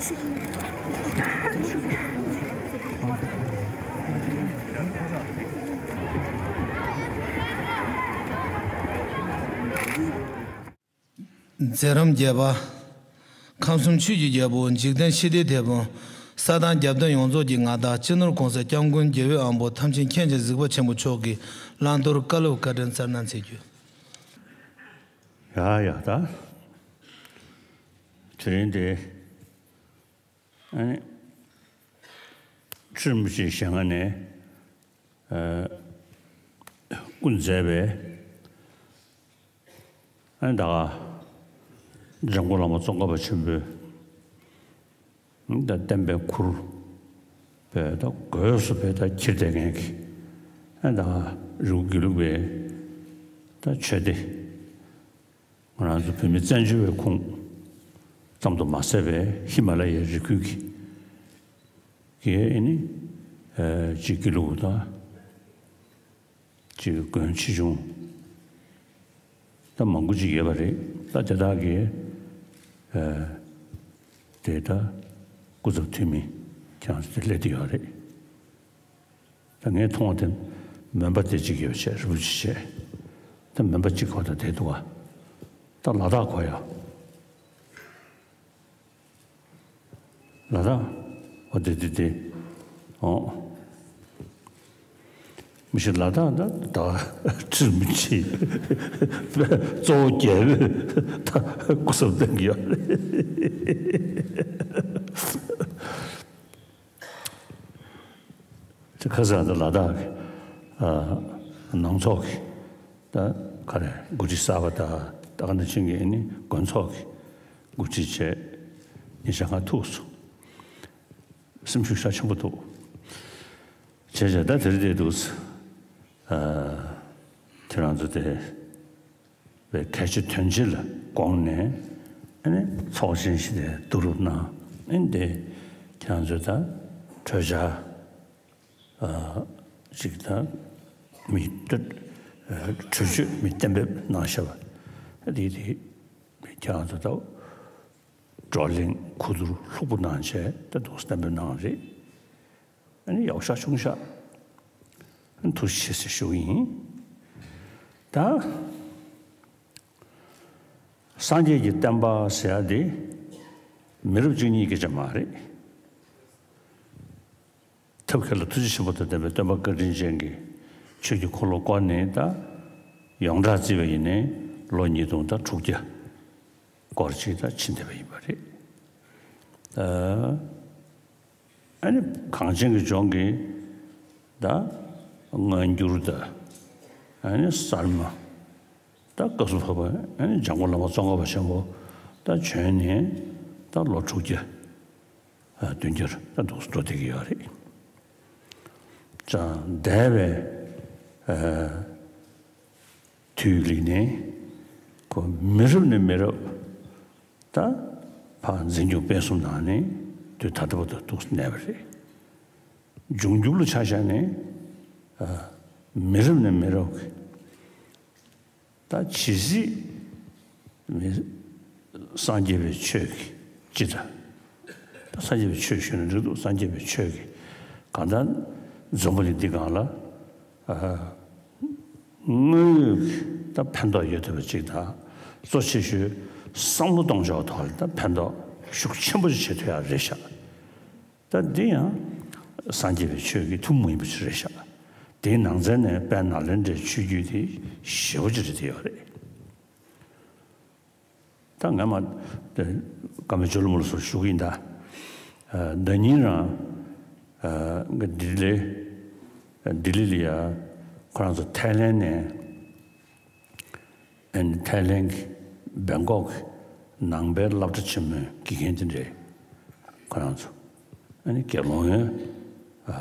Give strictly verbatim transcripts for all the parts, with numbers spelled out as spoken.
མཛད་རིམ་བརྒྱད་པ། ཁམས་གསུམ་ཆོས་ཀྱི་རྒྱལ་པོ། འཇིག་རྟེན་ཞི་བདེའི་དེད་དཔོན། ས་དང་རྒྱལ་བསྟན་ཡོངས་རྫོགས་ཀྱི་མངའ་བདག་སྤྱི་ནོར་༸གོང་ས་༸སྐྱབས་མགོན་རྒྱལ་བའི་དབང་པོ་ཐམས་ཅད་མཁྱེན་ཅིང་གཟིགས་པ་ཆེན་པོ་མཆོག་གི་བླང་དོར་བཀའ་སློབ་བཀའ་དྲིན་སྩལ་གནང་མཛད་རྒྱུ། ཡ་ཡ་ད། དེ་རིང་འདི་ཨ་ནི་ཁྲི་རིན་པོ་ཆེའི་ཞལ་སྔ་ནས་ཨ་སྐུ་མཛད་པའི་ཨ་ནི་ད་ག་འཇམ་མགོན་བླ་མ་ཙོང་ཁ་པ་ཆེན་པོའི་ད་བསྟན་པའི་ཁུར་པས་ད་སྒོས་སུ་པས་ད་འཁྱེར་བསྡད་མཁན་གྱི་ཨ་ནི་ད་ག་རི་བོ་དགེ་ལུགས་པའི་ད་ཆོས་སྡེ། ང་རང་ཚོ་བོད་མི་བཙན་བྱོལ་བའི་ཁོངས་ཙམ་དུ་མ་ཟད་པའི་ཧི་མ་ལ་ཡའི་རི་ཁུལ་གྱི་གི་ཨ་ནི་ཨ་ཅིག་དགེ་ལུགས་དང་ཅིག་དགོན་ཆེ་ཆུང་ད་མང་པོ་ཅིག་ཡོད་པ་རེད། ད་དེ་དག་གི་ཨ་དེ་ད་སྐུ་ཚབ་འཐུས་མི་ཁྱེད་རང་ཚོ་དེ་སླེབས་བསྡད་ཡོད་རེད། ད་ངས་མཐོང་བ་དེ་མོན་པ་དེ་གཅིག་ཡོད་བྱས་རི་བོ་ཆེ་བྱས། ད་མོན་པ་གཅིག་གོ་ད་དེ་འདུག་ག་ད་ལ་དྭགས་གོ་ཡ། ལ་དྭགས་འོ་དེ་དེ་དེ་འོ། མི་ཤེས་ལ་དྭགས་ད་ད་ཁྲི་རིན་པོ་ཆེ་གཙོ་བོ་རྒྱལ་པོས་ད་སྐུ་གཟུགས་སྟོན་གྱི་ཡོད་རེད། དེ་ཁ་སང་ད་ལ་དྭགས་ཀྱི་ཨ་ནང་ཚོགས་ཀྱི་ད་ག་རེ་འགོ་ཁྲིད་གསར་པ་དང་ད་ག་ནང་བཞིན་གྱི་ཨ་ནི་དགོན་ཚོགས་ཀྱི་འགོ་ཁྲིད་བྱས་ཉིན་ཞག་ལྔ་ཐུག་སོང་། སེམས་ཤུགས་ཤུགས་ཆེན་པོ་འདུག་བྱས་བྱས་ད་དེ་རིང་དེ་འདུག་ཨ་ཁྱེད་རང་ཚོ་དེ། བའི་གལ་ཆེ་དོན་ཆེ་ལ་དགོངས་ནས་ཨ་ནི་ཚོགས་ཆེན་ཞིག་དེ་བསྡུ་རུབ་གནང་། ཨ་ནི་དེ་ཁྱེད་རང་ཚོས་ད་གྲོས་འཆར་ཨ་ཅིག་ད་མི་ད་ཨ་གྲོས་ཆོད་མི་གཏན་འབེབས་གནང་བཞག་པ་དེ་དེ་ཁྱེད་རང་ཚོ་ད་བགྲོ་གླེང་གོ་བསྡུར་ལྷུག་པོ་གནང་བྱས་ད་འདུག་གཏན་འབེབས་གནང་བ་རེད། ཨ་ནི་ཡག་ཤག་ཆུང་ཤག་ཨ་ནི་ཐུགས་རྗེ་ཆེ་ཟེར་ཞུ་གི་ཡིན། ད་སངས་རྒྱས་ཀྱི་བསྟན་པ་ཟེར་ཡ་དེ་མི་རབས་གཅིག་གཉིས་སྐད་ཆ་མ་རེད། ཐབས་མཁས་ལ་ཐུགས་རྗེ་ཆེན་པོ་དང་ལྡན་པའི་སྟོན་པ་བཀའ་དྲིན་ཅན་གྱིས་ཆོས་ཀྱི་འཁོར་ལོ་བསྐོར་ནས་ད་ཡོངས་གྲགས་བརྩིས་པ་ཡིན་ནའི་ལོ་ཉིས་སྟོང་དང་དྲུག་བརྒྱ་སྐོར་ཅིག་ད་ཕྱིན་བསྡད་པ་ཡིན་པ་རེད། ཨ་ནི་གངས་ཅན་གྱི་ལྗོངས་ཀྱི་ད་སྔ་འགྱུར་དང་ཨ་ནི་གསར་མ་ད་སྐབས་སུ་བབ་པ་ཨ་ནི་འཇམ་མགོན་བླ་མ་ཙོང་ཁ་པ་ཆེན་པོ་ད་བྱོན་ནས་ད་ལོ་དྲུག་བརྒྱ་ཨ་བདུན་བརྒྱར་ད་འདུག་སེ་འགྲོ་བསྡད་ཀྱི་ཡོད་རེད། ད་འདས་པའི་ཨ་དུས་ལིག་ནས་ཁོ་མི་རབས་ནས་མི་རབས་ད་ཕར་འཛིན་སྐྱོང་སྤེལ་གསུམ་གནང་ནས་དུས་ད་ལྟ་བར་དུ་འདུག་སེ་གནས་པ་རེད། འབྱུང་འགྱུར་ལ་ཆ་བཞག་ནས་ཨ་མི་རབས་ནས་མི་རབས་ཀྱི་ད་ཇི་སྲིད་མི་སངས་རྒྱས་པའི་ཆོས་ཀྱི་སྤྱི་དང་། ད་སངས་རྒྱས་པའི་ཆོས་ཞུས་ན་འགྲིག་འདུག་སངས་རྒྱས་པའི་ཆོས་ཀྱི་གང་ལྟར་འཛམ་བུ་གླིང་འདི་སྒང་ལ་ཨ་དངོས་ཡོད་ཀྱི་ད་ཕན་ཐོགས་ཡོད་ཐུབ་པ་ཅིག་དང་། གཙོ་ཆེ་ཤོས་བསམ་བློ་གཏོང་ཕྱོགས་ཐོག་ལ་ད་ཕན་ཐོགས་ཤུགས་ཆེན་པོ་ཞིག་བྱེད་ཐུབ་ཡག་རེད་ཤག་ད་འདི་ཡང་སངས་རྒྱས་པའི་ཆོས་ཀྱི་ཐུན་མོང་མ་ཡིན་པ་ཞིག་རེད་ཤག་དེའི་ནང་ཚན་ནས་དཔལ་ནཱ་ལེནྡྲའི་ཆོས་བརྒྱུད་དེ་ཞེ་པོ་ཅིག་རེད་དེ་ཡོད་རེད། ད་ངས་མ་དེ་བཀའ་མོལ་ཇོ་ལུ་མོ་ལ་སོགས་ཞུ་གི་ཡིན་ད། ཨ་ཟླ་ཉིན་རང་ཨ་ལྡི་ལི་ལྡི་ལི་ལ་ཡ་ཁོ་རང་ཚོ་ཐའི་ལེན་ནས། ཨ་ནི་ཐའི་ལེན་གྱི་སྦེང་ཀོག་གི་ནང་པའི་སློབ་གྲྭ་ཆེན་མོའི་དགེ་རྒན་དེ་འདྲས་ཁོ་རང་ཚོ་ཨ་ནི་དགེ་སློང་ཡོད་ཨ་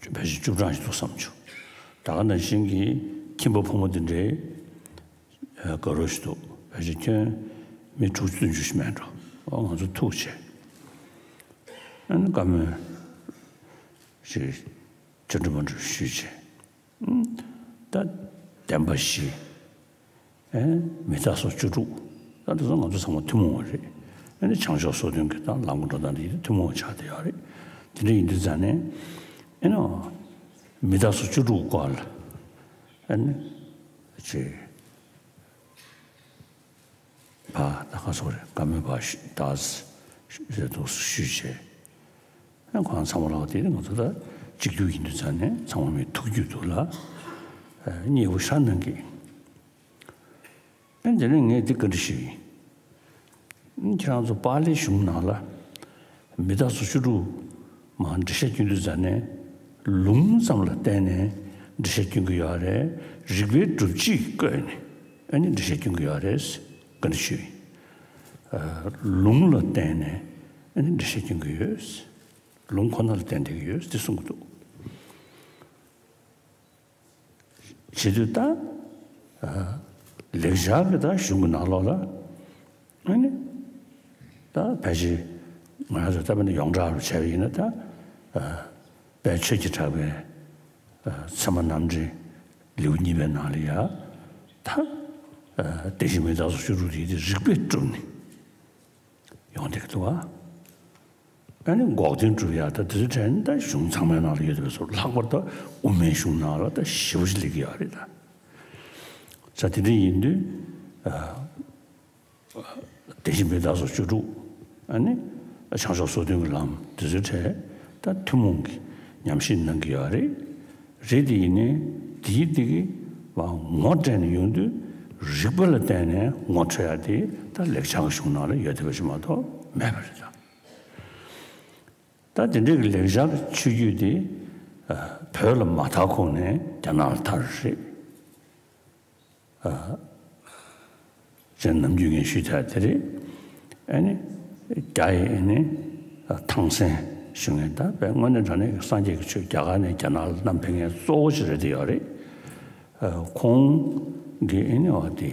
ཕལ་ཆེར་བཅུ་གྲངས་ཤིག་འདུག་བསམ་བྱུང་། ད་ག་ནང་བཞིན་གྱི་ཁྱིམ་པ་ཕོ་མོ་དེ་འདྲས་ཨ་དགའ་རབ་ཞིག་འདུག་ཕལ་ཆེར་ཁྱོན་མི་དྲུག་ཅུ་བདུན་ཅུ་ཞིག་མེད་འགྲོ། ཨ་ང་ཚོ་ཐུག་བྱས་ཨ་ནི་བཀའ་མོལ་ཞིག་ཅི་འདྲ་མ་འདྲ་ཞུས་བྱས། ད་བདེན་པ་བཞི། ཨེ་མི་རྟག་སོགས་བཅུ་དྲུག་ད་དེ་ཚོ་ང་ཚོ་ཚང་མ་ཐུན་མོང་བ་རེད། ཨ་ནི་བྱང་ཕྱོགས་སོ་བདུན་གྱི་ད་ལམ་གྱི་འགྲོ་སྟངས་དེ་ཡིན་ཏེ་ཐུན་མོང་ཆགས་བསྡད་ཡོད་རེད། དེ་འདྲ་ཡིན་དུས་ཙང་ནས་ཨེ་ནོ་མི་རྟག་སོགས་བཅུ་དྲུག་སྐོར་ལ་ཨ་ནི་ཅེས་པ་ད་ག་སོགས་རེད། བཀའ་མོལ་པ་ཞུ་ད་ཞུ་ཞུ་ཞུ་བྱས། ཁོང་ཚང་མ་ལ་དེ་ནི་ང་ཚོ་ད་གཅིག་གྱུར་ཡིན་དུས་ཙང་ནས་ཚང་མ་མི་ཐུགས་རྒྱུད་དུ་ལ་མཉེས་པོ་ཤ་གནང་གི། ཨ་ནི་དེ་ནས་ངས་འདི་བཀའ་འདྲི་ཞུས་ཡིན། ཁྱེད་རང་ཚོ་པཱ་ལིའི་གཞུང་ནང་ལ་མི་རྟག་སོགས་བཅུ་དྲུག་མར་འགྲེལ་བཤད་སྐྱོན་དུས་ཙང་ནས་ལུང་ཙམ་ལ་བརྟེན་ནས་འགྲེལ་བཤད་སྐྱོན་གྱི་ཡོད་རེད། རིགས་པའི་སྒྲུབ་བྱེད་བཀོད་ནས་ཨ་ནི་འགྲེལ་བཤད་སྐྱོན་གྱི་ཡོད་རེད། བཀའ་འདྲི་ཞུས་ཡིན། ལུང་ལ་བརྟེན་ནས་ཨ་ནི་འགྲེལ་བཤད་སྐྱོན་གྱི་ཡོད། ལུང་ཁོ་ན་ལ་བརྟེན་བསྡད་ཀྱི་ཡོད་དེ་གསུང་གི་འདུག། བྱེད་དུས་ད་ལེགས་སྦྱར་གྱི་ད་གཞུང་གི་ནང་ལོགས་ལ་ཨ་ནི་ད་ཕལ་ཆེར་ང་རང་ཚོ་ད་དཔེར་ན་ཡོངས་གྲགས་རུ་བྱས་པ་ཡིན་ན་ད་དཔལ་ཆོས་ཀྱི་གྲགས་པའི་ཚད་མ་རྣམ་འགྲེལ་ལེའུ་གཉིས་པའི་ནང་ལ་ཡ་ད་དེ་བཞིན་མི་རྟག་སོགས་བཅུ་དྲུག་དེ་རིགས་པས་གྲུབ་ནས་ཡོང་བསྡད་ཀྱི་འདུག་བ། ཨ་ནི་འགོག་བདེན་སྒྲུབ་ཡག་ད་དེ་ཚོའི་གྲས་ནི་ད་གཞུང་ཚང་མའི་ནང་ལ་ཡོད་པའི་སོ་ལྷག་པར་དུ་དབུ་མའི་གཞུང་ནང་ལ་ད་ཞེ་པོ་ཅིག་སླེབས་ཀྱི་ཡོད་རེད་ད། ས་དེ་འདྲ་ཡིན་དུས་དེ་བཞིན་མི་རྟག་སོགས་བཅུ་དྲུག་ཨ་ནི་བྱང་ཕྱོགས་སོ་བདུན་གྱི་ལམ་དེ་ཚོའི་གྲས་ད་ཐུན་མོང་གི་ཉམས་ཞིབ་གནང་གི་ཡོད་རེད། རེད་དེ་ཡིན་ནའི་དེའི་དེ་གི་བ་ངོ་སྤྲད་ནས་ཡོང་དུས་རིགས་པ་ལ་བརྟེན་ནས་ངོ་འཕྲོད་ཡག་དེ་ད་ལེགས་སྦྱར་གྱི་གཞུང་ནང་ལ་ཡོད་བསྡད་པ་ཞིག་མ་གཏོགས་མེད་པ་རེད་ད། ད་དེ་འདྲའི་གི་ལེགས་སྦྱར་གྱི་ཆོས་བརྒྱུད་དེ་བོད་ལ་མ་དར་གོང་ནས་རྒྱ་ནག་ལ་དར་རེད། ཅེས་ནམ་རྒྱུན་ངས་ཞུས་ཚར་དེ་རེད། ཨ་ནི་རྒྱ་ཡི་ཨ་ནི་ཐང་སན་ཞུ་མཁན་ད་དཔེ་དངོས་གནས་དྲང་གནས་ཀྱི་སངས་རྒྱས་ཀྱི་ཆོས་རྒྱ་གར་ནས་རྒྱ་ནག་ལ་བསྣམས་ཕེབས་མཁན་གཙོ་བོ་ཞིག་རེད་དེ་ཡོད་རེད། ཁོང་གི་ཨ་ནི་འོ་དེ་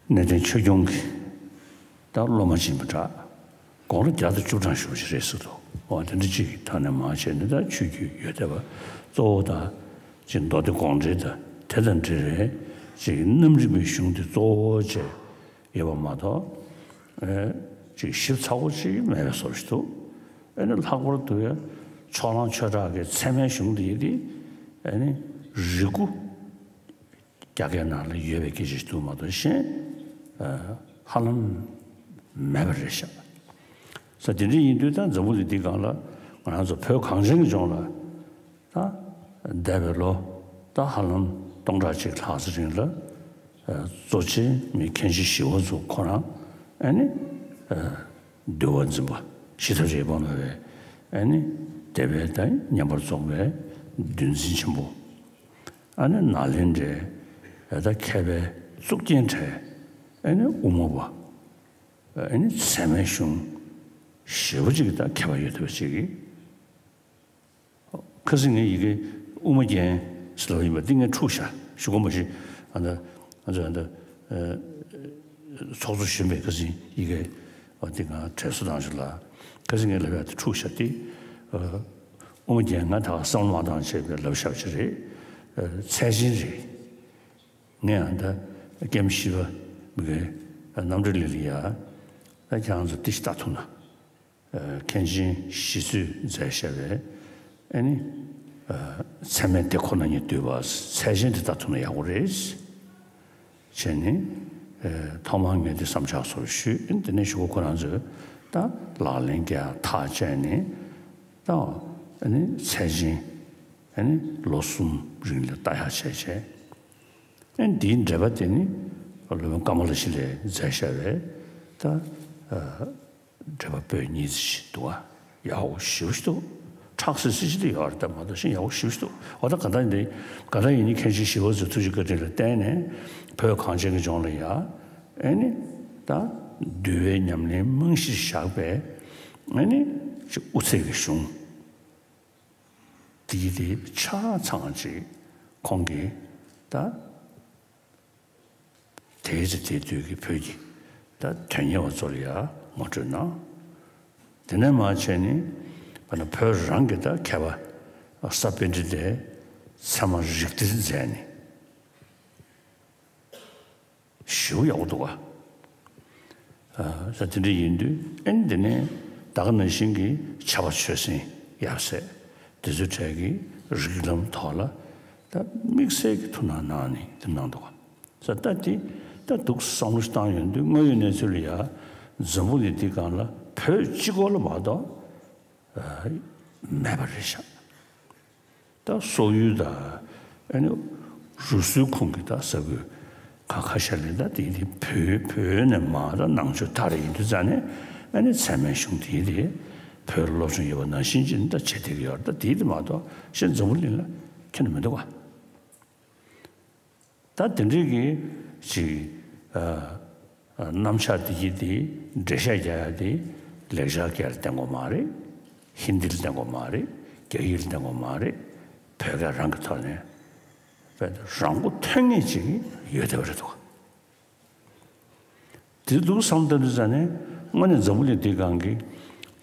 གནས་བརྟན་ཆོས་སྐྱོང་གི་ད་སློབ་མ་ཡིན་པ་འདྲ། དགུང་ལོ་བརྒྱ་དང་བཅུ་གྲངས་ཞུ་བ་ཞིག་རེད་ཟེར་འདུག། འོ་དེ་འདྲ་ཅིག་ཐོག་ནས་མར་བྱས་ནས་ད་ཆོས་བརྒྱུད་ཡོད་བསྡད་པ་གཙོ་བོ་ད་ཅིག་མདོ་སྡེ་དགོངས་འགྲེལ་དང་དེ་དང་འབྲེལ་བའི་ཅིག་རྣམ་རིག་པའི་གཞུང་དེ་གཙོ་བོ་བྱས་ཡོད་པ་མ་གཏོགས་ཨེ་ཅིག་ཞིབ་ཚགས་པོ་ཅིག་མེད་པའི་བཟོ་འདྲ་ཞིག་འདུག། ཨ་ནི་ལྷག་པར་དུ་ཕྱོགས་གླང་ཆོས་གྲགས་ཀྱི་ཚད་མའི་གཞུང་དེ་ཡིན་ཏེ་ཨ་ནི་རིགས་དགུ། རྒྱ་སྐད་ནང་ལ་ཡོད་པའི་སྐད་ཆ་ཞིག་འདུག་མ་གཏོགས་གཞན་ཧ་ལམ་མེད་པ་རེད་ཤག། ས་དེ་འདྲ་ཡིན་དུས་ད་འཛམ་བུ་གླིང་འདི་སྒང་ལ་ང་རང་ཚོ་བོད་གངས་ཅན་གྱི་ལྗོངས་ལ་ད་འདས་པའི་ལོ་ད་ཧ་ལམ་སྟོང་ཕྲག་གཅིག་ལྷག་ཙམ་རིང་ལ་གཙོ་ཆེ་མི་མཁན་ཆེན་ཞི་བ་འཚོ་ཁོ་རང་ཨ་ནི་འདུལ་བ་འཛིན་པ་ཞི་ཐབས་རས་པ་མ་བའི་ཨ་ནི་དེ་བས་ད་བསྙེན་པར་རྫོགས་པའི་འདུལ་འཛིན་ཆེན་པོ། ཨ་ནི་ནཱ་ལེནྡྲའི་ད་མཁས་པའི་གཙུག་རྒྱན་གྲས་ཨ་ནི་དབུ་མ་པ་ཨ་ནི་ཚད་མའི་གཞུང་ཞེ་པོ་ཅིག་ད་མཁས་པ་ཡོད་ཐུབ་ཅིག་གིས། ཁ་སང་ངས་ཡི་གེ་དབུ་མ་རྒྱན་ཟེར་ལབ་ཡིན་པ་འདི་ངས་འཁྲུགས་ཤག་ཞུ་དགོངས་པ་ཞིག་ཨ་ད་ཨ་ད་ཨ་ད། ཚོགས་གཙོ་གཞོན་པས་ཁ་སང་ཡི་གེ་འོ་དེ་ང་དྲན་གསོ་བཏང་ཞིག་ལ་ཁ་སང་ངས་ལབ་ཡག་དེ་འཁྲུག་ཤག་དེ། དབུ་མ་རྒྱན་ང་ད་ག་བསམ་བློ་མ་བཏང་བྱས་པའི་ལབ་ཤག་ཅིག་རེད། ཚད་ཆེན་རེད། ངས་ཨ་ད་ཀེམ་ཤི་བ་མི་གའི་རྣམ་གྲོལ་ལི་ལི་ཡ་ད་ཁྱེད་རང་ཚོ་དེ་ཞིག་ལྟ་ཐུབ་ན། མཁན་ཆེན་ཞི་འཚོས་མཛད་བཞག་པའི་ཨ་ནི་ཚད་མའི་སྡེ་ཁོ་ན་ཉིད་བསྡུས་པ་ཚད་ཆེན་དེ་ལྟ་ཐུབ་ན་ཡག་པོ་རེད། བྱས་ནས་ཐོག་མར་ངས་འདི་བསམ་འཆར་སོགས་ཞུས། དེ་ནས་གཞུག་གུ་ཁོ་རང་ཚོས་ད་ལག་ལེན་བརྒྱབ་ཐག་བཅད་ནས་ད་ཨ་ནི་ཚད་ཆེན་ཨ་ནི་ལོ་གསུམ་རིང་ལ་ལྟ་ཡག་བྱས་བྱས། ཨ་ནི་འདིའི་འགྲེལ་པ་དེ་ནི་སློབ་དཔོན་ཀ་མ་ལ་ཤཱི་ལས་མཛད་བཞག་པའི་ད། འགྲེལ་པ་པོད་གཉིས་ཙམ་ཞིག་འདུག་བ། ཡག་པོ་ཞེ་པོ་ཞིག་འདུག། ཁྲག་སིལ་སིལ་ཞིག་ལ་ཡོད་རེད་ད་མ་གཏོགས་གཞན་ཡག་པོ་ཞེ་པོ་ཞིག་འདུག། འོ་ད་ག་ད་འདི་ག་ད་ཡིན་ནི་མཁན་ཆེན་ཞི་བ་འཚོའི་ཐུགས་རྗེ་བཀའ་དྲིན་ལ་བརྟེན་ནས་བོད་གངས་ཅན་གྱི་ལྗོངས་ལ་ཡ་ཨེ་ནི་ད་འདུལ་བའི་ཉམས་ལེན་རྨང་གཞིར་བཞག་པའི་ཨེ་ནི་ཅིག་དབུ་ཚད་ཀྱི་གཞུང་དེ་དེ་ཆ་ཚང་ཅིག་ཁོང་གིས་ད། དེའི་ཚེ་དེ་དུས་ཀྱི་བོད་ཀྱི་ད་དོན་གཉེར་བ་ཚོ་ལ་ཡང་ངོ་སྤྲོད་གནང་། དེ་ནས་མར་བྱས་ནས་བོད་ན་བོད་རང་གི་ད་མཁས་པ་ས་པཎྜི་ཏས་ཚད་མ་རིགས་གཏེར་མཛད་ནས་ཞེ་པོ་ཡག་པོ་འདུག་ག། ས་དེ་འདྲ་ཡིན་དུས་ཨེ་ནི་དེ་ནས་ད་ག་ནང་བཞིན་གྱི་ཕྱྭ་པ་ཆོས་སེང་ཡབ་སྲས་དེ་ཚོའི་གྲས་ཀྱི་རིགས་ལམ་ཐོག་ལ་ད་དམིགས་བསལ་གྱི་ཐུགས་སྣང་གནང་ནས་དེ་གནང་འདུག་ག་ས་ད་དེ་ད་འདུག་བསམ་བློ་ཞིག་བཏང་ཡོང་དུས་དངོས་ཡོད་གནས་ཚུལ་ལ་ཡ་འཛམ་བུ་གླིང་འདི་སྒང་ལ་བོད་གཅིག་པོ་ལ་མ་གཏོགས་མེད་པ་རེད་ཤག་ད་སོག་ཡུལ་དང་ཨ་ནི་རུ་སུའི་ཁོངས་ཀྱི་ད་ས་ཁུལ་ཁ་ཁ་ཤས་ལ་ད་དེ་དེ་བོད་བོད་ནས་མར་ད་ནང་ཆོས་དར་ཡིན་དུས་ཙང་ནས་ཨ་ནི་ཚད་མའི་གཞུང་དེ་དེ་བོད་སློབ་སྦྱོང་ཡོད་པ་ནང་བཞིན་ཅིག་ད་བྱེད་བསྡད་ཀྱི་ཡོད་རེད། ད་དེ་དེ་མ་གཏོགས་གཞན་འཛམ་བུ་གླིང་ལ་ཁྱོན་ནས་མི་འདུག་ག་ད་དེ་འདྲའི་གི་ཅིག་ཨ་ཨ་རྣམ་གཞག་འདི་གི་དེ་འགྲེལ་བཤད་རྒྱག་ཡ་དེ་ལེགས་སྦྱར་སྐད་ལ་བརྟེན་དགོས་མ་རེད། ཧིན་དི་ལ་བརྟེན་དགོས་མ་རེད། རྒྱ་ཡིག་ལ་བརྟེན་དགོས་མ་རེད། བོད་སྐད་རང་གི་ཐོག་ནས་རང་མགོ་ཐོན་མཁན་ཅིག་ཡོད་བསྡད་པ་རེད་འདུག་དེ་འདུག་བསམ་བསྡད་དུས་ཙང་ནས་དངོས་གནས་འཛམ་བུ་གླིང་འདིའི་སྒང་གི་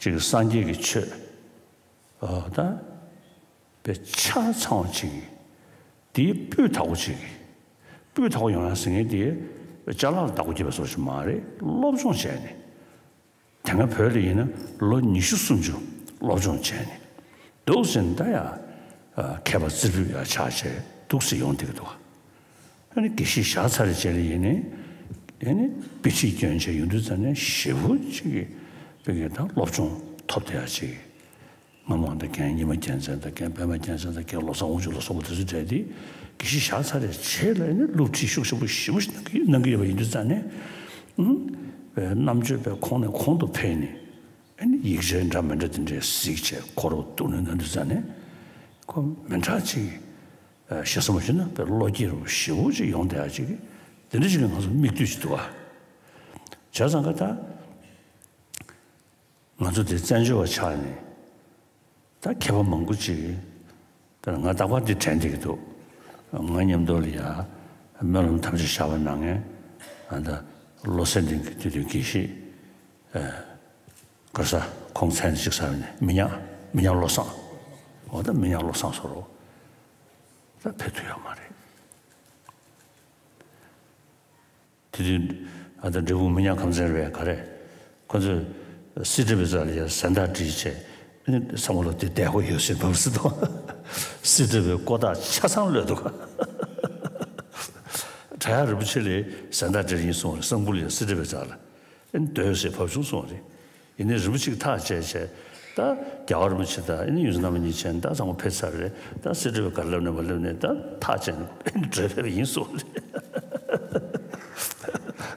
ཅིག་སངས་རྒྱས་ཀྱི་ཆོས་ཨ་ད་དཔེ་ཆ་ཚང་བ་ཅིག་དེའི་སྤུས་དག་པོ་ཅིག་སྤུས་དག་པོ་ཡོང་ཡ་ཟེར་མཁན་དེ་ཅ་ལག་ལ་བདག་པོ་བརྒྱབ་པ་བཟོ་ཞིག་མ་རེད། སློབ་སྦྱོང་བྱས་ནས་དེ་སྔ་བོད་ལ་ཡིན་ན་ལོ་ཉི་ཤུ་སུམ་ཅུ་སློབ་སྦྱོང་བྱས་ནས་འདུག་ཟེར་ན་ད་ཡ་མཁས་པ་རྩེ་ཕུད་ཡ་ཆགས་བྱས་འདུག་ཟེར་ཡོང་བསྡད་ཀྱི་འདུག་ཨ་ནི་དགེ་བཤེས་བཞག་ཚར་རྗེས་ལ་ཡིན་ནའི་ཨ་ནི་དཔེ་ཁྲིད་སྐྱོན་བྱས་ཡོང་དུས་ཙང་ནས་ཞེ་པོ་ཅིག་གི་དཔེ་གི་ད་སློབ་སྦྱོང་ཐོབ་བསྡད་ཡ་ཅིག་སྔ་མ་དང་རྒན་ཉི་མ་རྒྱལ་མཚན་དང་རྒན་པད་མ་རྒྱལ་མཚན་དང་རྒན་བློ་བཟང་དབང་ཕྱུག་ལ་སོགས་པ་དེ་ཚོའི་གྲས་དེ་དགེ་བཤེས་བཞག་ཚར་རྗེས་ལ་ཨ་ནི་སློབ་ཁྲིད་ཤུགས་ཆེན་པོ་ཞེ་པོ་ཞིག་གནང་གི་གནང་གི་ཡོད་པ་ཡིན་དུས་ཙང་ནས་ཨུམ་པའི་རྣམ་དཔྱོད་པའི་ཁོང་ནས་ཁོང་དུ་འཕེལ་ནས། ཨ་ནི་ཡིག་ཆ་འདྲ་མི་འདྲ་དེ་འདྲའི་གཟིགས་བྱས་ཁོ་རང་གཏུག་ནས་གནང་དུས་ཙང་ནས་ཁོ་མི་འདྲ་ཅིག་ཨ་ཞེ་ས་མ་ཞུས་ན་དཔེ་བློ་སྐྱེད་རུ་ཞེ་པོ་ཅིག་ཡོང་བསྡད་ཡ་ཅིག་དེ་འདྲ་ཅིག་གི་ང་ཚོ་མིག་ལྟོས་ཅིག་འདུག་ཨ། བྱས་ཙང་ཀ་ད་ང་ཚོ་དེ་བཙན་བྱོལ་བ་ཆགས་ནས་ད་མཁས་པ་མང་པོ་ཅིག་དཔེར་ན་ང་རྟག་པར་འདི་དྲན་བསྡད་ཀྱི་འདུག་ང་མཉམ་དུ་ལ་ཡ་སྨོན་ལམ་ཐམས་ཅད་བཞག་པ་གནང་མཁན་ཨ་ད་བློ་གསལ་གླིང་གི་དུས་དུས་དགེ་བཤེས། ག་རེ་ཟ། ཁོང་མཚན་གཅིག་ཟེར་བ་ནི་མི་ཉག་མི་ཉག་བློ་བཟང་། འོ་ད་མི་ཉག་བློ་བཟང་ཟེར་རོ། ད་ཕེབས་ཐུབ་ཡོད་མ་རེད། དེ་དུས་ཨ་ད་འབྲས་སྤུངས་མི་ཉག་ཁམས་ཚན་རེད་ག་རེ། ཁོ་ཚོས་སི་ཏྲ་བའི་རྩ་ལ་ཡ་གཟེངས་རྟགས་བསྒྲིགས་བྱས་ཨ་ནི་བསམ་བློ་དེ་བདེ་པོ་ཡོད་ཟེར་བབས་སྲིད་དོ། སི་ཏྲ་བའི་ཀོ་ཐག་ཆ་ཚང་གློད་འདུག་བྲག་གཡབ་རིན་པོ་ཆེ་ལ་གཟེངས་རྟགས་བསྒྲིགས་ཡིན་གསུངས་རེད། གསང་ཕུ་ལ་ཡ་སི་ཏྲ་བའི་རྩ་ལ། ཨེ་ནི་སྡོད་ཟེར་བབས་བྱུང་སོང་བ་རེད། ཡིན་ནའི་རིན་པོ་ཆེ་གིས་ཐག་བཅད་བྱས། ད་རྒྱལ་བ་རིན་པོ་ཆེ་དང་ཨེ་ནི་ཡོངས་འཛིན་རྣམ་པ་གཉིས་བྱས་ནས་ད་ཚང་མ་ཕེབས་ཚར་རེད། ད་སི་ཏྲ་བས་ག་རེ་ལབ་ནས་མ་ལབ་ནས་ད་ཐག་བཅད་ནས་ཨེ་ནི་བྲོས་ཕེབས་པ་ཡིན་སོང་བ་རེད།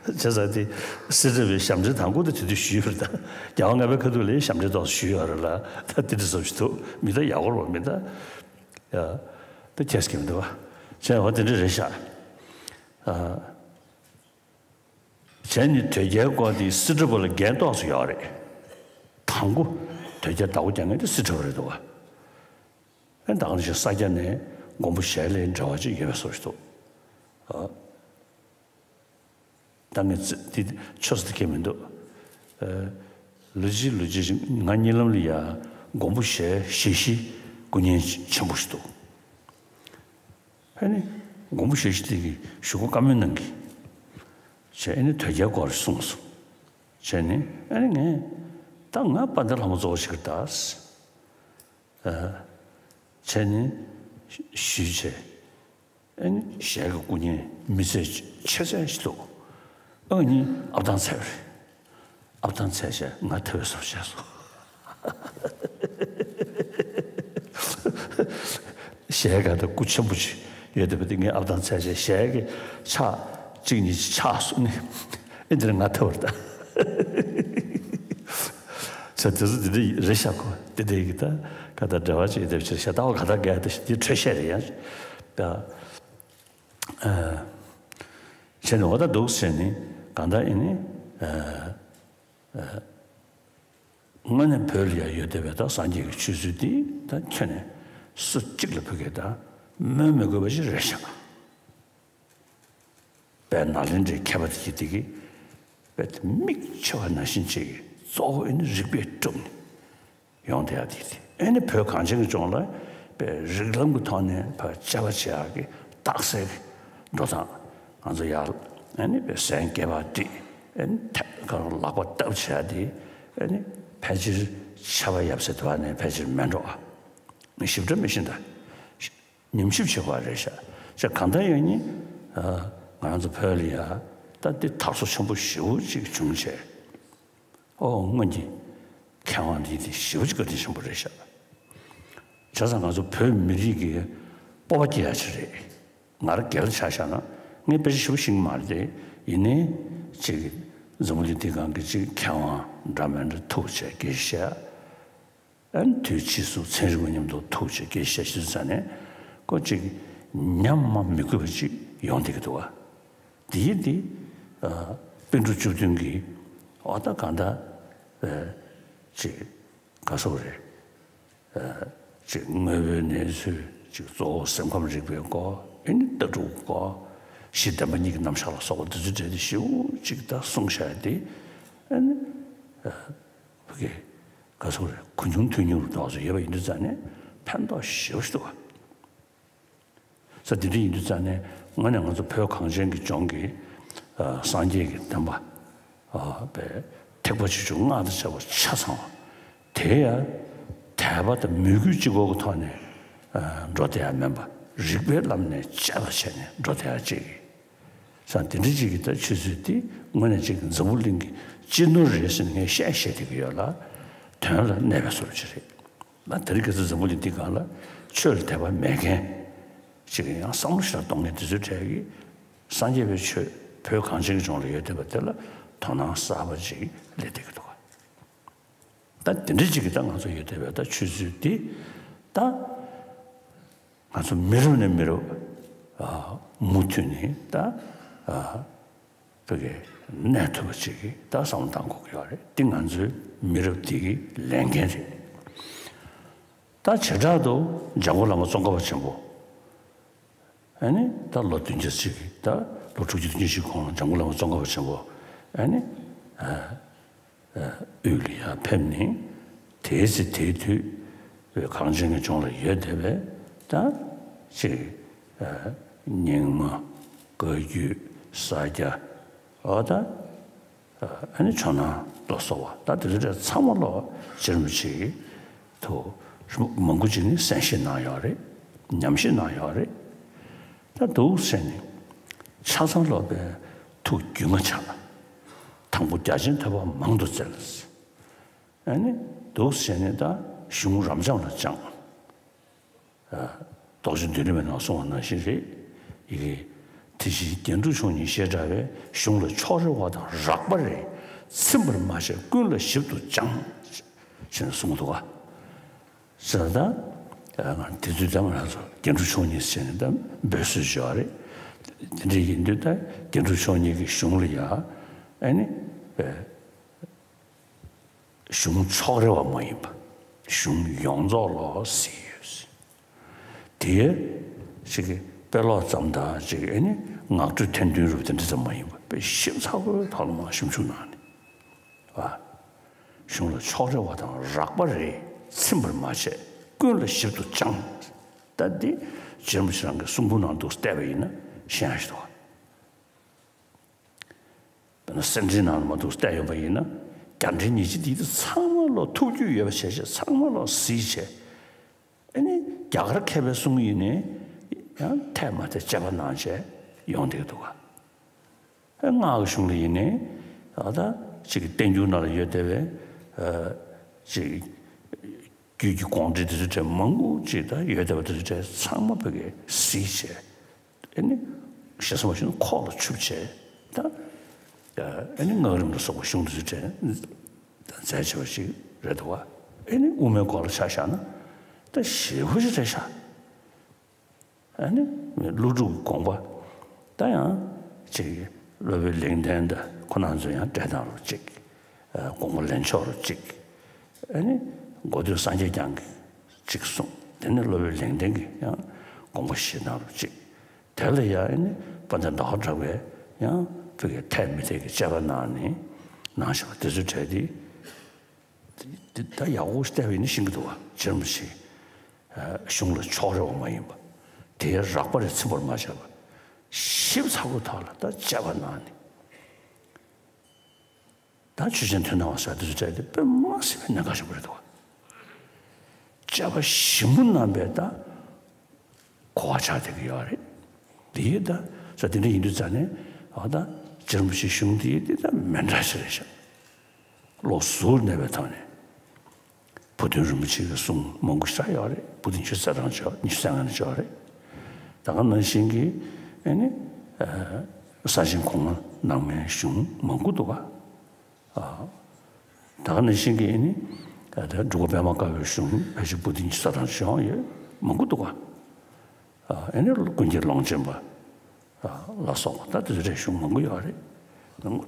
བྱས་ཙང་དེ་སི་ཏྲ་བའི་ཞབས་འདྲེན་དང་པོ་དེ་དེ་དུས་ཞུས་ཡོད་རེད། ད་རྒྱལ་བ་ལྔ་པའི་ཁ་ཐུག་ལ་ཞབས་འདྲེན་ཏོག་ཙམ་ཞུས་ཡོད་རེད་ལ། ད་དེ་འདྲ་བཟོ་ཞིག་འདུག་མི་ད་ཡག་པོ་རེད་པ། མི་ད་ཡ་ད་ཁྱེད་ཀྱིས་མི་འདུག་བ། བྱས་འོ་དེ་འདྲ་རེད་ཤག་ཨ། བྱས་ནས་དོལ་རྒྱལ་སྐོར་དེ་སི་ཏྲ་བ་ལ་འགན་ཏོག་ཙམ་ཡོད་རེད། དང་པོ་དོལ་རྒྱལ་བདག་པོ་རྒྱག་མཁན་དེ་སི་ཏྲ་བ་རེད་འདུག་བ། ཨེ་ད་ག་ནང་བཞིན་ས་སྐྱ་ནས་མགོན་པོ་ཞལ་ལས་འབྲེལ་བ་ཅིག་ཡོད་པའི་བཟོ་ཞིག་འདུག་ཨ། ད་ངས་ཙི་དེ་ཆོས་ཟེར་མཁན་མི་འདུག་ཨ། ལོ་གཅིག་ལོ་གཅིག་ང་གཉིད་ལམ་ལ་ཡ་མགོན་པོ་ཞལ་ཞལ་བཞི་སྐུ་བརྙན་ཆེན་པོ་ཞིག་འདུག་ཨ་ནི་མགོན་པོ་ཞལ་བཞི་དེ་གིས་གཞུག་གུ་བཀའ་མོལ་གནང་གི། བྱས་ཨ་ནི་དོལ་རྒྱལ་སྐོར་གསུངས་སོང་། བྱས་ནས་ཨ་ནི་ངས་ད་ང་དཔལ་ལྡན་ལྷ་མོ་གཙོ་བོ་ཞིག་རེད་ད། བྱས་ནས་ཞུས་བྱས། ཨ་ནི་ཞལ་གྱི་སྐུ་བརྙན་མི་ཚད་ཆེ་ཚད་ཞིག་འདུག་ཨ་ནི་ཨབ་ཐང་ཚད་པ་རེད། ཨབ་ཐང་ཚད་བྱས་ང་ཐལ་བའི་བཟོ་བྱས་སོང་། ཞལ་ག་དང་སྐུ་ཆེན་པོ་ཅིག་ཡོད་བསྡད་པ་དེ་ངས་ཨབ་ཐང་ཚད་བྱས་ཞལ་གྱི་ཕྱག་གཅིག་གཉིས་ཅིག་ཆག་སོང་ནས་ཨེ་འདིར་ང་ཐལ་བ་རེད་ད། ཚ་དེ་ཚོ་དེ་འདྲ་རེད་ཤག་གོ། དེ་འདྲ་ཡིན་གྱི་ད་ག་ད་འབྲེལ་བ་ཅིག་ཡོད་བསྡད་པ་ཅིག་རེད་ཤག་ད་བ་ག་ད་གས་ད་ཞིག་དེ་འཕྲོས་བཤད་རེད་ཡ། ད། བྱས་ནས་འོ་ད་འདུག་ཟེར་ནས་གང་ལྟར་ཨེ་ནི་དངོས་གནས་བོད་ལ་ཡང་ཡོད་བསྡད་པའི་ད་སངས་རྒྱས་ཀྱི་ཆོས་ཚུལ་འདི་ད་ཁྱོན་ནས་སུ་གཅིག་ལ་ཕ་གིར་ད་སྨོས་མི་དགོས་པ་ཞིག་རེད་ཤག་པའི་ནཱ་ལེནྡྲའི་མཁས་པ་དེ་གིས་དེ་གིས་པའི་མིག་ཕྱེ་བ་ནང་བཞིན་བྱས་ཀྱི་གཙོ་བོ་ཨེ་ནི་རིགས་པས་གྲུབ་ནས། ཡོང་བསྡད་ཡ་དེ་རེད། ཨེ་ནི་བོད་གངས་ཅན་གྱི་ལྗོངས་ལ་པའི་རིགས་ལམ་གྱི་ཐོག་ནས་ཕར་དཔྱད་པ་བྱེད་ཡག་གི་རྟགས་གསལ་གྱི་འགྲོ་སྟངས་ང་ཚོ་ཡར་ཨེ་ནི་པའི་གཟན་སྐེད་པ་བསྒྲིགས། ཨ་ནི་ཐད་ཀར་ལག་པ་བཏབ་བྱས་དེ་ཨ་ནི་ཕལ་ཆེར་ཆར་པ་ཡབ་སྲས་དེ་བ་ནས་ཕལ་ཆེར་མེད་འགྲོ་ཨ། ཞིབ་ཕྲ་མི་ཤེས་ད། ཉམས་ཞིབ་བྱེད་དགོས་རེད་ཤག་ཅེས་གང་ལྟར་ཡང་ནི་ང་རང་ཚོ་བོད་ལ་ཡ་ད་འདི་དར་སོ་ཆེན་པོ་ཞེ་པོ་ཅིག་བྱུང་བྱས། ཨོ་སྔོན་གྱི་མཁས་དབང་འདི་དེ་ཞེ་པོ་ཅིག་བཀའ་དྲིན་ཆེན་པོ་རེད་ཤག་བྱས་ཙང་ང་ཚོ་བོད་མི་རིགས་ཀྱི་སྤོབས་པ་སྐྱེ་ཡ་ཅིག་རེད། ང་རང་སྒེར་ཆ་བཞག་ན་ངས་དཔེ་ཆ་ཞེ་པོ་ཤེས་ཀྱི་མ་རེད་དེ། ཡིན་ནའི་ཅིག་འཛམ་བུ་གླིང་འདི་སྒང་གི་ཅིག་མཁས་དབང་འདྲ་མི་འདྲ་ཐུག་བྱས་དགེ་བཤད། ཨ་ནི་དུས་ཕྱིས་སུ་ཚན་རིག་པ་མཉམ་དུ་ཐུག་བྱས་དགེ་བཤད་ཞུ་ཙ་ནས་ཁོ་ཅིག་ཉམས་མ་མི་དགོས་པ་ཅིག་ཡོང་བསྡད་ཀྱི་འདུག་བ། དེ་ཡིན་དེ་ཨ་པཎ་གྲུབ་བཅུ་བདུན་གྱིས་ཨོ་ད་གང་ལྟར་ཨ་ཅིག་ག་སོགས་རེད། ཨ་ཅིག་དངོས་པོའི་གནས་ཚུལ་ཅིག་གཙོ་བོ་སེམས་ཁམས་རིག་པའི་སྐོར། ཨ་ནི་ལྟ་གྲུབ་སྐོར། གཞི་བདེན་པ་གཉིས་ཀྱི་རྣམ་གཞག་ལ་སོགས་པ་འདི་ཚོའི་གྲས་དེ་ཞེ་པོ་ཅིག་ད་གསུངས་བཞག་དེ་ཨ་ནི་ཨ་ཕ་གི་ག་སོགས་རེད། གོ་ཆུང་ཐོས་ཉུང་རུ་འགྲོ་བ་ཚོ་ཡོད་པ་ཡིན་དུས་ཙང་ནས་ཕན་ཐོགས་ཞེ་པོ་ཞིག་འདུག་བ། ས་དེ་འདྲ་ཡིན་དུས་ཙང་ནས་དངོས་གནས་ང་ཚོ་བོད་གངས་ཅན་གྱི་ལྗོངས་ཀྱི་ཨ་སངས་རྒྱས་ཀྱི་བསྟན་པ་ཨ་པའི་ཐེག་པ་ཆེ་ཆུང་སྔགས་དང་བཅས་པ་ཆ་ཚང་བ་དེ་ཡང་དད་པ་དང་མོས་གུས་གཅིག་པོ་གི་ཐོག་ནས་ཨ་འགྲོ་བསྡད་ཡ་མིན་པ། རིག་པའི་ལམ་ནས་དཔྱད་པ་བྱས་ནས་འགྲོ་བསྡད་ཡ་གཅིག་གི་ས་དེ་འདྲ་གཅིག་གི་ད་ཆུ་ཚོད་དེ་དངོས་གནས་གཅིག་གི་འཛམ་བུ་གླིང་གི་སྤྱི་ནོར་རེད་ཟེར་ནས་ངས་བཤད་བཤད་བསྡད་ཀྱི་ཡོད་ལ། དོན་ལ་གནས་པའི་བཟོ་འདྲ་ཅིག་རེད། ང་དེ་རིང་ཁ་སང་འཛམ་བུ་གླིང་འདི་སྒང་ལ་ཆོས་ལ་དད་པ་མེད་མཁན་ཅིག་ཡང་བསམ་བློ་ཞིག་གཏོང་མཁན་དེ་ཚོའི་གྲས་ཀྱིས་སངས་རྒྱས་པའི་ཆོས་བོད་གངས་ཅན་གྱི་ལྗོངས་ལ་ཡོད་བསྡད་པ་དེ་ལ་དོ་སྣང་གསར་པ་ཅིག་སླེབས་བསྡད་ཀྱི་འདུག་ག་ད་དེ་འདྲ་ཅིག་གིས་ད་ང་ཚོ་ཡོད་བསྡད་པའི་ད་ཆུ་ཚོད་འདི་ད་ང་ཚོ་མི་རབས་ནས་མི་རབས་ཨ་མུ་མཐུད་ནས་ད་ཨ་བོད་ཀྱི་གནས་ཐུབ་པ་ཅིག་གིས་ད་བསམ་བློ་གཏང་དགོས་ཀྱི་ཡོད་རེད། འདི་ང་ཚོའི་མི་རབས་འདི་གི་ལས་འགན་རེད། ད་བྱེ་བྲག་ཏུ་འཇམ་མགོན་བླ་མ་ཙོང་ཁ་པ་ཆེན་པོ། ཨ་ནི་ད་ལོ་བདུན་བརྒྱ་ཅིག་གི་ད་ལོ་དྲུག་ཅུ་བདུན་ཅུ་ཞིག་གོང་ལ་འཇམ་མགོན་བླ་མ་ཙོང་ཁ་པ་ཆེན་པོ་ཨ་ནི་ཨ་ཨ་དབུས་ལ་ཡར་ཕེབས་ནས་དེའི་ཚེ་དེའི་དུས་གངས་ཅན་གྱི་ལྗོངས་ལ་ཡོད་བསྡད་པའི་ད་ཅིག་ཨ་རྙིང་མ་བཀའ་བརྒྱུད་ས་སྐྱ་ཨོ་ད་ཨ་ནི་ཇོ་ནང་ལ་སོགས་པ་ད་དེ་ཚོ་ཚང་མ་ལོ་རྗེ་རིན་པོ་ཆེ་གིས་ཐུགས་མང་པོ་ཅིག་ནི་གསན་བཞེས་གནང་ཡོད་རེད། ཉམས་བཞེས་གནང་ཡོད་རེད། ད་འདུག་ཟེར་ནས་ཆ་ཚང་ལོ་པའི་ཐུགས་རྒྱུས་མངའ་ཆགས། དང་པོ་རྒྱ་ཆེན་ཐོས་པ་མང་དུ་བཙལ། ཨ་ནི་འདུག་ཟེར་ནས་ད་གཞུང་རབ་འབྱམས་ལ་སྦྱངས། རྡོ་རྗེ་གདན་རིམ་པའི་ནང་གསུངས་པ་ནང་བཞིན་རེད། ཡི་གེ་དེ་བཞིན་རྒྱན་དྲུག་མཆོག་གཉིས་ཞེས་གྲགས་པའི་གཞུང་ལ་ཕྱོགས་རེ་བ་དང་རགས་པ་རེ་ཚིམ་པར་མ་བྱས་ཀུན་ལ་ཞིབ་ཏུ་སྦྱངས། ཞེས་གསུངས་འདུག་ག་ཟེར་ད། ང་དེ་དུས་ད་ང་རང་ཚོ་རྒྱན་དྲུག་མཆོག་གཉིས་ཟེར་ནས་ད་འབོད་སྲོལ་ཅིག་ཡོད་རེད། དེ་འདྲ་ཡིན་དུས་ད་རྒྱན་དྲུག་མཆོག་གཉིས་ཀྱི་གཞུང་ལ་ཡ་ཨ་ནི་གཞུང་ཕྱོགས་རེ་བ་མ་ཡིན་པ། གཞུང་ཡོངས་རྫོགས་ལ་གཟིགས་ཡོད། དེ་ཅིག་གི་དཔེ་ཀློག་ཙམ་དང་ཅིག་ཨ་ནི་ངག་སྒྲོས་ཐན་ཐུན་རུ་དེ་འདྲ་ཙམ་མ་ཡིན་པ་དཔེ་ཞིབ་ཚགས་པོའི་ཐོག་ལ་མར་ཞིབ་འཇུག་གནང་ནས་ཨ། གཞུང་ལ་ཕྱོགས་རེ་བ་དང་རགས་པ་རེ་ཚིམ་པར་མ་བྱས་ཀུན་ལ་ཞིབ་ཏུ་སྦྱངས། ད་འདི་རྗེ་རིན་པོ་ཆེ་རང་གི་གསུང་འབུམ་ནང་དུ་བལྟས་པ་ཡིན་ན་ཤེས་ཡ་ཞིག་འདུག་དཔེར་ན་གསེར་ཕྲེང་ནང་ལ་མ་གཏོགས་བལྟས་ཡོད་པ་ཡིན་ན་རྒྱ་འགྲེལ་ཉེར་གཅིག་འདི་ཚང་མ་ལོ་ཐུགས་རྒྱུས་ཡོད་པ་བྱས་བྱས་ཚང་མ་ལོ་གཟིགས་བྱས། ཨ་ནི་རྒྱ་གར་མཁས་པའི་གསུང་ཡིན་ནའི་ཡང་འཐད་མ་འཐད་དཔྱད་པ་གནང་བྱས་ཡོང་བསྡད་འདུག་ག་ཨ་སྔགས་ཀྱི་གཞུང་ལ་ཡིན་ནའི་ཨ་ད་ཅིག་གི་བསྟན་འགྱུར་ནང་ལ་ཡོད་བསྡད་པའི་ཨ་ཅིག་རྒྱུད་ཀྱི་དགོངས་འགྲེལ་དེ་ཚོ་གྲས་མང་པོ་ཅིག་ད་ཡོད་བསྡད་པ་དེ་ཚོ་གྲས་ཚང་མ་བོད་སྐད་གཟིགས་བྱས། ཨ་ནི་ཞེ་ས་མ་ཞུ་ན་ཁོག་ལ་ཆུབ་བྱས་ད། ཨ་ནི་སྔགས་རིམ་ལ་སོགས་པ་གཞུང་དེ་ཚོ་གྲས་མཛད་བྱས་པ་ཞིག་རེད་འདུག་བ། ཨ་ནི་དབུ་མའི་སྐོར་ལ་ཆ་བཞག་ན་ད་ཞེ་པོ་ཅིག་རེད་ཤག་ཨ་ནི་ཀླུ་སྒྲུབ་དགོངས་པ་ད་ཡང་ཅིག་སློབ་དཔོན་ལེགས་ལྡན་དང་ཁོ་རང་ཚོ་ཡང་འགྲེལ་བཏང་རོགས་གཅིག་དགོངས་པ་ལེན་ཆོག་རོགས་གཅིག་ཨ་ནི་འགོ་སྟོད་སངས་རྒྱས་བསྐྱངས་ཀྱིས་གཅིག་གསུངས། དེ་ནས་སློབ་དཔོན་ལེགས་ལྡན་གྱིས་ཡང་དགོངས་པ་བཞེས་གནང་རོགས་གཅིག་དེ་ལ་ཡང་ཨ་ནི་དཔལ་ལྡན་ཟླ་བ་གྲགས་པས་ཡང་བོད་ཀྱི་འཐད་མི་འཐད་ཀྱི་དཔྱད་པ་གནང་ནས་གནང་བཞག་པ་དེ་ཚོའི་གྲས་དེ། འདི་ད་ཡག་པོ་བལྟས་པ་ཡིན་ན་ཤེས་ཀྱི་འདུག་བ། རྗེ་རིན་པོ་ཆེ་གཞུང་ལ་ཕྱོགས་རེ་བ་མ་ཡིན་པ། དེའི་རགས་པ་རེ་ཚིམ་པར་མ་བྱས་པ། ཞིབ་ཚགས་པོའི་ཐོག་ལ་ད་དཔྱད་པ་གནང་ནས། ད་ཆོས་ཅན་མཐུན་སྣང་བ་ཟེར་དེ་ཚོ་སྤྲད་དེ་དཔེ་མ་སྲིད་པའི་གནད་འགག་ཆེན་པོ་རེད་འདུག་བ། དཔྱད་པ་ཞིབ་མོ་གནང་པའི་ད་གོ་བ་ཆགས་བསྡད་ཀྱི་ཡོད་རེད། དེ་ཡིས་ད་ས་དེ་འདྲ་ཡིན་དུས་ཙང་ནས་ཨ་ད་རྗེ་རིན་པོ་ཆེའི་གཞུང་དེ་ཡིས་དེ་ད་མི་འདྲ་ཞིག་རེད་ཤག། བློ་གཟུར་གནས་པའི་ཐོག་ནས་བུ་སྟོན་རིན་པོ་ཆེ་གི་གསུང་མང་པོ་ཞིག་ཡོད་རེད། པོ་ཏི་ཉི་ཤུ་རྩ་གྲངས་ཅིག་ཉི་ཤུ་རྩ་ལྔ་ནས་ཅིག་ཡོད་རེད། ད་ག་ནང་བཞིན་གྱི་ཨ་ནི་ས་ཆེན་གོང་མ་རྣམ་ལྔའི་གཞུང་མང་པོ་འདུག་ག། ཨ། ད་ག་ནང་བཞིན་གྱི་ཨ་ནི་ད་འབྲུག་པ་པདྨ་དཀར་པོའི་གཞུང་ཕལ་ཆེར་པོ་ཏི་ཉི་ཤུ་རྩ་གྲངས་ཅིག་ཡོད་མང་པོ་འདུག་ག། ཨ་ནི་ཀུན་མཁྱེན་ཀློང་ཆེན་པ་ལ་སོགས་པ་ད་དེ་ཚོ་རེད། གཞུང་མང་པོ་ཡོད་རེད། དངོས་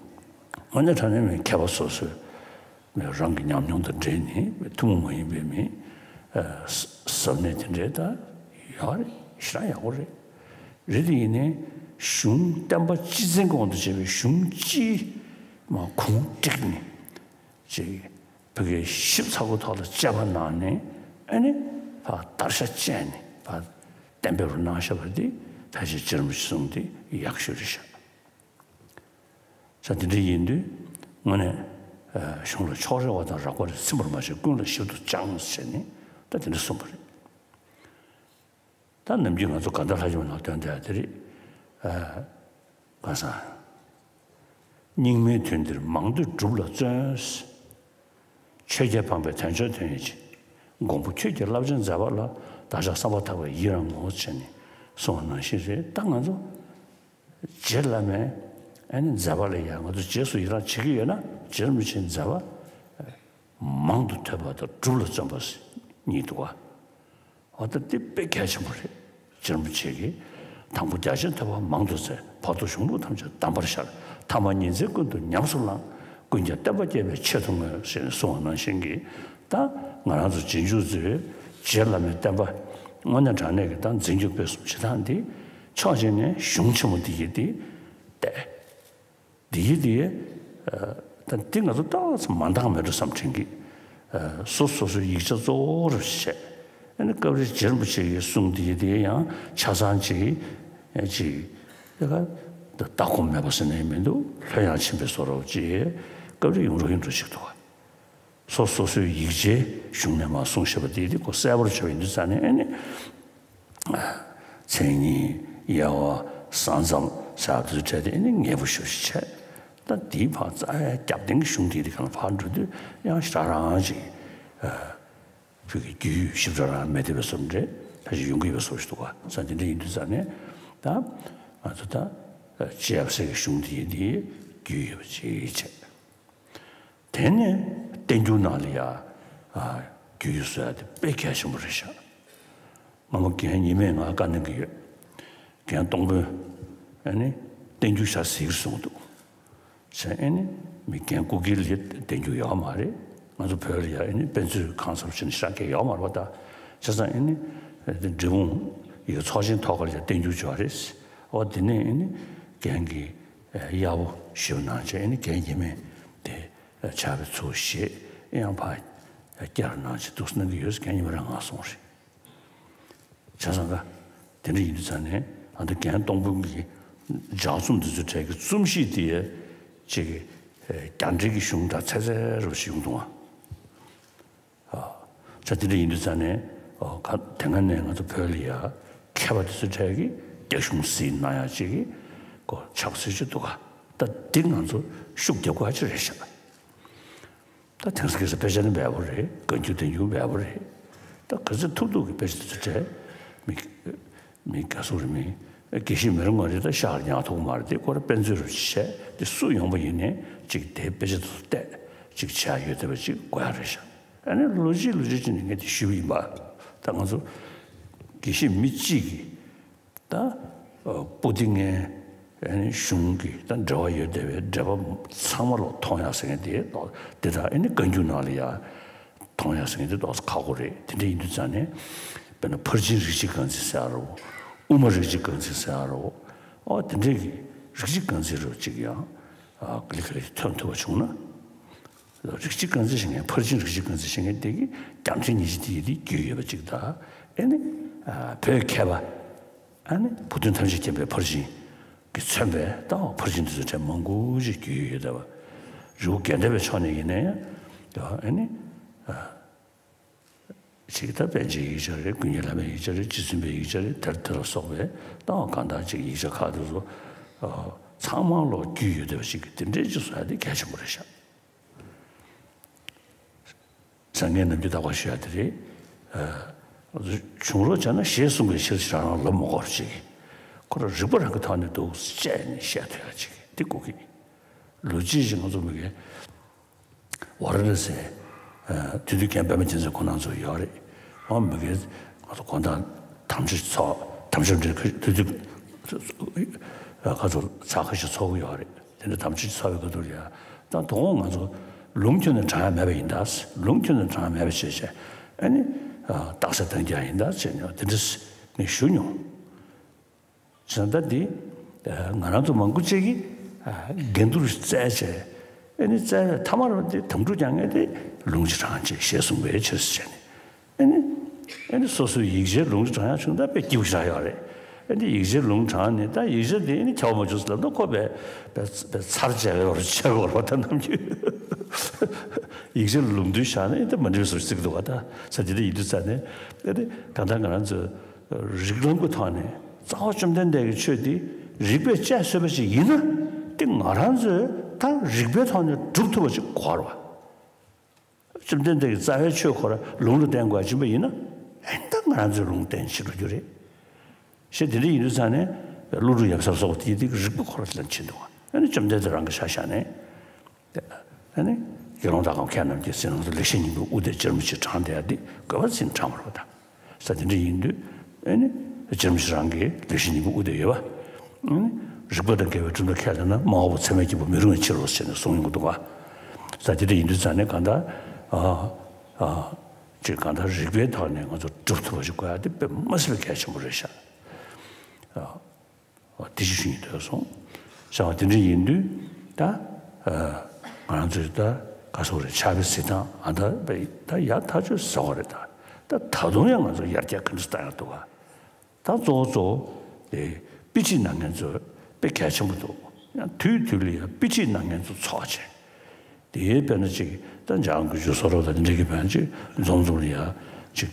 གནས་དྲང་གནས་མི་མཁས་པ་སོ་སོས་མི་རང་གི་ཉམས་མྱོང་དང་འབྲེལ་ནས་ཐུན་མོང་མ་ཡིན་པའི་མི་ཟབ་གནད་དེ་འདྲའི་ད་ཡོད་རེད། ཞེ་དྲག་ཡག་པོ་རེད། རེད་དེ་ཡིན་ནའི་གཞུང་བསྟན་པ་སྤྱི་བཙན་གྱི་དབང་དུ་བྱས་པའི་གཞུང་སྤྱིའི་མ་གུང་བསྒྲིགས་ནས། ཅིག་བོད་སྐད་ཞིབ་ཚགས་པོའི་ཐོག་ལ་དཔྱད་པ་གནང་ནས་ཨ་ནི་ཕར་བརྡར་ཤ་བཅད་ནས་ཕར་གཏན་འབེབས་རུ་གནང་བཞག་པ་འདི་ཕལ་ཆེར་རྗེ་རིན་པོ་ཆེ་གསུང་འདི་ཡག་ཤོས་རེད་ཤག། ས་དེ་འདྲ་ཡིན་དུས་དངོས་གནས་གཞུང་ལ་ཕྱོགས་རེ་བ་དང་རགས་པ་རེ་ཚིམ་པར་མ་བྱས་ཀུན་ལ་ཞིབ་ཏུ་སྦྱངས་ཟེར་ནས་ད་དེ་འདྲ་གསུངས་པ་རེད། ད་ནམ་རྒྱུན་ང་ཚོ་ག་འདྲ་ལྷ་ཆོས་ནང་སྟོན་བསྡད་དེ་རེད། ཨ། ག་ས། རྙིང་མའི་དོན་འདིར་མང་འདོད་སྒྲུབ་ལ་བརྩོན། ཆོས་རྒྱལ་འཕགས་པའི་དལ་འབྱོར་དོན་ཡོད་ཅིང་། མགོན་པོ་ཁྱོད་ཀྱི་བསླབ་བྱ་མཛད་པ་ལ། བདག་ཅག་བསམ་པ་ཐག་པས་ཡི་རང་ངོ་། ཟེར་ནས་གསུངས་པ་ནང་བཞིན་རེད། ད་ང་ཚོ་རྗེ་བླ་མའི་ཨ་ནི་མཛད་པ་ལ་ཡང་ང་ཚོ་རྗེས་སུ་ཡི་རང་བྱེད་ཀྱི་ཡོད་ན་རྗེ་རིན་པོ་ཆེའི་མཛད་པ་མང་དུ་ཐོས་པ་དང་སྒྲུབ་ལ་བརྩོན་པ་གཉིས་འདུག་ག། འོ་ད་འདི་དཔེ་གལ་ཆེན་པོ་རེད། རྗེ་རིན་པོ་ཆེ་གིས་དང་པོ་རྒྱ་ཆེན་ཐོས་པ་མང་དུ་བཙལ། བར་དུ་གཞུང་ལུགས་ཐམས་ཅད་གདམས་པར་ཤར། ཐ་མ་ཉིན་མཚན་ཀུན་ཏུ་ཉམས་སུ་བླངས། ཀུན་ཀྱང་བསྟན་པ་རྒྱས་པའི་ཆེད་དུ་བསྔོས། ཟེར་ནས་གསུངས་པ་ནང་བཞིན་གྱི་ད་ང་རང་ཚོ་རྗེས་འཇུག་ཚོས་རྗེ་བླ་མའི་བསྟན་པ་དངོས་གནས་དྲང་གནས་ཀྱི་ད་འཛིན་སྐྱོང་སྤེལ་གསུམ་བྱེད་སྟངས་འདི་ཕྱོགས་གཅིག་ནས་གཞུང་ཆེན་མོ་འདི་ཡིས་འདི་བལྟས། འདི་ཡིས་འདི་ཡིས་ད་འདི་ང་ཚོ་ཏོག་ཙམ་མ་འདང་མེད་འགྲོ་བསམ་དྲན་གི། སོ་སོ་སོའི་ཡིག་ཆ་གཙོ་བོ་རུ་བྱས། ཨ་ནི་སྐབས་རེ་རྗེ་རིན་པོ་ཆེ་གི་གསུང་འདི་ཡིས་འདི་ཡང་ཆ་ཚང་ཅིག་ཅིག་ད་ལྟ་གོམས་མེད་པ་ཟེར་ནས་མི་འདུག། ལྷོད་ཡངས་ཕྱིན་པའི་བཟོ་འདྲ་ཅིག་སྐབས་རེ་ཡོང་རོགས་ཡོང་འགྲོ་ཞིག་འདུག་བ། སོ་སོ་སོའི་ཡིག་ཆའི་གཞུང་ནས་མར་གསུངས་བཞག་པ་དེ་དེ་ཁོ་གསལ་པོར་བྱས་པ་ཡིན་དུས་ཙང་ནས་ཨ་ནི། མཚན་ཉིད་དབྱེ་བ་ས་མཚམས་ཟེར་བ་དེ་ཚོ་བྲལ་ཏེ་ཨ་ནི་ངེས་པོ་ཞེ་པོ་ཅིག་བྱས། ད་དེའི་ཕར་རྩ་བའི་རྒྱབ་རྟེན་གྱི་གཞུང་དེ་དེ་ག་ལ་ཕར་འགྲོ་དུས་ཡང་ཞེ་དྲག་རང་ཅིག་བོད་ཀྱི་རྒྱུས་ཡོད་ཞིབ་ཕྲ་རང་མེད་བསྡད་པའི་བཟོ་འདྲ་ཕལ་ཆེར་ཡོང་གི་ཡོད་པའི་བཟོ་ཞིག་འདུག་ག། ས་དེ་འདྲ་ཡིན་དུས་ཙང་ནས་ད་ང་ཚོ་ད་སྤྱི་ཡབ་སྲས་ཀྱི་གཞུང་དེ་དེ་རྒྱུས་ཡོད་པ་ཅིག་བྱས། དེ་ནས་བསྟན་འགྱུར་ནང་ལ་ཡ། ཨ། རྒྱུས་ཡོད་བཟོ་ཡ་དེ་དཔེ་གལ་ཆེན་པོ་རེད་ཤག། སྔ་མོ་རྒན་ཉི་མས་ང་བཀའ་གནང་གི་ཡོད། རྒན་སྟོང་དཔོན། ཨ་ནི། བསྟན་འགྱུར་ཞེ་དྲག་གཟིགས་གསུངས་འདུག། བྱས་ཨ་ནི། མི་རྒན་སྐུ་སྒེར་ལ་བསྟན་འགྱུར་ཡོད་མ་རེད། ང་ཚོ་བོད་ལ་ཡ་ཨ་ནི་དཔེ་མཛོད་གང་ཟབ་བྱས་ནས་ཞེ་དྲག་གི་ཡོད་མ་རེད་པ་ད། བྱས་ཙང་ཨ་ནི། འབྲས་སྤུངས་ཡི་གེ་ཚོགས་ཆེན་ཐོག་ཁར་ཡ་བསྟན་འགྱུར་ཅིག་ཡོད་རེད། འོ་དེ་ནས་ཨ་ནི། རྒན་གྱིས། གཡར་པོ་ཞིག་གནང་བྱས་ཨ་ནི་རྒན་ཉི་མས་དེ་ཕྱག་དཔེ་ཚུར་བཞེས། ཡང་ཕར་བསྐྱར་གནང་བྱས་འདུག་སེ་གནང་གི་ཡོད་ཟེར་རྒན་ཉི་མས་རང་ང་གསུངས་རེད། བྱས་ཙང་ཀ་དེ་འདྲ་ཡིན་དུས་ཙང་ནས་ཨ་ད་རྒན་སྟོང་དཔོན་གྱི་ལྗགས་རྩོམ་འདི་ཚོའི་གྲས་ཀྱི་རྩོམ་གཤིས་དེ་ཡ་ཅིག་རྒྱ་འགྲེལ་གྱི་གཞུང་དང་ཚད་ཚད་རུ་ཞིག་ཡོང་འདུག་ཨ། ཨ། ཆ་དེ་འདྲ་ཡིན་དུས་ཙང་ནས། ཨོ། ག་དེ་སྔ་ནས་ང་ཚོ་བོད་ལ་ཡ་མཁས་པ་དེ་ཚོའི་གྲས་ཀྱིས་རྒྱ་གཞུང་གཟིགས་གནང་ཡ་ཅིག་གི་གོ་ཆགས་སྲིད་ཅིག་འདུག་ག། ད་འདི་ང་ཚོ་ཤུགས་རྒྱབ་དགོས་ཡ་ཅིག་རེད་ཤག། ད་དེང་སང་ཁ་སང་དཔེ་ཆ་ནི་འབེལ་པོ་རེད། བཀའ་འགྱུར་བསྟན་འགྱུར་འབེལ་པོ་རེད། ད་ག་ཚོད་ཐུབ་ཐུབ་ཀྱི་དཔེ་ཆ་དེ་ཚོ་བྲིས། མི་མི་དགའ་སོང་རེད། མི་དགེ་བཤེས་མི་རེ་ངོ་རེ་ད་ཤག་ཉག་ཐུག་མ་རེད་དེ། ཁོ་ར་དཔེ་མཛོད་རུ་བྱས་དེ་སུ་ཡོང་པ་ཡིན་ནའི་ཅིག་དེ་དཔེ་ཆ་དེ་ཚོ་བལྟས་ཅིག་བྱས་ཡོད་བསྡད་པ་ཅིག་དགོས་ཡ་རེད་ཤག། ཨ་ནི་ལོ་གཅིག་ལོ་གཅིག་ཅིག་ནས་ངས་དེ་ཞུས་པ་ཡིན་པ། ད་ང་ཚོ་དགེ་བཤེས་མི་གཅིག་གིས་ད་པོ་ཏི་ལྔའི་ཨ་ནི་གཞུང་གི་ད་འབྲེལ་བ་ཡོད་བསྡད་པའི་འགྲེལ་པ་ཚང་མ་ལོག་མཐོང་ཡག་ཟེར་མཁན་དེ་ལོག་དེ་དག་ཨ་ནི་བཀའ་འགྱུར་ནང་ལ་ཡ་མཐོང་ཡག་ཟེར་མཁན་དེ་ཏོག་ཙམ་ཁག་པོ་རེད། དེ་འདྲ་ཡིན་དུས་ཙང་ནས་དཔེར་ན་ཕར་ཕྱིན་རིགས་གཅིག་རྐང་འཛིན་ཟེར་ཡ་རོ། དབུ་མ་རིགས་གཅིག་རྐང་འཛིན་ཟེར་ཡ་རོ། ཨོ་དེ་འདྲས་ཀྱི་རིགས་གཅིག་རྐང་འཛིན་རོ་གཅིག་ཡང་ཨ་ག་ལེ་ག་ལེ་ཐོན་ཐུབ་པ་བྱུང་ན། རིགས་གཅིག་རྐང་འཛིན་བྱེད་མཁན་ཕར་ཕྱིན་རིགས་གཅིག་རྐང་འཛིན་བྱེད་མཁན་དེ་གི་རྒྱང་འཕྲིན་ཉི་ཤུ་དེ་ཡི་དེ་རྒྱུས་ཡོད་པ་གཅིག་དང་། ཨེ་ནི་ཨ་བོད་མཁས་པ་ཨ་ནི་བུ་སྟོན་ཐམས་ཅད་མཁྱེན་པའི་ཕར་ཕྱིན་གྱིས་མཚོན་པའི་ད་ཕར་ཕྱིན་དེ་ཚོ་གྲས་མང་པོ་ཞིག་རྒྱུས་ཡོད་བསྡད་པ། རི་བོ་དགེ་ལྡན་པའི་ཕྱོགས་ནས་ཡིན་ན་ཡང་ཨ་ནི། ཅིག་ད་པཎ་ཆེན་ཡིག་ཆ་རེད། ཀུན་མཁྱེན་བླ་མའི་ཡིག་ཆ་རེད། རྗེ་བཙུན་པའི་ཡིག་ཆ་རེད། དེར་དེ་ལ་སོགས་པའི་ད་གང་ལྟར་ཅིག་ཡིག་ཆ་ཁག་དེ་ཚོ་ཚང་མ་ལོག་རྒྱུས་ཡོད་བསྡད་པ་ཞིག་གི་དེ་འདྲའི་ཅིག་བཟོ་ཡ་དེ་གལ་ཆེན་པོ་རེད་ཤག། ཟང་ངེ་ནམ་རྒྱུན་ལྟ་བ་ཞུ་ཡ་དེ་རེད། བྱུང་རོགས་བྱས་ན་ཞེས་གསུང་བའི་ཕྱིར་ཞེས་རང་རང་ལབ་མ་དགོས་པ་ཅིག། ཁོ་རང་རིག་པ་རང་གི་ཐོག་ནས་འདུག་བཅད་ནས་བཤད་ཐུབ་ཡ་ཅིག་དེ་དགོས་ཀྱི། ལོ་རྒྱུས་ཅིག་ང་ཚོ་མི་གའི་ཝཱ་ར་ཎ་སི། དེ་དུས་རྒན་པད་མ་རྒྱལ་མཚན་ཁོང་རྣམ་ཚོ་ཡོད་རེད། འོ་མི་གའི་ང་ཚོ་དགོང་དག་དམ་ཆོས་ཚོགས། དམ་ཆོས་འདྲ་དེ་དུས་ཁ་ཚོ་ཚ་ཁ་ཞིག་ཚོགས་ཀྱི་ཡོད་རེད། དེ་འདྲ་དམ་ཆོས་ཚོགས་པའི་སྐབས་དུ་ཡ་ད་དོ་དགོང་ང་ཚོ་ལུང་ཁྱོན་ནས་དྲང་ཡ་མེད་པ་ཡིན་ད། ལུང་ཁྱོན་ནས་དྲང་ཡ་མེད་པ་བྱས་བྱས་ཨ་ནི་རྟགས་གསལ་བཏང་རྒྱུ་ཡིན་ད་བྱས་ནས་དེ་འདྲ་ངས་ཞུ་མྱོང་། བྱས་ཙང་ད་འདི་ང་རང་ཚོ་མང་པོ་ཅིག་གིས་འགན་འཁུར་བཙལ་བྱས་ཨ་ནི་བཙལ་བའི་མཐའ་མ་རུ་འདི་དམ་ཕྲུག་ཀྱང་ངས་དེ་ལུང་ཅིག་དྲང་བྱས་ཞེས་གསུངས་པའི་ཕྱིར་ཟེར་བྱས་ནས། ཨ་ནི། ཨ་ནི་སོ་སོའི་ཡིག་ཆའི་ལུང་དྲང་ཡག་བྱུང་ན་དཔེ་སྐྱིད་པོ་ཞིག་རག་ཡོད་རེད། ཨ་ནི་ཡིག་ཆའི་ལུང་དྲངས་ནས་ད་ཡིག་ཆ་དེ་ནི་ཁྱབ་པ་མ་བྱུང་ཟེར་ལབ་ན་ཁོ་དཔེ་དཔེ་དཔེ་ཚར་བཅད་པའི་བར་ཆད་དགོས་རེད་པ། ད་ནམ་རྒྱུན་ཡིག་ཆའི་ལུང་དུ་བཞག་ན་ཨེ་ད་མ་འགྲིག་པའི་བཟོ་ཞིག་བརྩི་གི་འདུག་ག་ད་ས་དེ་འདྲ་ཡིན་དུས་ཙང་ནས་ཨེ་ད་གང་ལྟར་ང་རང་ཚོའི་རིགས་ལམ་གྱི་ཐོག་ནས་རྩ་བ་བཅོམ་ལྡན་འདས་ཀྱི་ཆོས་དེ་རིགས་པས་དཔྱད་བཟོད་པ་ཞིག་ཡིན་ན་དེ་ང་རང་ཚོས་ད་རིགས་པའི་ཐོག་ནས་སྒྲུབ་ཐུབ་པ་ཞིག་དགོས་རེད་པ། བཅོམ་ལྡན་འདས་ཀྱི་རྩ་བའི་ཆོས་ཁོ་ར་ལུང་ལ་བརྟེན་དགོས་ཡ་ཕྱིན་པ་ཡིན་ན་ཨེ་ད་ང་རང་ཚོའི་ལུང་བརྟེན་བྱེད་འགྲོ་རྒྱུ་རེད། ཞེས་དེ་འདྲ་ཡིན་དུས་ཙང་ནས་ཀླུ་སྒྲུབ་ཡབ་སྲས་སོགས་དེ་དེ་རིགས་པ་ཁོ་ར་ལ་ཕྱིན་འདུག་ཨ་ནི་བཅོམ་ལྡན་འདས་རང་གི་ཤ་ཤ་ནས་ཨ་ནི་དགེ་སློང་དག་གམ་མཁས་རྣམས་ཀྱིས་ཟིན་ལོངས་སུ་ལེགས་བཤད་སྙིང་པོའི་དབུ་དེ་ཇེ་རིང་ཇེ་དྲག་དེ་ཡ་དེ་དགོས་པ་ཟིན་དྲག་མ་རེད་པ་ད། ས་དེ་འདྲ་ཡིན་དུས་ཨེ་ནི་རྗེ་རིན་པོ་ཆེ་རང་གི་ལེགས་བཤད་སྙིང་པོའི་དབུ་དེ་ཡོད་པ། ཨེ་ནི་རིགས་པ་དང་འགལ་བའི་གྲུབ་མཐའ་ཁས་ལེན་ན་སྨྲ་བ་པོ་ཚད་མས་བསྐྱེད་པ་མི་རུང་བའི་ཕྱིར་རོ་ཟེར་ནས་གསུངས་ཡོང་གི་འདུག་ག་ས་དེ་འདྲ་ཡིན་དུས་ཙང་ནས་གང་ལྟར་ཨ་ཨ་ཅིག་གང་ལྟར་རིགས་པའི་ཐོག་ནས་ང་ཚོ་སྒྲུབ་ཐུབ་པ་ཞིག་དགོས་ཡ་དེ་དཔེ་མ་སྲིད་པའི་གལ་ཆེན་པོ་རེད་ཤག་འོ་དེ་ཅིག་ཞུ་སྙིང་འདོད་སོང་། བྱ་བ་དེ་འདྲ་ཡིན་དུས་ད་ང་རང་ཚོས་ད་ག་སོག་རེད་ཕྱག་དཔེ་གཟིགས་སྟངས་ཨ་ད་ད་ཡག་ཐག་ཆོད་ཟེར་བ་རེད། ད་ད་ད་དུང་ཡང་ང་ཚོ་ཡར་རྒྱས་ག་འདྲ་བཏང་ཡག་འདུག་ག་ད་གཙོ་བོ་གཙོ་བོ་དེ་དཔེ་ཁྲིད་གནང་མཁན་ཚོ་དཔེ་གལ་ཆེན་པོ་འདུག་ཡང་དུས་དུས་ལ་ཡང་དཔེ་ཁྲིད་གནང་མཁན་ཚོ་ཚོགས་བྱས། དེའི་དཔེར་ན་ཅིག་ད་འཇམ་དབྱངས་དགུན་ཆོས་སོ་རོ་དང་དེ་འདྲ་གི་བན་ཅིག་འཛོམས་འཛོམས་ལ་ཡ་ཅིག་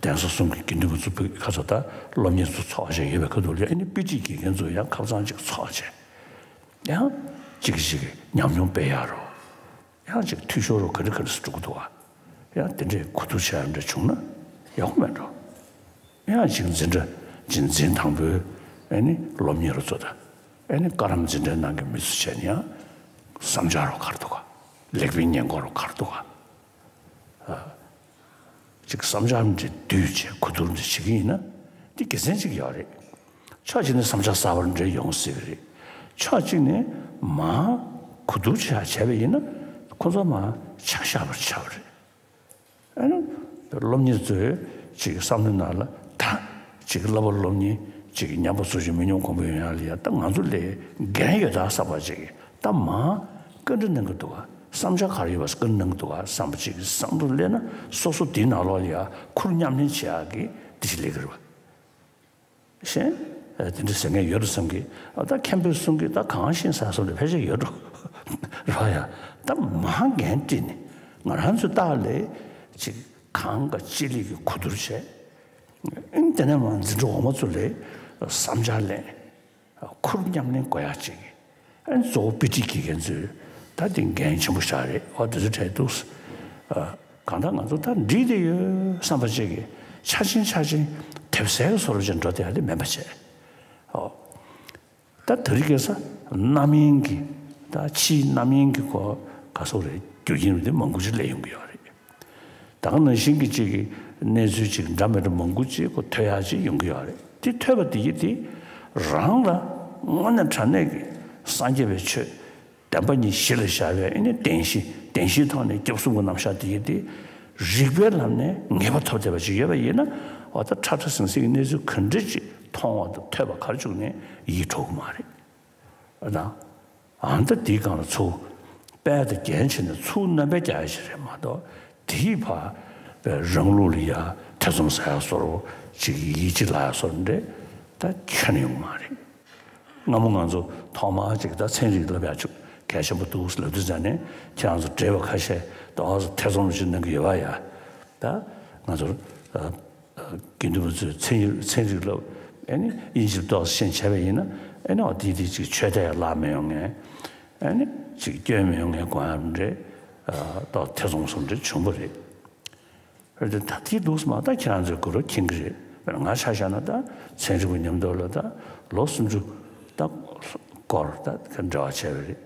གདན་ས་གསུམ་གྱི་དགེ་འདུན་པ་ཚོ་ཕུད་ཁ་ཚ་ད་སློབ་གཉེར་ཚོ་ཚོགས་བྱས་ཡོད་པའི་ཁ་ཐུག་ལ་ཨ་ནི་དཔེ་ཁྲིད་དགེ་རྒན་ཚོ་ཡང་ཁ་སང་ཅིག་ཚོགས་བྱས་ཡང་ཅིག་ཅིག་ཉམས་མྱོང་སྤེལ་ཡག་རོ་ཡང་ཅིག་འཐུས་ཤོར་རོ་ག་འདྲ་ག་འདྲ་སུ་འགྲོ་གི་འདུག་བ་ཡང་དེ་འདྲའི་གོ་བསྡུར་བྱས་ཡག་འདྲ་བྱུང་ན་ཡག་པོ་མེད་འགྲོ། ཡང་ཅིག་འཛིན་གྲྭ་ཅིག་འཛིན་དང་པོའི་ཨ་ནི་སློབ་གཉེར་རོ་ཚོ་དང་ཨ་ནི་བཀའ་རམས་འཛིན་གྲྭའི་ནང་གི་མི་ཚོ་བྱས་ནས་ཡང་བསམ་འཆར་རོ་ག་རེ་འདུག་ག་ལེགས་སྤེལ་ཉེས་འགོག་རོ་ག་རེ་འདུག་ག་ཅིག་བསམ་འཆར་འདི་བསྡུས་བྱས་གོ་བསྡུར་འདི་བྱེད་ཀྱི་ཡིན་ན་འདི་དགེ་མཚན་ཅིག་ཡོད་རེད། ཕྱོགས་གཅིག་ནས་བསམ་འཆར་གསར་པ་འདྲ་ཡོང་སྲིད་པ་རེད། ཕྱོགས་གཅིག་ནས་མར་གོ་བསྡུར་བྱས་བྱས་པ་ཡིན་ན་ཁོ་ཚོ་མར་ཆ་བཞག་པར་བྱ་བ་རེད། ཨ་ནི་སློབ་གཉེར་ཚོའི་ཅིག་བསམ་བློའི་ནང་ལ་ད་ཅིག་བསླབ་པ་སློབ་གཉེར་ཅིག་ཉམས་པ་ཚོ་ཅིག་མི་ཉམས་གོང་འཕེལ་ཡོང་ཡག་ལ་ཡ་ད་ང་ཚོ་ལས་འགན་ཡོད་ད་བསམ་པ་ཅིག་ད་མར་བཀའ་འདྲི་གནང་གི་འདུག་ག་བསམ་འཆར་ག་རེ་ཡོད་པ་བཀའ་འདྲི་གནང་གི་འདུག་ག་བསམ་པ་ཅིག་བསམ་བློ་སླེབས་ན་སོ་སོ་དེའི་ནང་ལོགས་ལ་ཡ་ཁུར་མཉམ་ལེན་བྱེད་ཡག་གི་དེ་ཅིག་ལས་ཀ་རེད་པ། གཞན། དེ་འདྲ་ཟེར་མཁན་ཡོད་འགྲོ་བསམ་གི་ཨ་ད་མཁན་པོས་གསུང་གི་ད་གང་ཤེས་ས་སོགས་ལ་ཕལ་ཆེར་ཡོད་འགྲོ། རོ་ཡ། ད་མ་འགན་དཀྲིས་ནས་ང་རང་ཚོའི་ལྟག་ལས་ཅིག་གང་ག་ཅི་ལས་ཀྱི་གོ་བསྡུར་བྱས། ཨིན་དེ་ནས་མ་འཛིན་གྲྭ་འོག་མ་ཚོ་ལས་བསམ་འཆར་ལེན། ཁུར་མཉམ་ལེན་དགོས་ཡག་ཅིག་ཨན་གཙོ་བོ་དཔེ་ཁྲིད་དགེ་རྒན་ཚོས་ད་དེ་འགན་ཆེན་པོ་ཞིག་རེད། ཨོ་དེ་ཚོ་འཕྲད་འདུག་ཨ། གང་ལྟར་ང་ཚོ་ད་འགྲིག་བསྡད་ཡོད་བསམ་པ་ཅིག་གིས་ཆ་ཆེན་ཆ་ཆེན་དེབ་གསལ་གྱི་བཟོ་འདྲ་ཅིག་འགྲོ་བསྡད་ཡག་དེ་མིན་པ་བྱས། ཨོ། ད་དེ་རིང་ཁ་སང་རྣམ་གཡེང་གི་ད་ཕྱིའི་རྣམ་གཡེང་གི་སྐོར་ག་སོགས་རེད་རྒྱུ་རྐྱེན་རེད་མང་པོ་ཅིག་སླེབས་ཡོང་གི་ཡོད་རེད། ད་ག་ནང་བཞིན་གྱི་ཅིག་གི་གནས་ཚུལ་ཅིག་འདྲ་མི་འདྲ་མང་པོ་ཅིག་གོ་ཐོས་ཡག་ཅིག་ཡོང་གི་ཡོད་རེད། དེ་ཐོས་པ་དེ་ཡིས་དེ་རང་ལ་དངོས་གནས་དྲང་གནས་ཀྱི་སངས་རྒྱས་པའི་ཆོས་བདེན་པ་གཉིས་གཞི་ལ་བཞག་པའི་ཨེ་ནི་བདེན་བཞི་བདེན་བཞིའི་ཐོག་ནས་སྐྱབས་གསུམ་གྱི་རྣམ་གཞག་དེ་ཡིས་དེ་རིགས་པའི་ལམ་ནས་ངེས་པ་ཐོབ་བསྡད་པ་ཅིག་ཡོད་པ་ཡིན་ན་འོ་ད་ཁྲ་ཁྲ་ཟིང་ཟིང་གི་གནས་ཚུལ་ག་འདྲ་ཅིག་མཐོང་བ་དང་ཐོས་པ་ག་རེ་བྱུང་ནས་ཡིད་འཕྲོག་གི་མ་རེད། ཨ་ད། ཨ་ད་དེའི་སྒང་ལ་ཚུར་དཔལ་དང་རྒྱན་བྱས་ནས་ཚུར་རྣམ་པ་རྒྱག་ཡ་ཞིག་རེད་མ་གཏོགས་དེའི་ཕར་པའི་རང་ལུགས་ལ་ཡ་ཐེ་ཚོམ་ཟ་ཡ་བཟོ་འདྲ་ཅིག་ཡིད་ཆེས་ལ་ཡ་བཟོ་འདྲ་ད་ཁྱོན་ནས་ཡོང་མ་རེད། སྔ་མོ་ང་ཚོ་ཐོག་མར་ཅིག་ད་ཚན་རིག་བསླབ་ཡ་བཅུག་གལ་ཆེན་པོ་འདུག་ལབ་དུས་ཙང་ནས་ཁྱེད་རང་ཚོ་བགྲེས་པ་ཁ་ཤས་ད་ཨ་ཚོ་ཐེ་ཚོམ་ཞིག་གནང་གི་ཡོད་པ་ཡ། ད་ང་ཚོ་ཨ་ཨ་དགེ་འདུན་པ་ཚོས་ཚན་རིག་ཚན་རིག་སློབ་ཨེ་ནི་དབྱིན་ཇིར་ཏོག་ཙམ་ཤེས་བྱས་པ་ཡིན་ན་ཨེ་ནི་འོ་དེ་དེ་ཅིག་ཆོས་དད་བརླག་མི་ཡོང་མཁན་ཨེ་ནི་ཅིག་སྐྱོན་མི་ཡོང་མཁན་དགོངས་ཡག་རེད། ཨ་ཏོག་ཐེ་ཚོམ་སོང་འདྲ་བྱུང་བ་རེད། རེད་དེ་ད་དེའི་ལུགས་སུ་མ་ད་ཁྱེད་རང་ཚོའི་གུ་རུ་མཁྱེན་གྱི་རེད། དཔེར་ན་ང་ཆ་བཞག་ན་ད་ཚན་རིག་པ་མཉམ་དུ་ལ་ད་ལོ་སུམ་ཅུ་ད་སྐོར་ད་འབྲེལ་བ་བྱས་པ་རེད།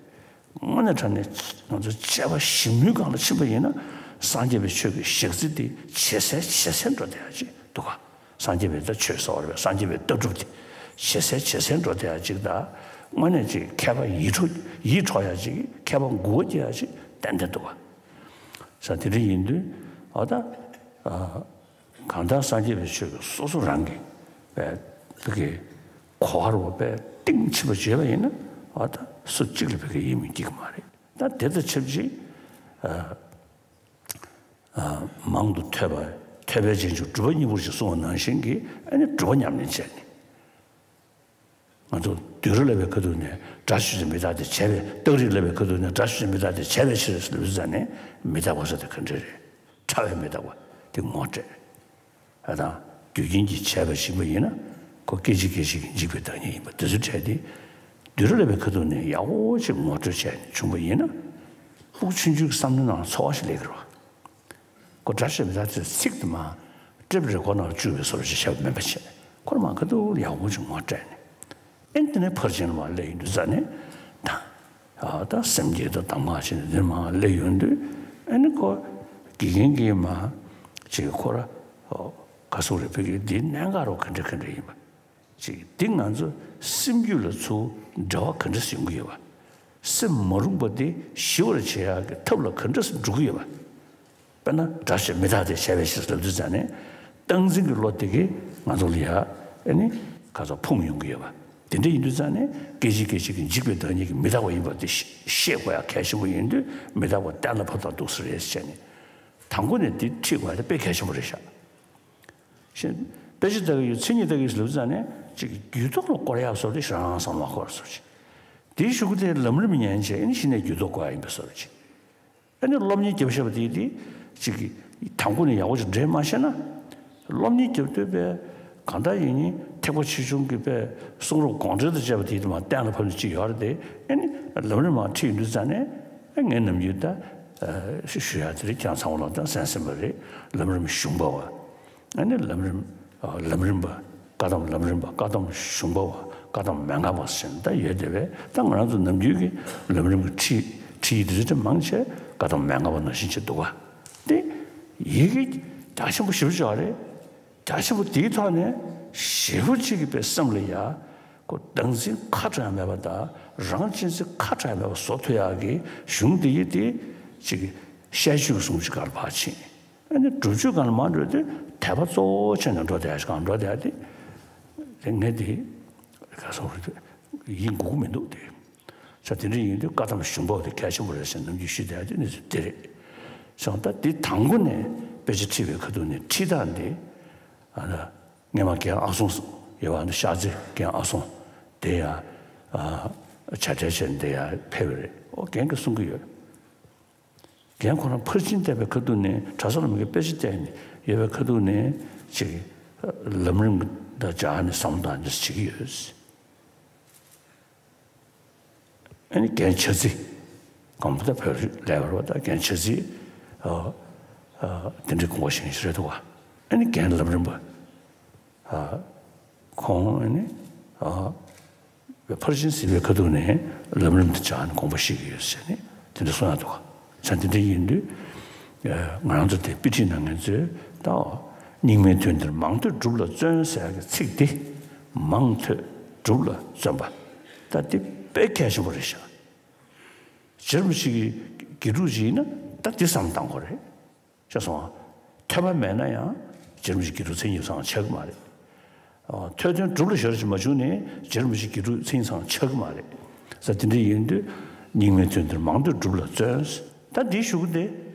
དངོས་གནས་དྲང་གནས་ང་ཚོ་དཔྱད་པ་ཞིབ་མོའི་སྒང་ལ་ཕྱིན་པ་ཡིན་ན་སངས་རྒྱས་པའི་ཆོས་ཀྱི་ཞག་ཚི་དེ་ཇེ་གསལ་ཇེ་གསལ་འགྲོ་བསྡད་ཡ་ཅིག་འདུག་ག་སངས་རྒྱས་པའི་ད་ཆོས་ཟེར་བ་རེད་པས། སངས་རྒྱས་པའི་ལྟ་གྲུབ་དེ་ཇེ་གསལ་ཇེ་གསལ་འགྲོ་བསྡད་ཡ་ཅིག་ད་དངོས་གནས་ཅིག་མཁས་པ་ཡིད་འཕྲོག་ཡིད་འཕྲོག་ཡ་ཅིག་མཁས་པ་མགུ་སྐོར་སྐྱེ་ཡ་ཅིག་ཏན་ཏན་འདུག་ག་ས་དེ་འདྲ་ཡིན་དུས་ཨ་ད་ཨ་གང་ལྟར་སངས་རྒྱས་པའི་ཆོས་ཀྱི་སོ་སོ་རང་གི་པའི་ཕ་གི་གོ་བར་བ་པའི་གཏིང་ཕྱིན་པ་བརྗོད་པ་ཡིན་ན་ཨ་ད་སུ་གཅིག་ལ་ཕ་གི་ཡིད་མི་སྐྱེ་གི་མ་རེད། ད་དེ་དང་ཆབས་ཅིག་ཨ་ཨ་མང་དུ་ཐོས་པ་ཐོས་པས་རྗེས་འཇུག་སྒྲུབ་པ་གཉིས་པོ་ཞེས་གསུངས་པ་ནང་བཞིན་གྱི་ཨ་ནི་སྒྲུབ་པ་ཉམས་ལེན་བྱས་ནས། ང་ཚོ་བསྡུས་ར་ལབ་པའི་ཁ་ཐུག་ནས་སྒྲ་ཆོས་ཅན་མི་རྟག་སྟེ་བྱས་པས། རྟགས་རིགས་ལབ་པའི་ཁ་ཐུག་ནས་སྒྲ་ཆོས་ཅན་མི་རྟག་སྟེ་བྱས་པའི་ཕྱིར་ལབ་ཙང་ནས་མི་རྟག་པ་ཟེར་དེ་ག་འདྲ་རེད། ཕྲ་བའི་མི་རྟག་པ་དེ་ངོ་སྤྲད། ཨ་དང་རྒྱུ་རྐྱེན་གྱིས་བྱས་པ་ཞིག་ཡིན་པ་ཡིན་ན་ཁོ་སྐད་ཅིག་སྐད་ཅིག་གིས་འཇིག་པའི་བདག་ཉིད་ཡིན་པ་དེ་ཚོ་བྲལ་ཏེ། བསྡུས་ར་ལབ་པའི་ཁ་ཐུག་ནས་ཡག་པོ་ཅིག་ངོ་སྤྲོད་བྱས་ནས་བྱུང་བ་ཡིན་ན་ཕྲུ་གུ་ཆུང་ཆུང་གི་བསམ་བློའི་ནང་ཚོར་བ་ཞིག་སླེབས་ཀྱི་རེད་པ། ཁོ་སྒྲ་ཆོས་མི་རྟག་སྟེ་ཚིག་དེ་མ་ཊེབ་རེ་ཀོར་ནང་བཅུག་པའི་བཟོ་འདྲ་ཞིག་བྱས་པ་མིན་པ་བྱས། ཁོ་རང་མ་ཁ་ཐུག་ཡག་པོ་ཅིག་ངོ་སྤྲད་ནས། ཨེ་ནི་དེ་ནས་ཕར་ཕྱིན་ལ་མར་སླེབས་ཡོང་དུས་ཙ་ནས་ད་ཨ་ད་སེམས་བསྐྱེད་དང་གདམས་ངག་བྱས་ནས་འདིར་མར་སླེབས་ཡོང་དུས་ཨེ་ནི་ཁོ་དགེ་རྒན་གྱིས་མར་ཅིག་ཁོ་ར་ཨོ་ག་སོག་རེ་ཕ་གི་འདིའི་གནད་འགག་རོ་ག་འདྲ་ག་འདྲ་ཡིན་པ། ཅིག་འདི་ང་ཚོ་སེམས་རྒྱུད་ལ་ཚུར་འབྲེལ་བ་ག་འདྲ་ཞིག་ཡོང་གི་ཡོད་པ། སེམས་མ་རུངས་པ་དེ་ཞི་བར་བྱེད་ཡག་གི་ཐབས་ལ་ག་འདྲ་ཞིག་འགྲོ་གི་ཡོད་པ། དཔེར་ན་སྒྲ་ཆོས་མི་རྟག་སྟེ་བྱས་པའི་ཕྱིར་ལབ་དུས་ཙ་ནས་སྟངས་འཛིན་གྱི་བློ་དེ་གིས་ང་ཚོ་ལ་ཡ་ཨེ་ནི་ག་ཚོད་ཕུང་ཡོང་གི་ཡོད་པ། དེ་འདྲ་ཡིན་དུས་ཙ་ནས་སྐད་ཅིག་སྐད་ཅིག་གིས་འཇིག་པའི་བདག་ཉིད་ཀྱི་མི་རྟག་པ་ཡིན་པ་དེ་ཤེས་དགོས་ཡག་གལ་ཆེན་པོ་ཡིན་དུས་མི་རྟག་པ་གཏན་ལ་ཕབ་དང་འདུག་སེ་རེད་ཟེར་ནས་དང་པོ་ནས་འདི་ཁྲིད་དགོས་ཡག་དེ་དཔེ་གལ་ཆེན་པོ་རེད་ཤག་དཔེ་ཆ་ལྟ་གི་ཡོད། མཚན་ཉིད་ལྟ་གི་ཡོད་ཟེར་ལབ་ཙང་ནས་ཅིག་རྒྱུད་ཐོག་ལ་བསྐོར་ཡག་བཟོ་དེ་ཞེ་དྲག་བསམ་བློ་འཁོར་བཟོ་ཅིག་དེའི་གཞུག་གུ་དེ་ལམ་རིམ་ཉན་བྱས་ཨེ་ནི་གཞི་ནས་རྒྱུད་ཐོག་བསྐོར་ཡག་ཡིན་པའི་བཟོ་ཅིག་ཨེ་ནི་སློབ་གཉེར་རྒྱབ་ཤེས་པ་དེ་དེ་ཅིག་དང་པོ་ནས་ཡག་པོ་ཅིག་འདྲེན་མ་ཤེས་ན། སློབ་གཉེར་རྒྱབ་དུས་པས་གང་ལྟར་ཡིན་ནི་ཐེག་པ་ཆེ་ཆུང་གི་པས་གསུང་རབ་དགོངས་འགྲེལ་དང་བཅས་པ་དེ་དེ་མ་གཏན་ལ་ཕབ་ནས་ཅིག་ཡོད་རེད་དེ་ཨེ་ནི་ལམ་རིམ་མ་ཁྲིད་ཡོང་དུས་ཙ་ནས་ཨེ་ངས་ནམ་རྒྱུན་ད་ཞུ་ཡག་དེ་རེད། ཁྱེད་རང་ཚང་མ་ལ་ད་གསན་གསན་པ་རེད། ལམ་རིམ་གཞུང་པ་བ། ཨ་ནི་ལམ་རིམ། ཨ་ལམ་རིམ་པ། བཀའ་གདམས་ལམ་རིམ་པ། བཀའ་གདམས་གཞུང་པ་བ། བཀའ་གདམས་མན་ངག་པ་ཟེར་ནས་ད་ཡོད་དེ་བས། ད་ང་རང་ཚོ་ནམ་རྒྱུན་གྱི་ལམ་རིམ་གྱི་ཁྲིད་ཁྲིད་ཡིག་དེ་ཚོ་མང་ཆེ་བཀའ་གདམས་མན་ངག་པ་ནང་བཞིན་བྱས་འདུག་ག་དེ་ཡི་གེ་རྒྱ་ཆེན་པོ་ཞེ་པོ་ཅིག་རེད། རྒྱ་ཆེན་པོ་དེའི་ཐོག་ནས་ཞེ་པོ་ཅིག་གི་པའི་སེམས་ལ་ཡ་ཁོ་བདག་འཛིན་ཁ་བྲལ་མེད་པ་དང་རང་གཅེས་འཛིན་ཁ་བྲལ་མེད་པ་བཟོ་ཐུབ་ཡག་གི་གཞུང་དེ་ཡི་དེ་ཅིག་ཤེར་ཕྱིན་གྱི་གསུང་ཅིག་གར་ཕར་ཕྱིན། ཨ་ནི་སྒྲུབ་མཆོད་སྒང་ལ་མར་འགྲོ་དུས་དད་པ་གཙོ་བོ་བྱས་ནས་འགྲོ་བསྡད་ཡག་ཅིག་གང་འགྲོ་བསྡད་ཡག་དེ་དེ་ངས་དེ་ག་སོང་རེད། ཡིད་འགུག་གི་མི་འདུག་དེ། ས་དེ་འདྲ་ཡིན་དུས་བཀའ་གདམས་གཞུང་པ་དེ་གལ་ཆེན་པོ་རེད་ཟེར་ནམ་རྒྱུན་ཞུས་བསྡད་ཡག་དེ་གནས་ཚུལ་དེ་རེད། སོང་ད་དེ་དང་པོ་ནས་དཔེ་ཆ་ཁྲིད་པའི་ཁ་ཐུག་ནས་ཁྲིད་སྟངས་དེ་ཨ་ན་སྔས་མ་རྒན་ཨ་སོང་ཡོད་པ་འདི་ཤར་རྩེ་རྒན་ཨ་སོང་དེ་ཡང་ཨ་བྱ་བྲལ་བྱས་ནས་དེ་ཡང་ཕེབས་པ་རེད། ཨོ་རྒན་གྱིས་གསུང་གི་ཡོད། རྒན་ཁོ་རང་ཕར་ཕྱིན་བལྟས་པའི་ཁ་ཐུག་ནས་གྲྭ་ས་ལ་མ་གི་དཔེ་ཆ་བལྟས་ནས་ཡོད་པའི་ཁ་ཐུག་ནས་ཅིག་ལམ་རིམ་དང་སྦྱར་ནས་བསམ་བློ་བཏང་ནས་བྱེད་ཀྱི་ཡོད། ཨ་ནི་རྒན་ཆ་རྩི་གང་པོ་ད་བོད་ལས་བར་བ་ད་རྒན་ཆ་རྩི་ཨ་ཨ་དེ་འདྲའི་དགོངས་པ་བཞེས་ཞིག་རེད་འདུག་བ། ཨ་ནི་རྒན་ལམ་རིམ་པ། ཨ་ཁོང་ཨ་ནི་ཨ་ཕར་ཕྱིན་ཟིན་པའི་ཁ་ཐུག་ནས་ལམ་རིམ་དེ་སྦྱར་ནས་དགོངས་པ་བཞེས་ཀྱི་ཡོད་ཟེར་ནས་དེ་འདྲ་གསུང་ཡག་འདུག་ག་ས་དེ་འདྲ་ཡིན་དུས་ང་རང་ཚོ་དེ་དཔེ་ཁྲིད་གནང་མཁན་ཚོས་ད་རྙིང་མའི་དོན་འདིར་མང་ཐོས་སྒྲུབ་ལ་བརྩོན་ཟེར་ཡག་གི་ཚིག་དེ་མང་ཐོས་སྒྲུབ་ལ་བརྩོན་པ་ད་དེ་དཔེ་གལ་ཆེན་པོ་རེད་ཤག་རྗེ་རིན་པོ་ཆེ་གི་དགེ་ཕྲུག་ཅིག་ཡིན་ན་ད་འདི་བསམ་བཏང་དགོས་རེད། ཤེས་སོང་ཨ། ཐོས་པ་མེད་ན་ཡང་རྗེ་རིན་པོ་ཆེ་དགེ་ཕྲུག་མཚན་ཉིད་ཚང་ཆགས་ཀྱི་མ་རེད། ཨ་ཐོས་དོན་སྒྲུབ་ལ་ཞར་ཞིག་མ་བྱུང་ནས་རྗེ་རིན་པོ་ཆེ་དགེ་ཕྲུག་མཚན་ཉིད་ཚང་ཆགས་ཀྱི་མ་རེད། ས་དེ་འདྲ་ཡིན་དུས་རྙིང་མའི་དོན་འདིར་མང་ཐོས་སྒྲུབ་ལ་བརྩོན། ད་འདིའི་གཞུག་གུ་དེ་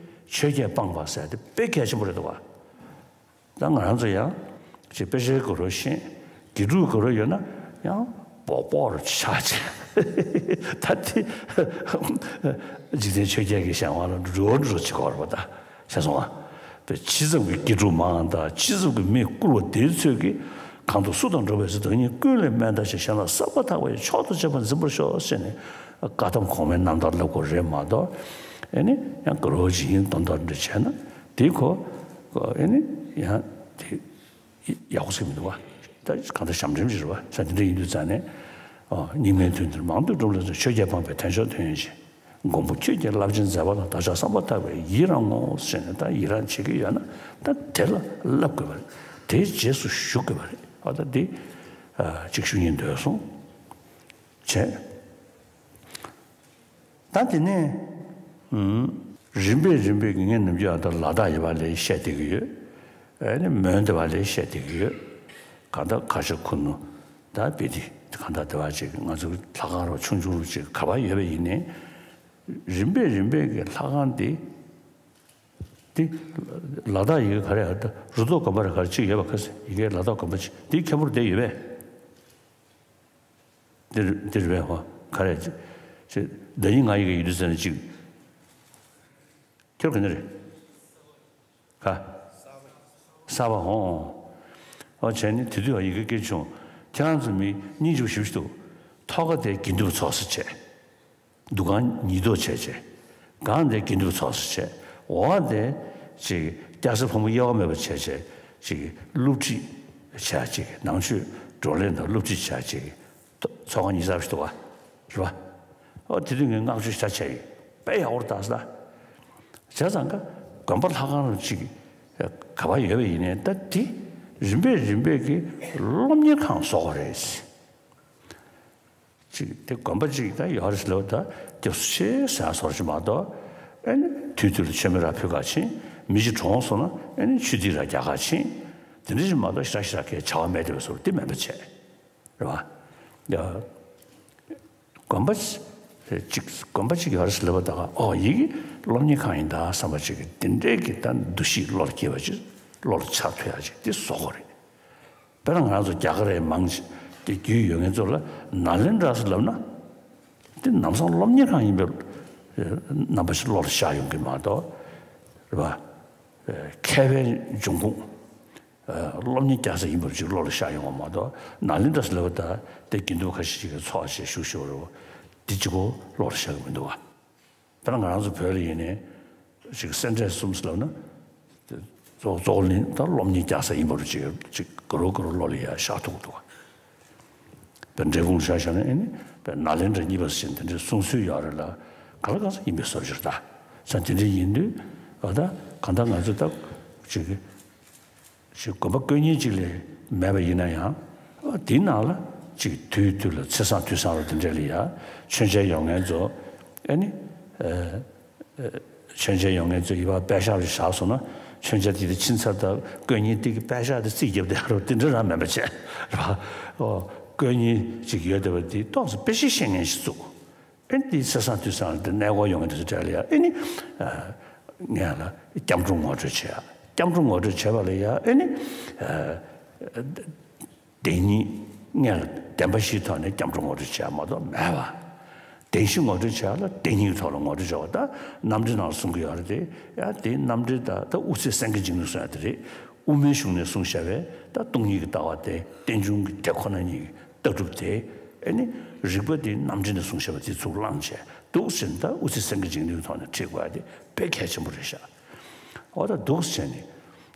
ཆོས་བརྒྱད་སྤངས་པ་ཟེར་དེ་དཔེ་གལ་ཆེན་པོ་རེད་འདུག་བ། ད་ང་རང་ཚོ་ཡང་ཅིག་དཔེ་ཆའི་གུ་རུ་ཤེས། དགེ་ཕྲུག་གུ་རུ་ཡོད་ན་ཡང་སྦོག་སྦོག་རུ་ཆགས་ཆེ། ད་དེ་འཇིག་རྟེན་ཆོས་བརྒྱད་ཀྱི་གཞན་དབང་ལ་འགྲོ་འགྲོ་བྱེད་ཀྱི་ཡོད་རེད་པ། ད་ཤེས་སོང་ང་། པའི་ཇི་ཙམ་གྱི་དགེ་ཕྲུག་མང་དང་ཇི་ཙམ་གྱི་མི་བཀུར་བ་དེ་ཚོས་ཀྱིས་གང་དུ་སུ་དང་འགྲོགས་པའི་ཚེ། བདག་ཉིད་ཀུན་ལས་དམན་དང་ཞེས། གཞན་ལ་བསམ་པ་ཐག་པ་ཡིས། མཆོག་ཏུ་གཅེས་པར་འཛིན་པར་ཤོག་ཟེར་ནས་བཀའ་གདམས་གོང་མའི་རྣམ་ཐར་ལབ་དགོས་རེད་མ་གཏོགས། ཨེ་ནི་ཡང་དགའ་རབ་ཇི་བཞིན་དོན་དག་འདྲ་བྱས་ན་དེའི་གོ་ཨེ་ནི་ཡང་དེ་ཡག་པོ་ཟེར་མི་འདུག་བ། ད་གང་ལྟར་ཞབས་འདྲེན་ཞིག་རེད་བ། ས་དེ་འདྲ་ཡིན་དུས་ཙང་ནས་ཨོ་སྙིགས་མའི་དུས་འདིར་མང་དུ་སྒྲུབ་ལ་སོགས། ཆོས་བརྒྱད་སྤངས་པས་དལ་འབྱོར་དོན་ཡོད་ཕྱིར། མགོན་པོ་ཁྱོད་ཀྱི་རླབས་ཆེན་མཛད་པ་ལ། བདག་ཅག་བསམ་པ་ཐག་པས་ཡི་རང་ངོ་། ཟེར་ནས་ད་ཡི་རང་བྱེད་ཀྱི་ཡོད་ན་ད་དེ་ལ་བསླབ་དགོས་པ་རེད། དེའི་རྗེས་སུ་ཞུགས་དགོས་པ་རེད། ཨ་ད་འདི་ཨ་ཅིག་ཞུ་སྙིང་འདོད་སོང་བྱས། ད་དེ་ནས་ཨུམ་རིམ་པས་རིམ་པས་ཀྱི་ངས་ནམ་རྒྱུན་ཨ་ད་ལ་དྭགས་ཡོད་པ་ལས་བཤད་བསྡད་ཀྱི་ཡོད། ཨེ་ནི་མོན་དེ་བ་ལས་བཤད་བསྡད་ཀྱི་ཡོད། གང་ལྟར་ཁ་ཤ་ཁུ་ནུ་ད་བི་དི་གང་ལྟར་དེ་བ་ཅིག་ང་ཚོ་ལྷ་ཁང་རུ་ཆུང་ཆུང་རུ་ཅིག་ག་པར་ཡོད་པ་ཡིན་ནའི། རིམ་པས་རིམ་པས་ཀྱི་ལྷ་ཁང་དེ་དེ་ལ་དྭགས་ཡི་གེ་ག་རེ་ཨ་ད་རུ་ཏོ་དགོན་པ་རེ་ག་རེ་ཅིག་ཡོད་པ། ག་ས་ཡི་གེ་ལ་དྭགས་དགོན་པ་ཅིག་དེ་མཁན་པོར་བསྡད་ཡོད་པས། འདིར་འདིར་བས་ཧོ་ག་རེ། ཅེ་ཅེ་ཟླ་ཉིན་ང་ཡི་གེ་ཡིན་དུས་ཟེར་ན་ཅིག་ཁྱོད་ག་ནས་རེད། ག་ས་བ་ཧོ། ཨོ་བྱས་ནི་དེ་དུས་ཡི་གེ་སྐད་བྱུང་། ཁྱེད་རང་ཚོ་མི་སྙིང་རྗེ་པོ་ཞེ་པོ་ཞིག་འདུག་ཐོག་ཁ་དེ་དགེ་འདུན་པ་ཚོགས་སུ་བྱས། འདུ་ཁང་ཉིས་ཐོག་བྱས་བྱས། སྒང་དེ་དགེ་འདུན་པ་ཚོགས་སུ་བྱས། འོག་དེ་ཅིག་སྐྱ་སེར་ཕོ་མོ་དབྱེ་བ་མེད་པ་བྱས་བྱས་ཅིག་སློབ་ཁྲིད་བྱས་ཅིག་ནང་ཆོས་བགྲོ་གླེང་དང་སློབ་ཁྲིད་བྱས་ཅིག་ཚོགས་ཁང་ཉིས་རྩ་ཞིག་འདུག་བ། རེད་བ། ཨོ་དེ་དུས་ངས་བསྔགས་བརྗོད་ཞེ་དྲག་བྱས་ཡིན། དཔེ་ཡག་པོ་རེད་ད་ཟེར། བྱས་ཙང་ཀ་དགོན་པ་ལྷ་ཁང་རུ་ཅིག་ག་པར་ཡོད་པ་ཡིན་ནའི་ད་དེ་རིམ་པས་རིམ་པས་ཀྱི་སློབ་གཉེར་ཁང་བཟོ་དགོས་རེད། ཅིག་དེ་དགོན་པ་ཅིག་ད་ཡོད་རེད་ཟེར་ལབ་ད་སྐྱབས་སུ་མཆི་ཟེར་བཟོ་འདྲ་ཅིག་མ་གཏོགས། ཨེ་ནི་དུས་དུས་ལ་མཆོད་མེ་ར་ཕུལ་ག་ཕྱིན། མི་ཅིག་གྲོངས་སོང་ན་ཨེ་ནི་ཆུ་ཐིགས་ར་རྒྱག་ག་ཕྱིན། དེ་འདྲ་ཅིག་མ་གཏོགས་ཞེ་དྲག་ཞེ་དྲག་གི་བྱ་བ་མེད་བསྡད་པའི་བཟོ་འདྲ་དེ་མིན་པ་བྱས། རེད་བ། ཡ། དགོན་པ་ཅིག་དགོན་པ་ཅིག་ཡོད་རེད་ཟེར་ལབ་པ་ད་ག་ཨོ་ཡི་གེ་སློབ་གཉེར་ཁང་ཡིན་ད་བསམ་པ་ཅིག་གི་དེ་འདྲའི་གི་ད་འདུ་ཤེས་བློ་ལ་སྐྱེས་པ་ཅིག་བློ་ལ་འཆར་ཐུབ་ཡག་ཅིག་དེ་བཟོ་དགོས་རེད། དཔེར་ན་ང་རང་ཚོ་རྒྱ་གར་རེ་མང་ཆེ་དེ་རྒྱུས་ཡོད་མཁན་ཚོ་ལ་ནཱ་ལེནྡྲ་ཟེར་ལབ་ན། དེ་ནམ་སང་སློབ་གཉེར་ཁང་ཡིན་པའི་རྣམ་པ་ཞིག་བློ་ལ་ཤར་ཡོང་གི་མ་གཏོགས། རེད་བ། མཁས་པའི་འབྱུང་ཁུངས། སློབ་གཉེར་རྒྱག་ས་ཡིན་པ་ཅིག་བློ་ལ་ཤར་ཡོང་བ་མ་གཏོགས། ནཱ་ལེནྡྲ་ཟེར་ལབ་པ་ད་དེ་དགེ་འདུན་པ་ཁ་ཤས་ཅིག་གིས་ཚོགས་བྱས་བཞུགས་བཞུགས་རེད་བ། དེ་གཅིག་པོ་བློ་ལ་ཤར་གི་མི་འདུག་བ། དཔེར་ན་ང་རང་ཚོ་བོད་ལ་ཡིན་ནའི་ཅིག་སེ་འབྲས་གསུམ་ཟེར་ལབ་ན། གཙོ་གཙོ་བོ་ནི་ད་སློབ་གཉེར་རྒྱག་ས་ཡིན་པ་རུ་ཅིག་ཅིག་ག་རུ་ག་རུ་བློ་ལ་ཡ་ཤར་ཐུབ་ཀྱི་འདུག་ག་དཔེར་འབྲས་སྤུངས་ཆ་བཞག་ན་ཨེ་ནི་དཔེར་ནཱ་ལེནྡྲ་གཉིས་པ་ཟེར་དེ་འདྲའི་གསུང་སྲོལ་ཡོད་རེད་ལ། ག་ལ་གང་ས་ཡིན་པའི་བཟོ་ཅིག་རེད་ད། ས་དེ་འདྲ་ཡིན་དུས་ཨ་ད་གང་ལྟར་ང་ཚོ་ད་ཅིག་ཞིག་དགོན་པ་དཀོན་གཉེར་གཅིག་ལས་མེད་པ་ཡིན་ན་ཡང་། ཨ་དེའི་ནང་ལ་ཅིག་དུས་དུས་ལ་ཚེས་བཟང་དུས་བཟང་རུ་དེ་འདྲ་ལ་ཡ་མཆོད་མཇལ་ཡོང་མཁན་ཚོ་ཨེ་ནི། མཆོད་མཇལ་ཡོང་མཁན་ཚོས་ཡིད་པ་པད་ཤག་རེ་བཞག་སོང་ན། མཆོད་མཇལ་དེ་དུས་ཕྱིན་ཚར་ད་དཀོན་གཉེར་དེ་གི་པད་ཤག་དེ་རྩིས་བརྒྱབ་བསྡད་རོགས་དེ་འདྲ་རང་མེད་པ་བྱས་ར། ཨོ། དཀོན་གཉེར་ཅིག་ཡོད་བསྡད་པ་དེ་ཏོག་ཙམ་དཔེ་ཆ་ཤེས་མཁན་ཞིག་བཙུགས། ཨེ་ནི་དེ་ཚེས་བཟང་དུས་བཟང་དེ་གནས་སྐོར་ཡོང་མཁན་དེ་ཚོ་གྲས་ལ་ཡ་ཨེ་ནི། ངས་ལ་སྐྱབས་འགྲོ་ངོ་སྤྲོད་བྱེད་ཡ། སྐྱབས་འགྲོ་ངོ་སྤྲོད་བྱེད་པ་ལ་ཡ་ཨེ་ནི། བདེན་གཉིས། སྔོན་ལ་བདེན་པ་བཞིའི་ཐོག་ནས་སྐྱབས་འགྲོ་ངོ་སྤྲོད་བྱེད་ཡ་མ་གཏོགས་མེད་པ། བདེན་བཞི་ངོ་སྤྲོད་བྱེད་ཡ་ལ་བདེན་གཉིས་ཀྱི་ཐོག་ལ་ངོ་སྤྲོད་བྱེད་པ། ད་རྣམ་འགྲེལ་ནང་གསུང་གི་ཡོད་རེད་དེ། ཡ་དེའི་རྣམ་འགྲེལ་ད་ད་དབུ་ཚད་སེང་གེ་འཇིགས་མེད་གསུང་ཡ་དེ་རེད། དབུ་མའི་གཞུང་ནས་གསུངས་བཞག་པའི་ད་སྟོང་ཉིད་ཀྱི་ལྟ་བ་དེ་རྟེན་འབྱུང་གི་དེ་ཁོ་ན་ཉིད་ཀྱི་ལྟ་གྲུབ་དེ། ཨེ་ནི་རིགས་པ་དེ་རྣམ་འགྲེལ་ནས་གསུངས་བཞག་པ་དེ་ཚུར་བླངས་བྱས་འདུག་ཟེར་ན། ད་དབུ་ཚད་སེང་གེ་འཇིགས་མེད་ཀྱི་ཐོག་ནས་ཁྲིད་དགོས་ཡ་དེ་དཔེ་གལ་ཆེན་པོ་རེད་ཤག་འོ་ད་འདུག་སེ་བྱས་ནས་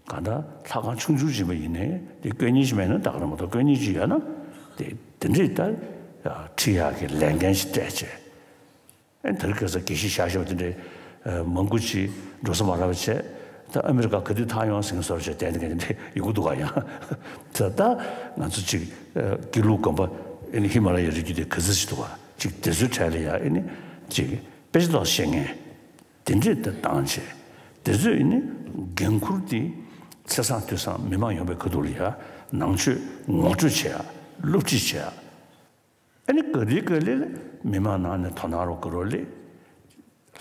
གང་ལྟར་ལྷ་ཁང་ཆུང་ཆུང་ཅིག་ཡིན་པ་ཡིན་ནའི་དེ་དཀོན་གཉེར་ཅིག་མེད་ན་ད་ག་རེ་མ་གཏོགས། དཀོན་གཉེར་ཅིག་ཡོད་ན་དེ་དེ་འདྲས་ད་ཁྲིད་ཡག་གི་ལས་འགན་ཞིག་སྤྲད་བྱས། ཨེ་དེ་རིང་ཁ་སང་དགེ་བཤེས་བཞག་བཞག་པ་དེ་འདྲས་མང་པོ་ཅིག་འགྲོ་ས་མ་རག་པ་བྱས། ད་ཨ་མི་རི་ཀ་ག་དུས་ཐར་ཡོང་ཟེར་མཁན་བཟོ་འདྲ་བྱས་བསྡད་མཁན་དེ་འདྲས་ཡོང་གི་འདུག་ག་ཡང་། ད་ད་ང་ཚོ་ཅིག་དགེ་ལུགས་དགོན་པ་ཨེ་ནི་ཧི་མ་ལ་ཡའི་རི་རྒྱུད་དེ་ག་ཚོད་ཅིག་འདུག་ག་ཅིག་དེ་ཚོའི་གྲས་ལ་ཡ་ཨེ་ནི་ཅིག་དཔེ་ཆ་ཏོག་ཙམ་ཤེས་མཁན། དེ་འདྲས་དེ་བཏང་བྱས། དེ་ཚོས་ནི་འགན་ཁུར་དེ་ཚེས་བཟང་དུས་བཟང་མི་མང་ཡོང་བའི་ཁ་ཐུག་ལ་ཡ་ནང་ཆོས་ངོ་སྤྲོད་བྱེད་ཡ། སློབ་ཁྲིད་བྱེད་ཡ། ཨ་ནི་ག་ལེ་ག་ལེ་ལ་མི་མང་ནང་ནས་དོ་སྣང་རོགས་དགོས་རོགས་ལས།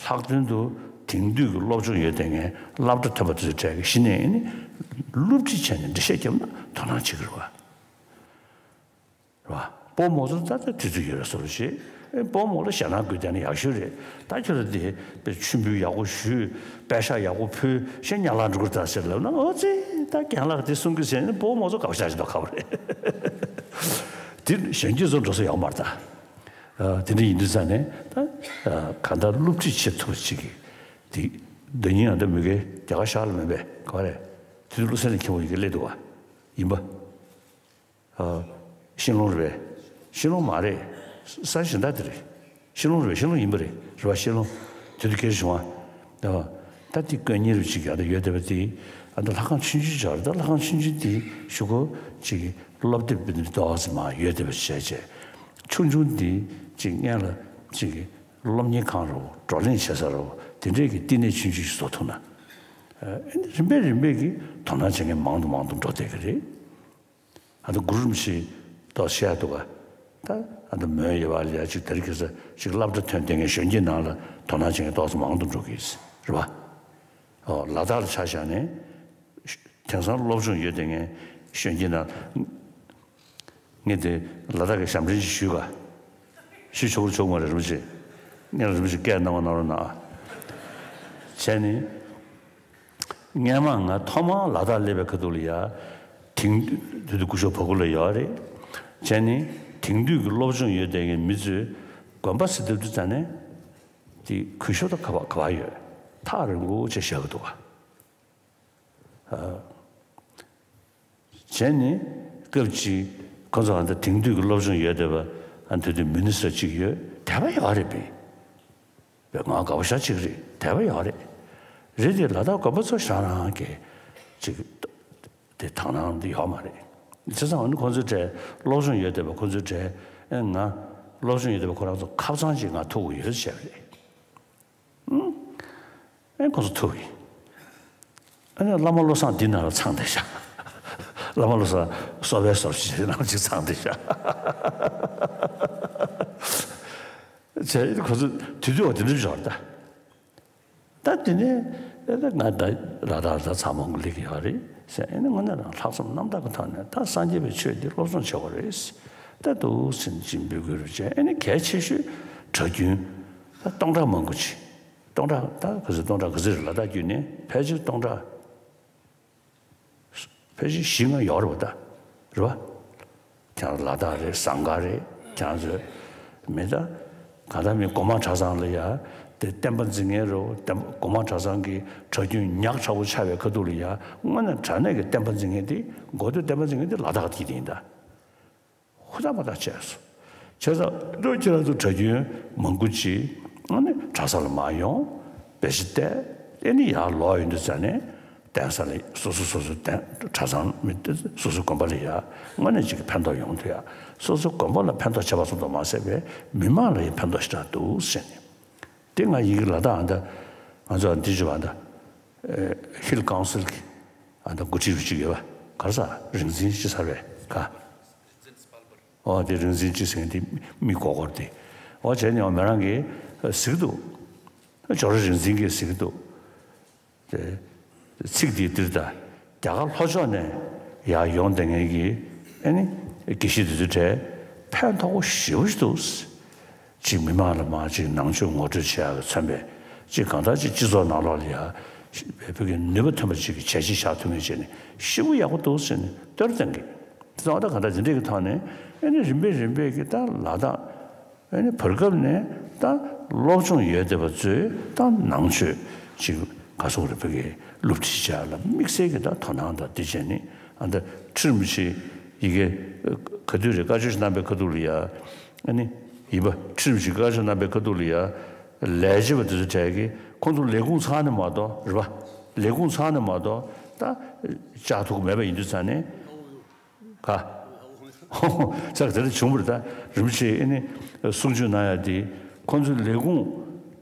ལྷག་དོན་དུ་དེང་དུས་ཀྱི་སློབ་སྦྱོང་ཡོད་བསྡད་མཁན་སློབ་གྲྭ་ཐོན་པ་དེ་ཚོའི་གྲས་ཀྱིས་གཞི་ནས་ནི་སློབ་ཁྲིད་བྱས་ནས་འགྲེལ་བཤད་བརྒྱབ་ན་དོ་སྣང་བྱེད་ཀྱི་རེད་བ། རེད་བ། སྤོ་མོ་ཚོ་ད་ལྟ་དུས་ཚོད་ཡོད་རེད་བཟོ་འདྲ་བྱེད། ཨེ་བོད་མོ་ལ་ཞེད་སྣང་དགོས་དེ་ནི་ཡག་ཤོས་རེད། ད་ཁྱོད་ལ་དེ་པའི་མཆོད་འབུལ་ཡག་པོ་ཞུས། པད་ཤག་ཡག་པོ་ཕུལ། ཤེས་ཉག་ལ་འགྲོ་གི་ད་ཟེར་ལབ་ན། ཨོ་ཙི། ད་རྒན་ལགས་དེ་གསུང་གི་ཟེར་ནས་བོད་མོ་ཚོ་དགའ་པོ་ཞེ་དྲག་ཁ་བ་རེད། དེ་གཞོན་སྐྱེས་ཚོ་འགྲོ་ས་ཡོག་མ་རེད་ད། ཨ། དེ་འདྲ་ཡིན་དུས་ཙང་ནས་ད། ཨ། གང་ལྟར་སློབ་ཁྲིད་བྱེད་ཐུབ་པ་ཅིག་གི་དེ། ཟླ་ཉིན་ཡང་ད་མི་གའི་རྒྱ་གར་ཤར་ལ་མེད་པས་ག་བ་རེད། དེ་དུས་བློ་སེང་ལ་མཁན་པོ་ཡི་གེ་སླེབས་འདུག་བ། ཡིན་པ། ཨ། ཤིང་ལོང་རེད་པས། ཤིང་ལོང་མ་རེད། ས་གཞན་དག་དེ་རེད། ཤིང་ལོང་རེད་པས། ཤིང་ལོང་ཡིན་པ་རེད། རེད་པ། ཤིང་ལོང་། དེ་དུས་སྐད་བྱུང་བ། ཨ། ད་དེ་དཀོན་གཉེར་ཅིག་ཡ་ད་ཡོད་བསྡད་པ་དེ། ཨ། ད་ལྷ་ཁང་ཆུང་ཆུང་ཅིག་རེད། ད་ལྷ་ཁང་ཆུང་ཆུང་དེ་གཞུག་གུ་ཅིག་སློབ་དེབ་འདི་ཏོག་ཙམ་མར་ཡོད་བསྡད་པ་བྱས་བྱས། ཆུང་ཆུང་དེ་ཅིག་སྔོན་ལ་ཅིག་སློབ་གཉེར་ཁང་རེད་པ། བགྲོ་གླེང་བྱེད་ས་རེད་པ། དེ་འདྲས་ཀྱི་བསྟི་གནས་ཆུང་ཆུང་ཞིག་བཟོ་ཐུབ་ན། ཨ། རིམ་པས་རིམ་པས་ཀྱིས་དོ་སྣང་བྱེད་མཁན་མང་དུ་མང་དུ་འགྲོ་བསྡད་ཀྱི་རེད། ཨ་ད་གུ་རུ་རིན་པོ་ཆེས་ཏོག་བཤད་འདུག་ག་ད་ཨ་ད་མོན་ཡེ་བ་ལ་ཡ་ཅིག་དེ་རིང་ཁ་སང་ཅིག་སློབ་གྲྭ་ཐོན་བསྡད་མཁན་གཞོན་སྐྱེས་ནང་ལ་དོ་སྣང་བྱེད་མཁན་ཏོག་ཙམ་མང་དུ་འགྲོ་གི་རེད་པ། ཨོ། ལ་དྭགས་ལ་ཆ་བཞག་ནས་དེང་སང་སློབ་སྦྱོང་ཡོད་བསྡད་མཁན་གཞོན་སྐྱེས་ནང་། ངས་དེ་ལ་དྭགས་ཀྱི་ཞབས་འདྲེན་ཅིག་ཞུས་ག་ཞུ་ཆོག་རུ་ཆོག་མ་རེད། རིན་པོ་ཆེ། ངས་རིན་པོ་ཆེ་སྐད་གནང་བ་གནང་རོགས་གནང་། བྱས་ནས། སྔན་མ་ང་ཐོག་མར་ལ་དྭགས་སླེབས་པའི་ཁ་ཐུག་ལ་ཡ། དེང་དུས་དུས་དུས་སྐུ་ཞབས་བ་གུ་ལ་ཡོད་རེད། བྱས་ནས་དེང་དུས་ཀྱི་སློབ་སྦྱོང་ཡོད་བསྡད་མཁན་མི་ཚོས་དགོན་པ་ཟེར་སྡོད་དུས་ཙ་ནས། དེ་གུས་ཞབས་དང་ག་པར་ག་པར་ཡོད། ཐག་རིང་པོ་བྱས་བཞག་གི་འདུག་ག་ཨ། བྱས་ནས་སྐབས་གཅིག་ཁོ་ཚོ་ཨ་ད་དེང་དུས་ཀྱི་སློབ་སྦྱོང་ཡོད་བསྡད་པ། ཨ། དེ་དུས་མི་ནི་སི་ཊར་གཅིག་ཡོད་བསྡད་པ་ཡོད་རེད་པས། པས་ང་དགའ་པོ་ཞེ་དྲག་ཅིག་རེད། བསྡད་པ་ཡོད་རེད། རེད་དེ་ལ་དྭགས་དགོན་པ་ཚོ་ཞེ་དྲག་གི་ཅིག་དེ་དག་སྣང་དེ་ཡོད་མ་རེད། བྱས་ཙང་ཨ་ནི་ཁོ་ཚོའི་གྲས་སློབ་སྦྱོང་ཡོད་བསྡད་པ་ཁོ་ཚོའི་གྲས། ཨེ། ང་སློབ་སྦྱོང་ཡོད་བསྡད་པ་ཁོ་རང་ཚོ་ཁ་སང་ཅིག་ང་ཐུག་གི་ཡོད་ཟེར་བ་རེད། ཨེ། ཁོ་ཚོ་ཐུག་ཡིན། ཨ་ནི་བླ་མ་བློ་བཟང་འདི་ནང་ལ་ཚང་བསྡད་ཤག་བླ་མ་བློ་བཟང་གསོ་བའི་ཟུར་ཞིག་ནང་ཅིག་ཚང་བསྡད་ཤག་བྱས་ཁོ་ཚོ་དུས་དུས་འོ་དེ་འདྲ་འབྱོར་ད། ད་དེ་ནས་ཨེ་ད་ང་ད་ལ་དྭགས་ལ་ད་ཚང་མ་སླེབས་ཀྱི་ཡོད་རེད་ཟེར། ཨེ་ནི་དངོས་གནས་རང་ལྷག་བསམ་རྣམ་དག་གི་ཐོག་ནས་ད་སངས་རྒྱས་པའི་ཆོས་འདི་སློབ་སྦྱོང་བྱེད་དགོས་རེད་ཟེར། ད་འདུག་སེ་ཅིག་འབོད་སྐུལ་རེ་བྱས། ཨེ་ནི་གལ་ཆེ་ཤོས་གྲྭ་རྒྱུན་ད་སྟོང་ཕྲག་མང་པོ་ཅིག་སྟོང་ཕྲག་ད་ག་ཚོད་སྟོང་ཕྲག་ག་ཚོད་རེད། ལ་དྭགས་བརྒྱུད་ནས་ཕལ་ཆེར་སྟོང་ཕྲག་ཕལ་ཆེར་བཞི་ལྔ་ཡོད་རེད་པ། ད་རེད་པ། ཁྱེད་རང་ལ་དྭགས་རེད། ཟངས་དཀར་རེད། ཁྱེད་རང་ཚོ་མི་ད་ག་ད་མི་སྒོ་མང་གྲྭ་ཚང་ལ་ཡ་དེ་བསྟན་པ་འཛིན་མཁན་རེད་པ། བསྟན་པ་སྒོ་མང་གྲྭ་ཚང་གི་གྲྭ་རྒྱུན་ཉག་ཕྲ་བོ་ཆགས་པའི་ཁ་ཐུག་ལ་ཡ། དངོས་གནས་དྲང་གནས་ཀྱི་བསྟན་པ་འཛིན་མཁན་དེ། འགོ་སྟོད་བསྟན་པ་འཛིན་མཁན་དེ་ལ་དྭགས་ཀྱི་དེ་ཡིན་ད། ཧུར་ཐག་པ་ཐག་བྱས་སོང་། བྱས་ཙང་ལོ་ཁྱེད་རང་ཚོ་གྲྭ་རྒྱུན་མང་པོ་ཅིག་ཨ་ནི་གྲྭ་ས་ལ་མར་ཡོང་། བེ་ཤི་བལྟས། ཨེ་ནི་ཡར་ལོག་ཡོང་དུས་ཙ་ནས་གདན་ས་ལ་སོ་སོ་སོ་སོ་གདན་གྲྭ་ཚང་མི་སོ་སོ་དགོན་པ་ལ་ཡ་དངོས་གནས་ཅིག་གི་ཕན་ཐོགས་ཡོང་ཐུབ་ཡ། སོ་སོ་དགོན་པ་ལ་ཕན་ཐོགས་བྱས་པ་ཙམ་དུ་མ་ཟད་པའི་མི་མང་ལ་ཡང་ཕན་ཐོགས་ཞེ་དྲག་འདུག་ཟེར་ནས། དེ་ང་ཡི་གེ་ལ་དྭགས་ཨ་ད་ང་ཚོ་འདི་བྱུང་བ་ད། ཨེ། ཧིལ་ཀའུན་སིལ་གྱི་ཨ་ད་འགོ་ཁྲིད་རུ་གཅིག་ཡོད་པ། ག་རེ་ཟ། རིག་འཛིན་ཅི་ཟེར་བས་ག་ཨོ་དེ་རིག་འཛིན་ཅི་ཟེར་མཁན་དེ་མི་མགོ་སྐོར་དེ། ཨོ་བྱས་ནས་ཨོ་མོ་རང་གིས་གཟིགས་འདུག་ཇོ་རུ་རིག་འཛིན་གྱིས་གཟིགས་འདུག་དེ་ཚིག་དེ་འདིར་ད་རྒྱ་གར་ལྷོ་ཕྱོགས་ནས་ཡར་ཡོང་བསྡད་མཁན་གྱི་ཨ་ནི་དགེ་བཤེས་དེ་ཚོའི་གྲས་ཕན་ཐོགས་པོ་ཞེ་པོ་ཞིག་འདུག་ཅིག་མི་མང་ལ་མར་ཅིག་ནང་ཆོས་ངོ་སྤྲོད་བྱེད་ཡག་གི་མཚོན་པའི་ཅིག་གང་ལྟར་ཅིག་སྤྱི་ཚོགས་ནང་ལོགས་ལ་ཡ་བོད་ཀྱི་ནུས་པ་ཐོན་པ་ཅིག་གི་བྱས་རྗེས་བཞག་ཐུབ་མཁན་བྱས་ནས་ཞེ་པོ་ཡག་པོ་འདུག་ཟེར་ནས་བསྟོད་ར་བཏང་གི། དེ་ཚོ་ཨ་ད་གང་ལྟར་དེ་འདྲས་ཀྱི་ཐོག་ནས་ཨ་ནི་རིམ་པས་རིམ་པས་ཀྱི་ད་ལ་དྭགས་ཨ་ནི་བར་སྐབས་ནས་ད་སློབ་སྦྱོང་ཡོད་བསྡད་པ་ཚོས་ད་ནང་ཆོས་ཅིག་ག་སོགས་རེ་བོད་ཀྱི་སློབ་ཁྲིད་བྱ་ལ་དམིགས་བསལ་གྱི་ད་དོ་སྣང་དང་དེ་བྱས་ནས་ཨ་ད་ཁྲི་རིན་པོ་ཆེ་ཡི་གེ་ག་དུས་རེད་བཀའ་ཆོས་ཤིག་གནང་པའི་ཁ་ཐུག་ལ་ཡ། ཨ་ནི་ཡིན་པ། ཁྲི་རིན་པོ་ཆེ་བཀའ་ཆོས་གནང་པའི་ཁ་ཐུག་ལ་ཡ། ལས་བྱེད་པ་དེ་ཚོ་གྲས་ཀྱིས་ཁོང་ཚོ་ལས་ཁུངས་ཚང་ནས་མ་གཏོགས་རེད་པ། ལས་ཁུངས་ཚང་ནས་མ་གཏོགས་ད་བཅར་ཐུབ་ཀྱི་མེད་པ་ཡིན་དུས་ཙང་ནས། ག་ས་དེ་འདྲ་བྱུང་བ་རེད། ད་རིན་པོ་ཆེ་ཨ་ནི་གསུང་ཆོས་གནང་ཡ་དེ་ཁོང་ཚོའི་ལས་ཁུངས་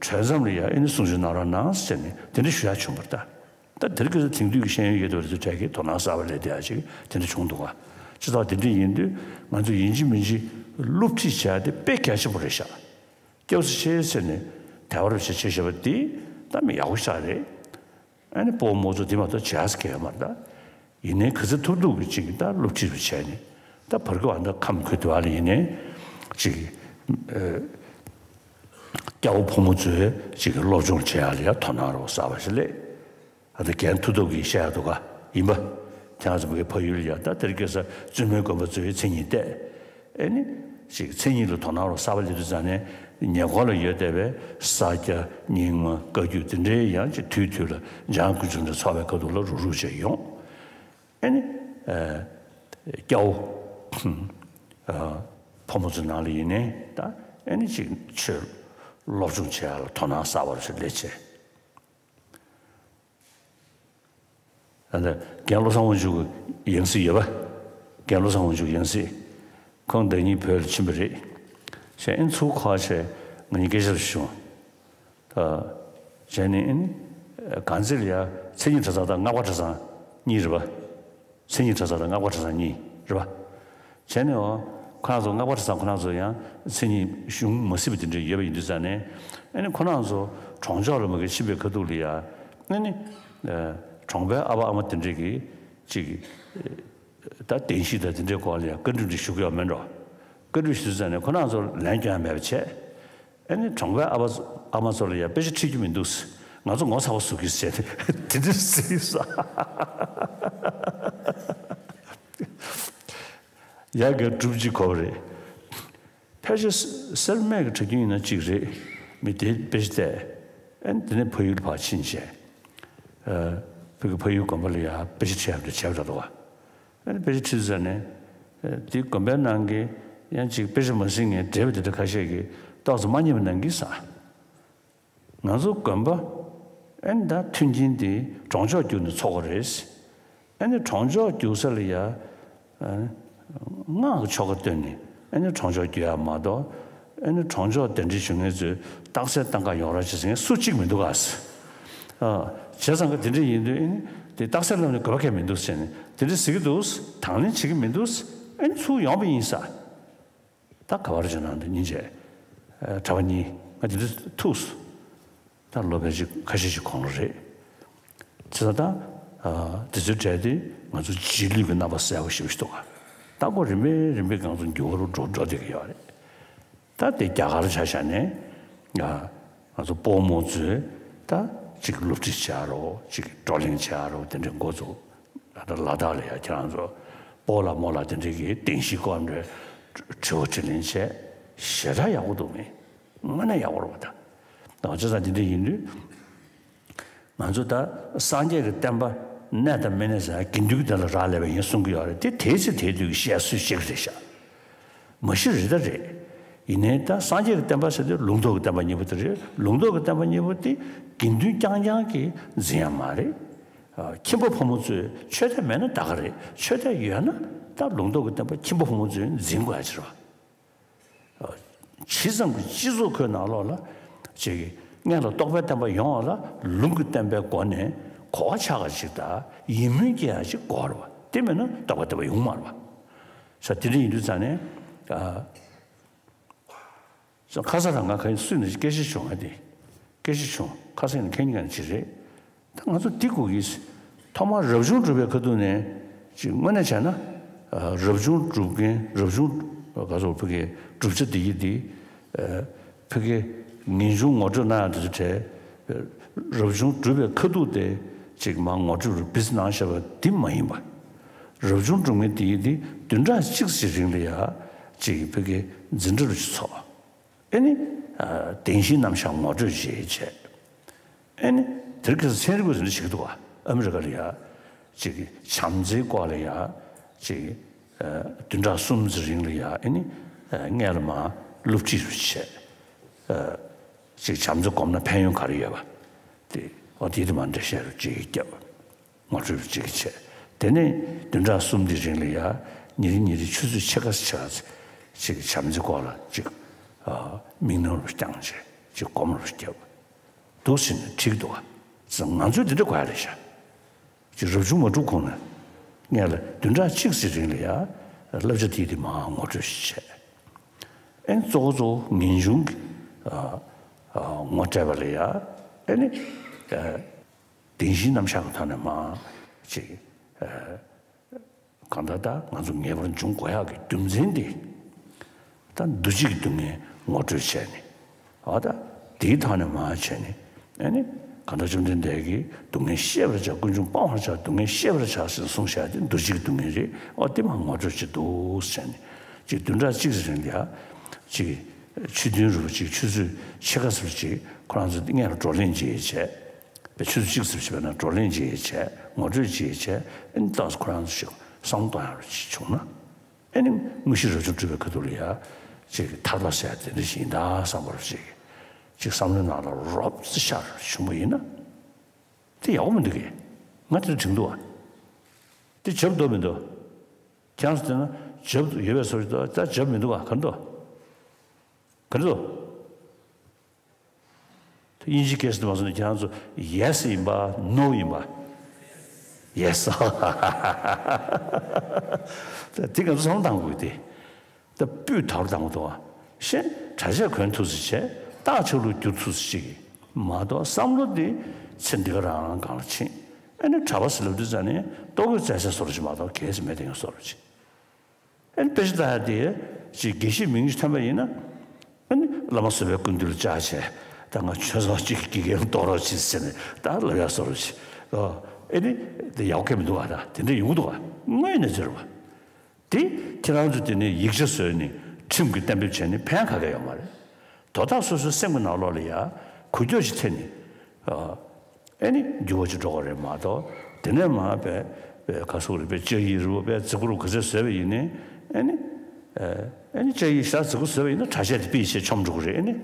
གྲོལ་མཚམས་ལ་ཡ་ཨ་ནི་གསུང་ཆོས་གནང་རོགས་གནང་ཟེར་ནས་དེ་འདྲ་ཞུ་ཡ་བྱུང་བ་རེད་ད། ད་དེ་རིང་ཁ་སང་དེང་དུས་ཀྱི་ཤེས་ཡོན་ཡོད་པ་ཚོའི་གྲས་ཀྱིས་དོ་སྣང་གསར་པ་སླེབས་བསྡད་ཡ་ཅིག་དེ་འདྲ་བྱུང་འདུག་ག་སྤྱི་ཚོགས་དེ་འདྲ་ཡིན་དུས་ང་ཚོ་ཡིན་གཅིག་མིན་གཅིག་སློབ་ཁྲིད་བྱ་ཡ་དེ་དཔེ་གལ་ཆེན་པོ་རེད་ཤག་སྐྱབས་སུ་མཆི་ཟེར་ནས་དལ་བ་རུ་བྱེད་བྱེད་བྱེད་པ་འདི་ད་མི་ཡག་པོ་ཞིག་རེད། ཨ་ནི་སྤོ་བོ་མོ་ཚོ་འདི་མ་གཏོགས་བྱས་ས་གལ་ཡོད་མ་རེད་ད། ཡིན་ནའི་ག་ཚོད་ཐུབ་ཐུབ་ཀྱི་ཅིག་ད་སློབ་ཁྲིད་རུ་བྱས་ནས་ད་བར་སྐབས་ཨ་ད་ཁམས་ཁུལ་དུ་བ་ལ་ཡིན་ནའི་ཅིག་ཨ་ སྐྱ་བོ་ཕོ་མོ་ཚོས་ཅིག་གི་སློབ་སྦྱོང་བྱེད་ཡག་ལ་ཡ་དོ་སྣང་རོགས་གསར་པ་ཞིག་སླེབས། ཨ་ད་རྒན་མཐུ་སྟོབས་ཀྱིས་བཤད་ཡག་འདུག་ག་ཡིན་པ། ཁྱེད་རང་ཚོ་བོད་ཀྱི་ཕ་ཡུལ་ལ་ཡ་ད་དེར་སྐྱེས་ས་བཙུན་མོའི་དགོན་པ་ཚོའི་མཚན་ཉིད་བལྟས། ཨེ་ནི། ཅིག་མཚན་ཉིད་ལ་དོ་སྣང་རོགས་གསར་པ་སླེབས་དུས་ཙང་ནས་ཉེ་འཁོར་ལ་ཡོད་བསྡད་པའི་ས་སྐྱ་རྙིང་མ་བཀའ་བརྒྱུད་དེ་འདྲའི་ཡང་ཅིག་དུས་དུས་ལ་འཇང་དགུན་ཆོས་འདྲ་ཚོགས་པའི་ཁ་ཐུག་ལ་རུག་རུག་བྱས་ཡོང་། ཨེ་ནི། ཨ། སྐྱ་བོ། ཨ། ཕོ་མོ་ཚོའི་ནང་ལ་ཡིན་ནའི་ད་ཨེ་ནི་ཅིག་ཆོས་སློབ་སྦྱོང་བྱེད་ཡག་ལ་དོ་སྣང་གསར་པ་ཞིག་སླེབས་བྱས། ཨ་ནི་རྒན་བློ་བཟང་དབང་ཕྱུག་གི་ཡང་སྲིད་ཡོད་པ། རྒན་བློ་བཟང་དབང་ཕྱུག་ཡང་སྲིད། ཁོང་ཟླ་ཉིན་བོད་ལ་ཕྱིན་པ་རེད། བྱས་ཨེ་ནི་ཚུར་ཁ་ཕྱེ་ང་གཉིས་སྐད་ཆ་རེ་ཞུ། ཨ། བྱས་ནས་ཨེ་ནི། གང་ཚེ་ལ་ཡ་མཚན་ཉིད་གྲྭ་ཚང་དང་སྔགས་པ་གྲྭ་ཚང་གཉིས་རེད་པ། མཚན་ཉིད་གྲྭ་ཚང་དང་སྔགས་པ་གྲྭ་ཚང་གཉིས་རེད་པ། བྱས་ནས་འོ། ཁོ་རང་ཚོ་སྔགས་པ་གྲྭ་ཚང་ཁོ་རང་ཚོ་ཡང་མཚན་ཉིད་གཞུང་མ་གཟིགས་པ་དེ་འདྲ་ཡོད་པ་ཡིན་དུས་ཙང་ནས། ཨ་ནི་ཁོ་རང་ཚོ་གྲོང་ཆོག་ལ་མ་གི་ཕྱིན་པའི་ཁ་ཐུག་ལ་ཡ། ཨ་ནི། ཨ། གྲོང་པའི་ཨ་ཕ་ཨ་མ་དེ་འདྲས་ཀྱིས་ཅིག་ད་བདེན་བཞི་དང་དེ་འདྲའི་སྐོར་ལ་ཡང་བཀའ་འདྲི་འདྲ་ཞུ་གི་ཡོད་མེད་འགྲོ། བཀའ་འདྲི་ཞུ་ཙང་ནས་ཁོ་རང་ཚོར་ལན་སྐྱོན་ཡང་མེད་པ་བྱས། ཨ་ནི་གྲོང་པའི་ཨ་ཕ་ཨ་མ་ཚོ་ལ་ཡང་དཔེ་ཆ་ཁྲིད་རྒྱུ་མི་འདུག་ང་ཚོ་ངོ་ཚ་བ་བཟོ་གི་ཟེར་ནས་དེ་འདྲ་ཟེར་ས། ཡ་གི་སྒྲུབ་ཅིག་གོ་བ་རེད། ཕལ་ཆེར་སེལ་མེད་ཀྱི་གྲྭ་རྒྱུན་ཡིན་ན་གཅིག་རེད། མི་དེ་དཔེ་ཆ་བལྟས། ཨ་ནི་དེ་ནས་ཕ་ཡུལ་ཕར་ཕྱིན་བྱས། ཨ། བོད་ཀྱི་ཕ་ཡུལ་དགོན་པ་ལ་ཡང་དཔེ་ཆ་ཁྲིད་ཡག་འདྲ་བྱས་པ་འདྲ་འདུག་ག་ཨ་ནི་དཔེ་ཆ་ཁྲིད་ཟེར་ནས། ཨ། དེ་དགོན་པའི་ནང་གི་ཡང་ཅིག་དཔེ་ཆ་མ་གཟིགས་མཁན་བགྲེས་པ་དེ་འདྲ་ཁ་ཤས་ཀྱིས་ཏོག་ཙམ་མ་མཉེས་པ་གནང་གི་ས། ང་ཚོ་དགོན་པ། ཨ་ནི་ད་མཐུན་རྐྱེན་དེ་གྲོང་ཆོག་བརྒྱུད་ནས་ཚོགས་པ་རེད། ཨ་ནི་གྲོང་ཆོག་བརྒྱུད་ས་ལ་ཡ། ཨ། སྔགས་ཀྱི་ཆོ་ག་བཏོན་ནས་ཨ་ནི་གྲོང་ཆོག་བརྒྱུད་ཡག་མ་གཏོགས། ཨ་ནི་གྲོང་ཆོག་གདན་འདྲེན་ཞུ་མཁན་ཚོས་རྟགས་གསལ་བཏང་ག་ཡོང་རོགས་བྱེད་ཟེར་མཁན་སུ་གཅིག་མི་འདུག་ག་ཨ། བྱས་ཙང་ག་དེ་འདྲ་ཡིན་དུས་ཨ་ནི་དེ་རྟགས་གསལ་བསླབ་ནས་དགོས་པ་གང་ཡང་མི་འདུག་ཟེར་ནས་དེ་འདྲ་ཟེར་གྱི་འདུག་དང་ལེན་བྱེད་ཀྱི་མི་འདུག་ཨ་ནི་ཚུར་ཡོང་པ་ཡིན་ས། ད་ག་བར་བྱས་ན་འདི་སྙིང་རྗེ། ཨ། གྲྭ་པ་གཉིས་ང་འདི་འདྲ་ཐུག་སོང་། ད་ལོ་ཕལ་ཆེར་ཁ་ཤས་ཤིག་གོང་ལ་རེད། བྱས་ཙང་ད། ཨ། འདི་ཚོའི་གྲས་དེ་ང་ཚོ་རྗེས་ལུས་ཀྱི་རྣམ་པ་གསལ་པོ་ཞེ་པོ་ཞིག་འདུག་ག་ད་ཁོ་རིམ་པས་རིམ་པས་ང་ཚོ་འགྱུར་བ་རུ་འགྲོ་འགྲོ་བསྡད་ཀྱི་ཡོད་རེད། ད་དེ་རྒྱ་གར་ཆ་བཞག་ནས། ཨ། ང་ཚོ་སྤོ་རྨོ་ཚོས་ད་ཅིག་སློབ་ཁྲིད་བྱེད་ཡག་རོགས་ཅིག་བགྲོ་གླེང་བྱེད་ཡག་རོགས་དེ་འདྲའི་འགོ་བཙུགས། ད་ལྟ་ལ་དྭགས་ལ་ཡ་ཁྱེད་རང་ཚོ་སྤོ་ལགས་རྨོ་ལགས་དེ་འདྲའི་གི་བདེན་བཞིའི་སྐོར་འདྲ་དྲི་བ་དྲིས་ལན་བྱས། ཞེ་དྲག་ཡག་པོ་འདུག་མི། དངོས་གནས་ཡག་པོ་རེད་པ་ད། ད་བྱས་ཙང་དེ་འདྲ་ཡིན་དུས། ང་ཚོ་ད་སངས་རྒྱས་ཀྱི་བསྟན་པ་གནས་དང་མི་གནས་ཟེར་དགེ་འདུན་གྱི་དོན་ལ་རག་ལས་པ་ཡིན་གསུང་གི་ཡོད་རེད་དེ། དེའི་ཚེ་དེའི་དུས་ཀྱི་བཤད་སྲོལ་བཤད་ཀྱི་རེད་ཤག་མ་གཞི་རེད་ད་རེད། ཡིན་ནའི་ད་སངས་རྒྱས་ཀྱི་བསྟན་པ་ཟེར་དུས་ལུང་རྟོགས་ཀྱི་བསྟན་པ་གཉིས་པོ་དེ་རེད། ལུང་རྟོགས་ཀྱི་བསྟན་པ་གཉིས་པོ་དེ་དགེ་འདུན་རྐྱང་རྐྱང་གིས་འཛིན་ཡག་མ་རེད། ཨ། ཁྱིམ་པ་ཕོ་མོ་ཚོས་ཆོས་དད་མེད་ན་ད་ག་རེད། ཆོས་དད་ཡོད་ན་ད་ལུང་རྟོགས་ཀྱི་བསྟན་པ་ཁྱིམ་པ་ཕོ་མོ་ཚོས་འཛིན་དགོས་ཡག་ཅིག་རེད་པ། ཇི་ཙམ་གྱི་སྤྱི་ཚོགས་ཁོའི་ནང་ལོགས་ལ་ཅིག་སྔོན་ལ་རྟོགས་པའི་བསྟན་པ་ཡོང་བ་ལ་ལུང་གི་བསྟན་པའི་སྒོ་ནས་གོ་བ་ཆགས་པ་ཅིག་དང་ཡིད་སྨོན་སྐྱེ་ཡག་ཅིག་དགོས་རེད་པ། དེ་མེད་ན་རྟོགས་པའི་བསྟན་པ་ཡོང་མ་རེད་པ། ས་དེ་འདྲ་ཡིན་དུས་ཙང་ནས། ཨ། ཁ་སང་རང་ང་ག་སུས་ནས་སྐད་ཆ་བྱུང་བ་དེ། སྐད་ཆ་བྱུང་། ཁ་སང་ནས་ཁྱེད་གཉིས་ཀ་ནས་ཅི་རེད། ད་ང་ཚོ་འདི་གོ་གི། ཐོག་མར་རབ་བྱུང་སྒྲུབ་པའི་ཁ་ཐུག་ནས་ཅིག་དངོས་གནས་བྱས་ན། ཨ། རབ་བྱུང་སྒྲུབ་མཁན། རབ་བྱུང་ག་ཚོད་ཕ་གི་སྒྲུབ་བྱ་འདི་ཡི་འདི། ཨ། ཕ་གི་ངེས་འབྱུང་ངོ་སྤྲོད་གནང་ཡག་འདི་ཚོ་གྲས། རབ་བྱུང་སྒྲུབ་པའི་ཁ་ཐུག་དེ་ཅིག་མར་ངོ་སྤྲོད་རུ་བིས་གནང་བཞག་པ་འདི་མ་ཡིན་པ། རབ་བྱུང་སྒྲུབ་མཁན་འདི་ཡི་འདི་བདུན་ཕྲག་གཅིག་ཙམ་རིང་ལ་ཡ་ཅིག་ཕ་གི་འཛིན་གྲྭ་རུ་ཅིག་ཚོགས། ཨེ་ནི། ཨ། བདེན་བཞིའི་རྣམ་གཞག་ངོ་སྤྲོད་བྱེད་བྱས། ཨེ་ནི། དེར་ཁ་སང་ཚན་རིག་པ་ཚོས་འདི་བྱེད་ཀྱི་འདུག་ག་ཨ་མི་རི་ཀ་ལ་ཡ། ཅིག་བྱམས་བརྩེའི་སྐོར་ལ་ཡ། ཅིག་ཨ། བདུན་ཕྲག་གསུམ་ཙམ་རིང་ལ་ཡ། ཨེ་ནི། ཨ། སྔོན་ལ་མར་སློབ་ཁྲིད་རུ་བྱས། ཨ། ཅིག་བྱམས་བརྩེ་སྒོམ་ན་ཕན་ཡོན་ག་རེ་ཡོད་པ། དེ་འོ་དེ་དེ་མར་འགྲེལ་བཤད་རུ་ཅིག་བརྒྱབ། ངོ་སྤྲོད་ཅིག་བྱས། དེ་ནས་བདུན་ཕྲག་གསུམ་དེའི་རིང་ལ་ཡ། ཉིན་རེ་ཉིན་རེ་ཆུ་ཚོད་ཕྱེད་ཀ་ཕྱེད་ཀ་ཅིག་བྱམས་བརྩེའི་སྐོར་ལ་ཅིག་ཨ། དམིགས་རྣམ་རུ་བསྐྱངས་བྱས་ཅིག་སྒོམ་རུ་བརྒྱབ། འདུག་ཟེར་ནས་ཁྲིད་འདུག་ག་ང་ཚོས་འདི་འདྲ་དགོས་ཡག་རེད་ཤག་ཅིག་རབ་བྱུང་མ་གྲུབ་གོང་ནས་སྔོན་ལ་བདུན་ཕྲག་གཅིག་ཙམ་རིང་ལ་ཡ། བསླབ་བྱ་དེ་དེ་མར་ངོ་སྤྲོད་བྱས། ཨེ་ནི་གཙོ་བོ་གཙོ་བོ་ངེས་འབྱུང་གི། ཨ། ཨ། ངོ་སྤྲད་པ་ལ་ཡ། ཨེ་ནི། ཨ། བདེན་བཞིའི་རྣམ་གཞག་གི་ཐོག་ནས་མར་ཅིག་ཨ། གང་ལྟར་ད་ང་ཚོ་ངེས་པར་འབྱུང་དགོས་ཡག་གི་རྒྱུ་མཚན་དེ། ད་འདུ་བྱེད་ཀྱི་སྡུག་བསྔལ་ངོ་སྤྲོད་བྱས་ནས། འོ་ད། དེའི་ཐོག་ནས་མར་བྱས་ནས་ཨ་ནི་གང་ལྟར་བཅོམ་ལྡན་འདས་ཀྱིས་སྡུག་བསྔལ་ཤེས་པར་བྱ། ཀུན་འབྱུང་སྤང་བར་བྱ། སྡུག་བསྔལ་ཤེས་པར་བྱ་ཞེས་གསུངས་བཞག་དེ་འདུ་བྱེད་ཀྱི་སྡུག་བསྔལ་རེད། ཨོ་དེ་མར་ངོ་སྤྲོད་བྱེད་འདུག་བྱས་ནས་ཅིག་བདུན་ཕྲག་གཅིག་ཙམ་རིང་ལ་ཡ་ཅིག་ཆོས་ཐུན་རུ་ཅིག་ཆུ་ཚོད་ཕྱེད་ཀ་ཙམ་ཅིག་ཁོ་རང་ཚོ་སྔོན་ལ་བགྲོ་གླེང་ཅིག་བྱས། པའི་ཆུ་ཚོད་གཅིག་ཙམ་ཞིག་བྱས་ན་བགྲོ་གླེང་ཅིག་བྱས། ངོ་སྤྲོད་ཅིག་བྱས། ཨ་ནི་ཏོག་ཙམ་ཁོ་རང་ཚོ་ཞིག་བསམ་བློ་གཏོང་ཡག་ཅིག་བྱུང་ན། ཨ་ནི་དངོས་གཞི་རབ་བྱུང་སྤྲུལ་པའི་ཁ་ཐུག་ལ་ཡ་ཅིག་ཐར་པ་ཟེར་ཡག་དེ་འདྲ་ཞིག་ཡིན་ད་བསམ་པ་རུ་ཅིག་ཅིག་བསམ་བློའི་ནང་ལ་རོབ་ཙམ་ཤར་བྱུང་བ་ཡིན་ན། དེ་ཡག་པོ་མི་འདུག་གས། ང་དེ་འདྲ་དྲན་འདུག་བ། དེ་བྱབ་འདུག་མི་འདུག། ཁྱེད་རང་ཚོ་བལྟས་ན་བྱབ་ཡོད་པའི་བཟོ་ཞིག་འདུག། ད་བྱབ་མི་འདུག་བ། ག་འདུག། ག་འདུག། དབྱིན་ཇི་སྐད་ཟེར་དུ་མ་སོང་ན་ཁྱེད་རང་ཚོ་ཡེ་སི་ཡིན་པ་ནོ་ཡིན་པ། ཡེ་སི། དེ་ང་ཚོ་བསམ་བློ་བཏང་དགོས་ཏེ། ད་སྤུས་དག་བཏང་དགོས་འདུག་བ། གཞན་གྲྭ་ཆས་གོན་ཐུབ་ཙམ་བྱས། རྟགས་ཆགས་ལུགས་བསྒྱུར་ཐུབ་ཙམ་ཅིག་མ་གཏོགས་བསམ་བློ་དེ་ཚེ་འདི་ག་རང་རང་སྒང་ལ་ཕྱིན། ཨ་ནི་གྲྭ་པ་ཟེར་ལབ་དུས་ཙ་ནས་ལྟོ་གོས་རྩེད་ཆས་བཟོ་འདྲ་ཅིག་མ་གཏོགས་གལ་སྲིད་མེད་དེ་ཡང་བཟོ་འདྲ་ཅིག། ཨ་ནི་དཔེ་ཆ་ལྟ་ཡག་དེ་ཅིག་དགེ་བཤེས་མིང་ཅིག་ཐོན་པ་ཡིན་ན། ཨ་ནི་བླ་མ་བཟོད་པའི་སྐུ་མདུན་ལ་བཅར་བྱས། ད་ང་ཆོས་ཚོགས་གཅིག་གི་དགེ་རྒན་གཏོགས་རོགས་གྱིས་ཟེར་ནས་ད་ལབ་ཡག་བཟོ་འདྲ་ཅིག། ཨོ། ཨ་ནི་དེ་ཡག་པོ་མི་འདུག་བ། ད་དེ་འདྲ་ཡོང་གི་འདུག་བ། དངོས་གནས་ཟེར་བ། དེ་ཁྱེད་རང་ཚོ་དེ་ནས་ཡིག་ཆ་བཟོས་ནས་ཁྲིམས་ཀྱི་གཏན་འབེབས་བྱས་ནས་ཕན་ག་གེ་ཡོད་མ་རེད། དོ་བདག་སོ་སོའི་སེམས་ཀྱི་ནང་ལོགས་ལ་ཡ་འགུལ་སྐྱོད་ཅིག་ཐེབས་ནས། ཨ། ཨེ་ནི་འགྱུར་བ་ཅིག་འགྲོ་གི་རེད་མ་གཏོགས། དེ་ནས་མར་པའི་པའི་ག་སོག་རེད་པའི་ལྕགས་ཡིག་རེད་པའི་རྫིག་པོ་རུ་ག་ཚད་བཟོས་པ་ཡིན་ནའི། ཨེ་ནི། ཨེ་ནི་ལྕགས་ཡིག་ཤ་རྫིག་པོ་བཟོས་པ་ཡིན་ན་གྲྭ་ཆས་དེ་པི་ཆེ་ཆོམ་འགྲོ་གི་རེད། ཨེ་ནི།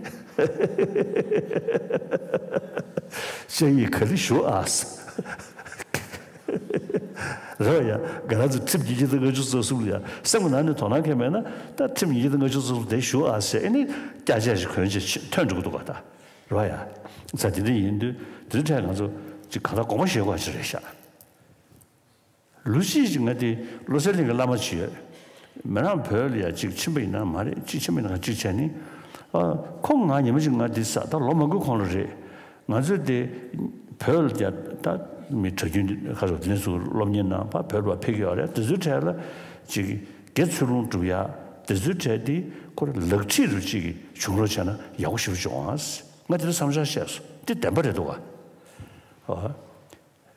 ལྕགས་ཡིག་ག་ལེ་ཞུ་ཨ། རེད་ཡ། ང་རང་ཚོ་ཁྲིམས་ཉིས་བརྒྱ་དང་ལྔ་བཅུ་ཙམ་གསུམ་ལ་ཡ་སེམས་ཀྱི་ནང་ནས་དོ་སྣང་གང་མེད་ན། ད་ཁྲིམས་ཉིས་བརྒྱ་དང་ལྔ་བཅུ་ཙམ་དེ་ཞུ་ཨ་ཟེར། ཨེ་ནི་སྐྱ་ཆས་ཞིག་གོན་བྱས་ཐོན་འགྲོ་གི་འདུག་ག་ད། རེད་ཡ། ས་དེ་འདྲ་ཡིན་དུས་དེ་འདྲ་ཐད་ང་ཚོ་ཅིག་གང་ལྟར་དགོངས་པ་བཞེས་དགོས་ཅིག་རེད་ཤག། ལོ་གཅིག་ཅིག་ང་དེ་བློ་གསལ་གླིང་གི་བླ་མ་ཅིག་ཡོད། མི་རང་བོད་ལ་ཡ་ཅིག་ཕྱིན་པ་ཡིན་ན་མ་རེད། ཅིག་ཕྱིན་པ་ཡིན་ན་ཅིག་བྱས་ནི། ཨ། ཁོང་ང་ཉི་མ་ཅིག་ང་འདི་ས་ད་ལོ་མང་པོའི་གོང་ལ་རེད། ང་ཚོས་དེ་བོད་ལ་ཡ་ད་མི་གྲྭ་རྒྱུན་ཁ་རོག་དེ་ནས་ཚུར་སློབ་གཉེར་གནང་བ་བོད་ལ་ཕེབས་ཀྱི་ཡོད་རེད། དེ་ཚོའི་གྲས་ལ་ཅིག་དགེ་ཚུལ་སློང་སྒྲུབ་ཡ་དེ་ཚོའི་གྲས་དེ་ཁོ་ར་ལག་ཁྲིད་རུ་ཅིག་བྱུང་རོགས་བྱས་ན་ཡག་པོ་ཞེ་པོ་བྱུང་ཨ། ང་དེ་འདྲ་བསམ་འཆར་བཤད་སོང་། དེ་བདེན་པ་རེད་འདུག་ག། ཨ།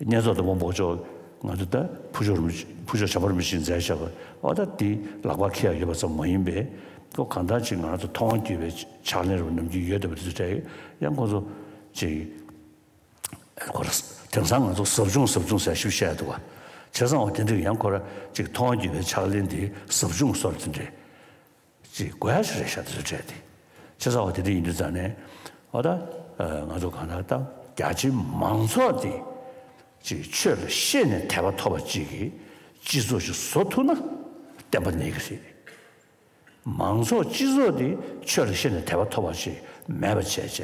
བསྙེན་རྫོགས་དང་པོ་འབོག་ཆོག། ང་ཚོ་ད་ཕུར་ལྕོག་རིན་པོ་ཆེ་ཕུར་ལྕོག་བྱམས་པ་རིན་པོ་ཆེས་མཛད་བཞག་པ། འོ་ད་དེ་ལག་པར་འཁྱེར་ཡག་ཡོད་པ་ཙམ་མ་ཡིན་པས། ཁོ་གང་ལྟར་ཅིག་ང་རང་ཚོ་མཐོང་བ་བརྒྱུད་པའི་ཕྱག་ལེན་རུ་ནམ་རྒྱུན་ཡོད་བསྡད་པ་དེ་ཚོ་གྲས་ཡང་ཁོ་ཚོ་ཅིག་ཁོ་ར་དེང་སང་ང་ཚོ་ཟབ་སྦྱོང་ཟབ་སྦྱོང་ཟེར་ཞིག་བཤད་འདུག་བ། བྱས་ཙང་འོ་དེ་འདྲ་ཡང་ཁོ་ར་ཅིག་མཐོང་བ་བརྒྱུད་པའི་ཕྱག་ལེན་དེ་ཟབ་སྦྱོང་སོགས་དེ་འདྲས། ཅིག་དགོས་ཡ་ཞིག་རེད་ཤག་དེ་ཚོ་གྲས་དེ། བྱས་ཙང་འོ་དེ་འདྲ་ཡིན་དུས་ཙང་ནས། འོ་ད། ཨ། ང་ཚོ་གང་ལྟར་ད་རྒྱ་ཆེའི་མང་ཚོགས་དེ་ཅིག་ཆོས་ལ་ཤེས་ནས་དད་པ་ཐོབ་པ་ཅིག་གི་སྤྱི་ཚོགས་ཤིག་བཟོ་ཐུབ་ན་བསྟན་པ་གནས་ཀྱི་རེད། མང་ཚོགས་སྤྱི་ཚོགས་དེ་ཆོས་ལ་ཤེས་ནས་དད་པ་ཐོབ་པ་ཞིག་མེད་པ་བྱས་བྱས་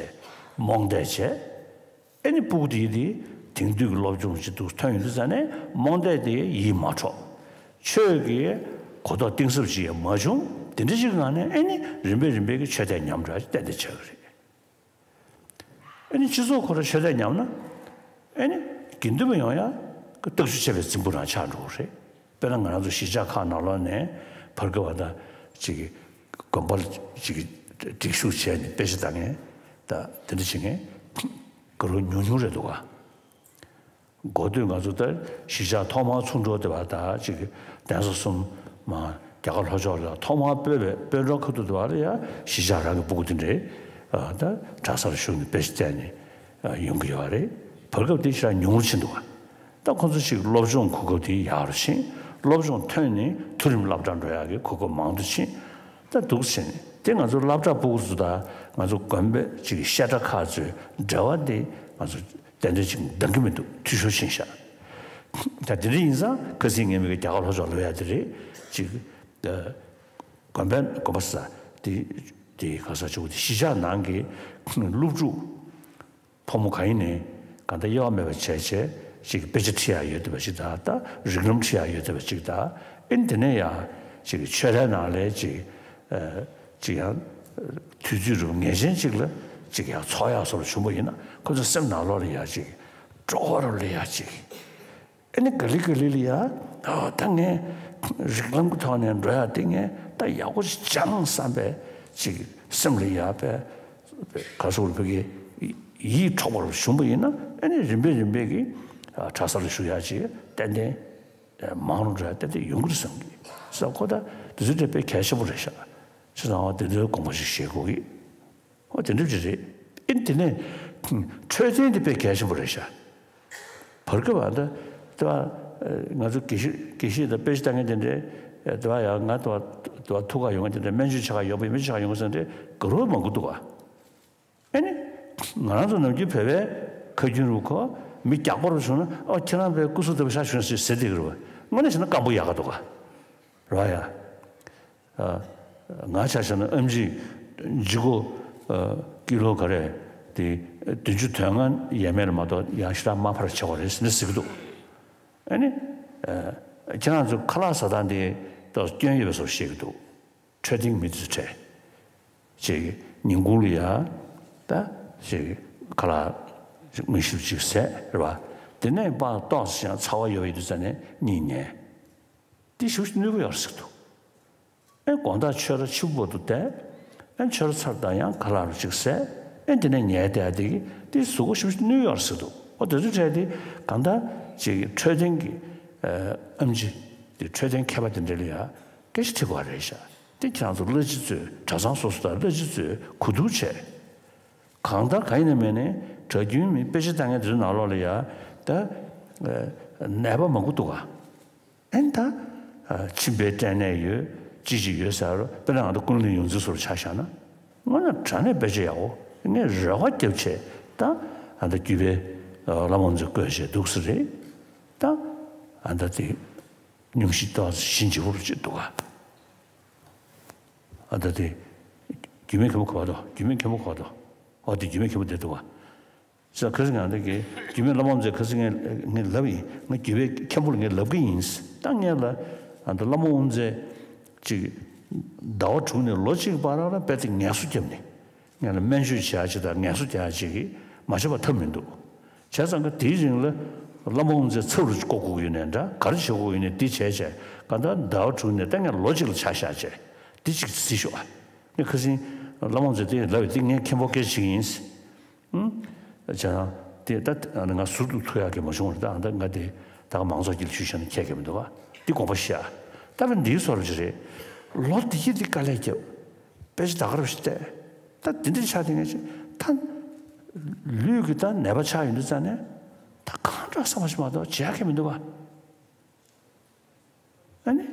རྨོངས་དད་བྱས། ཨེ་ནི་སྤུ་གུ་དེ་ཡིན་དེ་དེང་དུས་ཀྱི་སློབ་སྦྱོང་ཅིག་འདུག་ཐོན་ཡོང་དུས་ཙ་ནས་རྨོངས་དད་དེ་ཡིད་མ་འཕྲོག། ཆོས་ཀྱི་གོ་རྟོགས་གཏིང་ཟབ་ཅིག་ཡང་མ་བྱུང་། དེ་འདྲ་ཞིག་གི་ངང་ནས་ཨེ་ནི་རིམ་པས་རིམ་པས་ཀྱི་ཆོས་དད་ཉམས་འདྲ་ཞིག་ཏན་ཏན་ཆགས་ཀྱི་རེད། ཨེ་ནི་སྤྱི་ཚོགས་ཁོ་ར་ཆོས་དད་ཉམས་ན་ཨེ་ནི་དགེ་འདུན་པ་ཡོང་ཡ་སྟག་ཤུ་བྱས་པའི་རྫིང་བུ་རང་ཆགས་འགྲོ་གི་རེད། དཔེར་ན་ང་རང་ཚོ་གཞིས་ཆགས་ཁག་ནང་ལོགས་ནས་བར་སྐབས་བ་ད་ཅིག་དགོན་པ་ལ་ཅིག་སྒྲིག་ཞུགས་བྱས་ནས་དཔེ་ཆ་ལྟ་མཁན་ད་དེ་འདྲ་བྱེད་མཁན་དགའ་རབ་ཉུང་ཉུང་རེད་འདུག་ག། འགོ་སྟོད་ང་ཚོ་ད་གཞིས་ཆགས་ཐོག་མར་ཚུགས་འགྲོ་དེ་བ་ད་ཅིག་གདན་ས་གསུམ་མ་རྒྱ་གར་ལྷོ་ཕྱོགས་ལ་ཐོག་མར་སྤོས་པའི་དཔོན་གྲོང་ཁ་ཐུག་དེ་བ་ལ་ཡ་གཞིས་ཆགས་རང་གི་སྤུ་གུ་དེ་འདྲས་ད་གྲྭ་སར་ཞུགས་ནས་དཔེ་ཆ་བལྟས་ནས་ཡོང་གི་ཡོད་རེད། བར་སྐབས་དེ་ཞེ་དྲག་ཉུང་རུ་ཕྱིན་འདུག་ག། ད་ཁོ་ཚོ་ཞིག་སློབ་སྦྱོང་གོ་སྐབས་དེ་ཡག་རུ་ཕྱིན། སློབ་སྦྱོང་ཐོན་ནས་མཐོ་རིམ་སློབ་གྲྭར་འགྲོ་ཡག་གི་གོ་སྐབས་མང་དུ་ཕྱིན། ད་འདུག་ཕྱིན་དེ་ང་ཚོ་སློབ་གྲྭ་སྤུ་གུ་ཚོ་དང་ང་ཚོ་དགོན་པའི་ཅིག་བཤད་གྲྭ་ཁག་ཚོའི་འབྲེལ་བ་དེ་ང་ཚོ་ཏན་ཏན་ཅིག་འདང་གི་མི་འདུག། འཐུས་ཤོར་ཕྱིན་ཤག། ད་དེ་འདྲ་ཡིན་ཙང་ཁ་སང་ངས་མི་གི་རྒྱ་གར་ལྷོ་ཕྱོགས་ལ་ཡ་དེ་རེད་ཅིག། དགོན་པའི་དགོན་པ་ས་དེ་དེ་ག་ས་ཆུ་བོ་དེ་གཞིས་ཆགས་ནང་གི་སློབ་ཕྲུག་ཕོ་མོ་གང་ཡིན་ནའི་གང་ལྟར་དབྱེ་བ་མེད་པ་བྱས་བྱས་ཅིག་དཔེ་ཆ་ཁྲིད་ཡག་ཡོད་བསྡད་པ་ཅིག་དང་། ད་རིགས་ལམ་ཁྲིད་ཡག་ཡོད་བསྡད་པ་ཅིག་དང་། ཨེ་འདི་ནས་ཡང་ཅིག་ཆོས་རའི་ནང་ལས་ཅིག་ཨ་ཅིག་ཡང་དུས་ཚོད་རུ་ངེས་ཅན་ཅིག་ལ་ཅིག་ཡང་འཚོགས་ཡག་སོགས་ལ་བྱུང་བ་ཡིན་ན་ཁོ་ཚོ་སེམས་ནང་ལོགས་ལ་ཡང་ཅིག་སྤྲོ་བ་རུ་སླེབས་ཡག་ཅིག། ཨེ་ནི་ག་ལེ་ག་ལེ་ལ་ཡ། ཨ་ད་ངས་རིགས་ལམ་གྱི་ཐོག་ནས་འགྲོ་ཡག་དེ་ངས་ད་ཡག་པོ་ཞིག་སྦྱངས་བསམ་པའི་ཅིག་སེམས་ལ་ཡ་པའི་ ག་སོགས་ལ་བོད་ཀྱི་ཡིད་འཕྲོག་པར་བྱུང་བ་ཡིན་ན། ཨ་ནི་རིམ་པས་རིམ་པས་ཀྱི་གྲྭ་སར་བཞུགས་ཡག་ཅིག་ཏན་ཏན་མང་རུ་འགྲོ་ཡག་ཏན་ཏན་ཡོང་གི་རེད་བསམ་གི། ས་ཁོ་ད་དེ་ཚོ་དེ་དཔེ་གལ་ཆེན་པོ་རེད་ཤག། ཅི་ཙང་བ་དེ་འདྲའི་དགོངས་པ་ཞིག་བཞེས་དགོས་ཀྱི། ཨོ་དེ་འདྲ་ཅིག་རེད། ཨེ་དེ་ནས་འཕྲོད་བསྟེན་དེ་དཔེ་གལ་ཆེན་པོ་རེད་ཤག། བར་སྐབས་ཨ་ད་དེ་བ་ང་ཚོ་དགེ་བཤེས་དགེ་བཤེས་དང་དཔེ་ཆ་ལྟ་མཁན་དེ་འདྲས་དེ་བ་ཡང་ང་དེ་བ་དེ་བ་ཐུག་ག་ཡོང་མཁན་དེ་འདྲས་སྨན་བཅོས་བྱེད་ག་ཡོང་པས་སྨན་བཅོས་བྱེད་ག་ཡོང་གི་ཟེར་འདྲས་དགའ་རབ་མང་པོ་འདུག་ག། ཨེ་ནི། ང་རང་ཚོ་ནམ་རྒྱུན་བོད་པའི་ཁ་རྒྱུན་རུ་ཁོ་མི་རྒྱགས་པ་རུ་བྱུང་ན། ཨོ་ཁྱེད་རང་བའི་སྐུ་གཟུགས་ལྟ་བུ་ཤ་བྱུང་ཟེར་ཟེར་དེ་གི་རུ། དངོས་གནས་བྱས་ན་སྐམ་པོ་ཡག་ག་འདུག་ག། ར་ཡ། ང་ཆ་བཞག་ན་ཨེམ་ཆི་ལྗིད་ཁོག་ཀི་ལོ་ག་རེ་དེ་བདུན་ཅུ་དོན་ལྔ་ཡས་མས་ལ་མ་གཏོགས་ཡང་ཞེ་དྲག་དམའ་ཕར་ཆག་པ་རེད་ཟེར་ནས་ཟེར་གི་འདུག། ཨེ་ནི། ཁྱེད་རང་ཚོ་ཁ་ལག་ཟ་སྟངས་དེ་ཏོག་སྐྱོན་ཡོད་པའི་བཟོ་བཤད་གི་འདུག། འཕྲོད་བསྟེན་མི་དེ་ཚོ་ཁྲལ། ཅིག་ཉིན་གུང་ལ་ཡ། ད་ཅིག་ཁ་ལག་དངོས་གཞི་ཅིག་ཟས་རེད་བ། དེ་ནས་པ་ཏོག་ཙམ་ཡང་ཚ་བ་ཡོད་པ་ཡིན་དུས་ཙ་ནས་གཉིད་ཉལ། དེ་ཞེ་པོ་ཅིག་ནུས་པ་ཡོད་རེད་ཟེར་གི་འདུག། ཨེ་དགོང་དག་ཆོས་ར་ཕྱི་པོ་བར་དུ་བསྡད། ཨེ་ཆོས་ར་ཚར་དང་ཡང་ཁ་ལག་རུ་ཅིག་ཟས། ཨེ་དེ་ནས་ཉལ་བསྡད་དེ་གི་དེ་གཟུགས་པོ་ཞེ་པོ་ཅིག་ནུས་ཡོད་རེད་ཟེར་གི་འདུག། ཨོ་དེ་ཚོ་ཁྲལ་དེ་གང་ལྟར་ཅིག་འཕྲོད་བསྟེན་གྱི་ཨེམ་ཆི་དེ་འཕྲོད་བསྟེན་མཁས་པ་དེ་འདྲ་ལ་ཡ། སྐད་ཆ་དྲི་དགོས་རེད་ཤག། དེ་ཁྱེད་རང་ཚོ་གླ་སྤྱི་གཙོས་གྲྭ་ཚང་སོ་སོ་དང་གླ་སྤྱི་གཙོས་གོ་བསྡུར་བྱས། གང་ལྟར་གང་ཡིན་ན་མིན་ནའི་གྲྭ་རྒྱུན་མི་དཔེ་ཆ་ལྟ་མཁན་དེ་ཚོའི་ནང་ལོགས་ལ་ཡ་ད་ནད་པ་མང་པོ་འདུག་ག། ཨེ་ད་མཆིན་པའི་སྐྲན་ནད་ཡོད་ཅི་ཅི་ཡོད་ཟེར་རོ། དཔེར་ན་ང་ཚོ་ཀུན་གླེང་ཡོངས་འཛིན་སོགས་ཆ་བཞག་ན། དངོས་གནས་དྲང་གནས་དཔེ་ཆ་ཡག་པོ་ངས་རེ་བ་བརྒྱབ་བྱས་ད་ཨ་ད་རྒྱུད་པའི་བླ་མ་ཚོས་བཀོད་བྱས་འདུག་ས་རེད། ད་ཨ་ད་དེ། སྙུང་གཞི་ཏོག་ཙམ་ཞི་འཇམ་པོ་ཅིག་འདུག་ག། ཨ་ད་དེ། རྒྱུད་སྨད་མཁན་པོ་ག་པར་འདུག། རྒྱུད་སྨད་མཁན་པོ་ག་པར་འདུག། ཨོ་དེ་རྒྱུད་སྨད་མཁན་པོ་བསྡད་འདུག་ག། ས་ཁ་སང་ང་འདི་གི་རྒྱུད་སྨད་བླ་མ་མཛད་ཁ་སང་ངས་ངས་ལབ་ཡིན། ང་རྒྱུད་སྨད་མཁན་པོ་ལ་ངས་ལབ་གི་ཡིན། ད་ངས་ལ་ཨ་ད་བླ་མ་དབུ་མཛད་ཅིག་ཟླ་བ་དྲུག་ནས་ལོ་གཅིག་བར་ལ་རྦད་དེ་ངལ་གསོ་བརྒྱབ་ནས། ངས་ལ་སྨན་བཅོས་བྱེད་ཡ་ཅིག་དང་ངལ་གསོ་རྒྱག་ཡ་ཅིག་གིས་མ་བྱས་པ་ཐབས་མི་འདུག། བྱས་ཙང་ཀ་དེའི་རིང་ལ་བླ་མ་དབུ་མཛད་ཚབ་རུ་བསྐོ་དགོས་ཀྱི་ཡོད་ནའི་འདྲ། ག་རེ་བྱེད་དགོས་ཀྱི་ཡོད་ནའི་འདི་བྱས་བྱས་ག་ད་ཟླ་བ་དྲུག་ནས་ད་ངས་ལོ་གཅིག་ལ་ཆ་བཞག་བྱས་འདི་གཅིག་གཟིགས་ཤོག་ཨ། ངས་ཁ་སང་བླ་མ་དབུ་མཛད་དེ་ལབ་ཡོད། དེ་ངས་མཁན་པོ་སྐད་ཆ་བྱེད་ཀྱི་ཡིན། ཨུམ། བྱས་ཙང་དེ་ད་ང་ཟུར་དུ་ཐུག་ཡག་གི་མ་བྱུང་བ་རེད། ད་ད་ང་དེ་ད་ག་མང་ཚོགས་ཀྱི་ལ་ཞུས་བྱས་ན་ཁྱད་ག་མི་འདུག་བ། འདི་དགོངས་པ་བཞེས་ཨ། ད་བས་འདིའི་སོར་གྱི་རེད། ལོ་འདི་གི་འདི་དཀའ་ལས་བརྒྱབ། དཔེ་ཆ་ད་ག་རུ་ཞིག་བལྟས། ད་འདི་འདྲ་ཆགས་དེ་ངས་ཅི་ད་ལུས་ཀྱི་ད་ནད་པ་ཆགས་ཡོང་དུས་ཙང་ནས་ད་གང་འདྲ་བསམ་པ་ཞིག་མ་གཏོགས་བྱེད་ཡག་གི་མི་འདུག་བ། ཨ་ནི།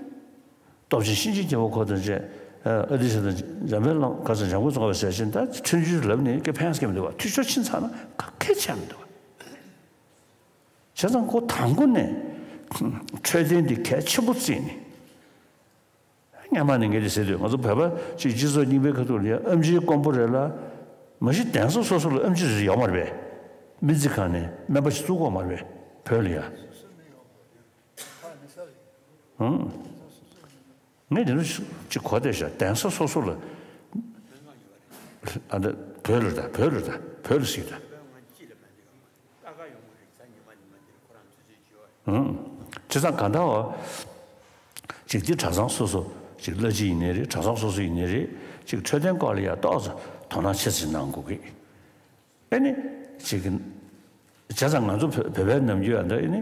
སྟོབས་ཆེན་གཤིན་རྗེ་རྒྱལ་པོ་འཁོར་དང་བཅས། ཨ་ཏི་ཤ་དང་འཇམ་དཔལ་གླང་ག་ཚོད་འཇམ་མགོན་ཙོང་ཁ་པ་ཟེར་ཞིང་ད་ཁྲིམས་གཅོད་ལབ་ནས་སྐད་ཕན་སྐད་མི་འདུག་བ། འཐུས་ཤོར་ཕྱིན་ཚར་ན་ག་གེ་ཆགས་མི་འདུག་བ། བྱས་ཙང་ཁོ་དང་པོ་ནས་འཕྲོད་བསྟེན་འདི་གལ་ཆེན་པོ་བརྩིས་ནས། སྔན་མ་ནས་ངས་འདི་ཟེར་དུས་ང་ཚོ་བོད་པ་ཅིག་སྤྱི་ཚོགས་རྙིང་པའི་ཁ་ཐུག་ལ་ཡང་ཨེམ་ཆིའི་དཀོན་པོ་རེད་ལ། མ་གཞི་གདན་ས་སོ་སོ་ལ་ཨེམ་ཆི་རེ་ཡོད་མ་རེད་པས། སྨན་རྩིས་ཁང་ནས་སྨན་པ་ཞིག་བཙུགས་ཀྱི་ཡོད་མ་རེད་པས་བོད་ལ་ཡ། ཨང་། ངས་འདི་འདྲ་ཅིག་གོ་བསྡད་ཤག། གདན་ས་སོ་སོ་ལ། ཨ་འདི་བོད་ལ་ད་བོད་ལ་ད་བོད་ལ་ཟིག་ད། ཨང་། བྱས་ཙང་གང་ལྟར་བ། ཅིག་འདི་གྲྭ་ཚང་སོ་སོ་ཅིག་བླ་སྤྱི་ཡིན་ནའི་རེད། གྲྭ་ཚང་སོ་སོ་ཡིན་ནའི་རེད། ཅིག་འཕྲོད་བསྟེན་སྐོར་ལ་ཡ་ཏོག་ཙམ་དོ་སྣང་ཆེ་ཙམ་གནང་དགོས་ཀྱི། ཨེ་ནི། ཅིག་གི། བྱས་ཙང་ང་ཚོ་བོད་བོད་པའི་ནམ་རྒྱུན་ཨ་འདྲ་ཨེ་ནི།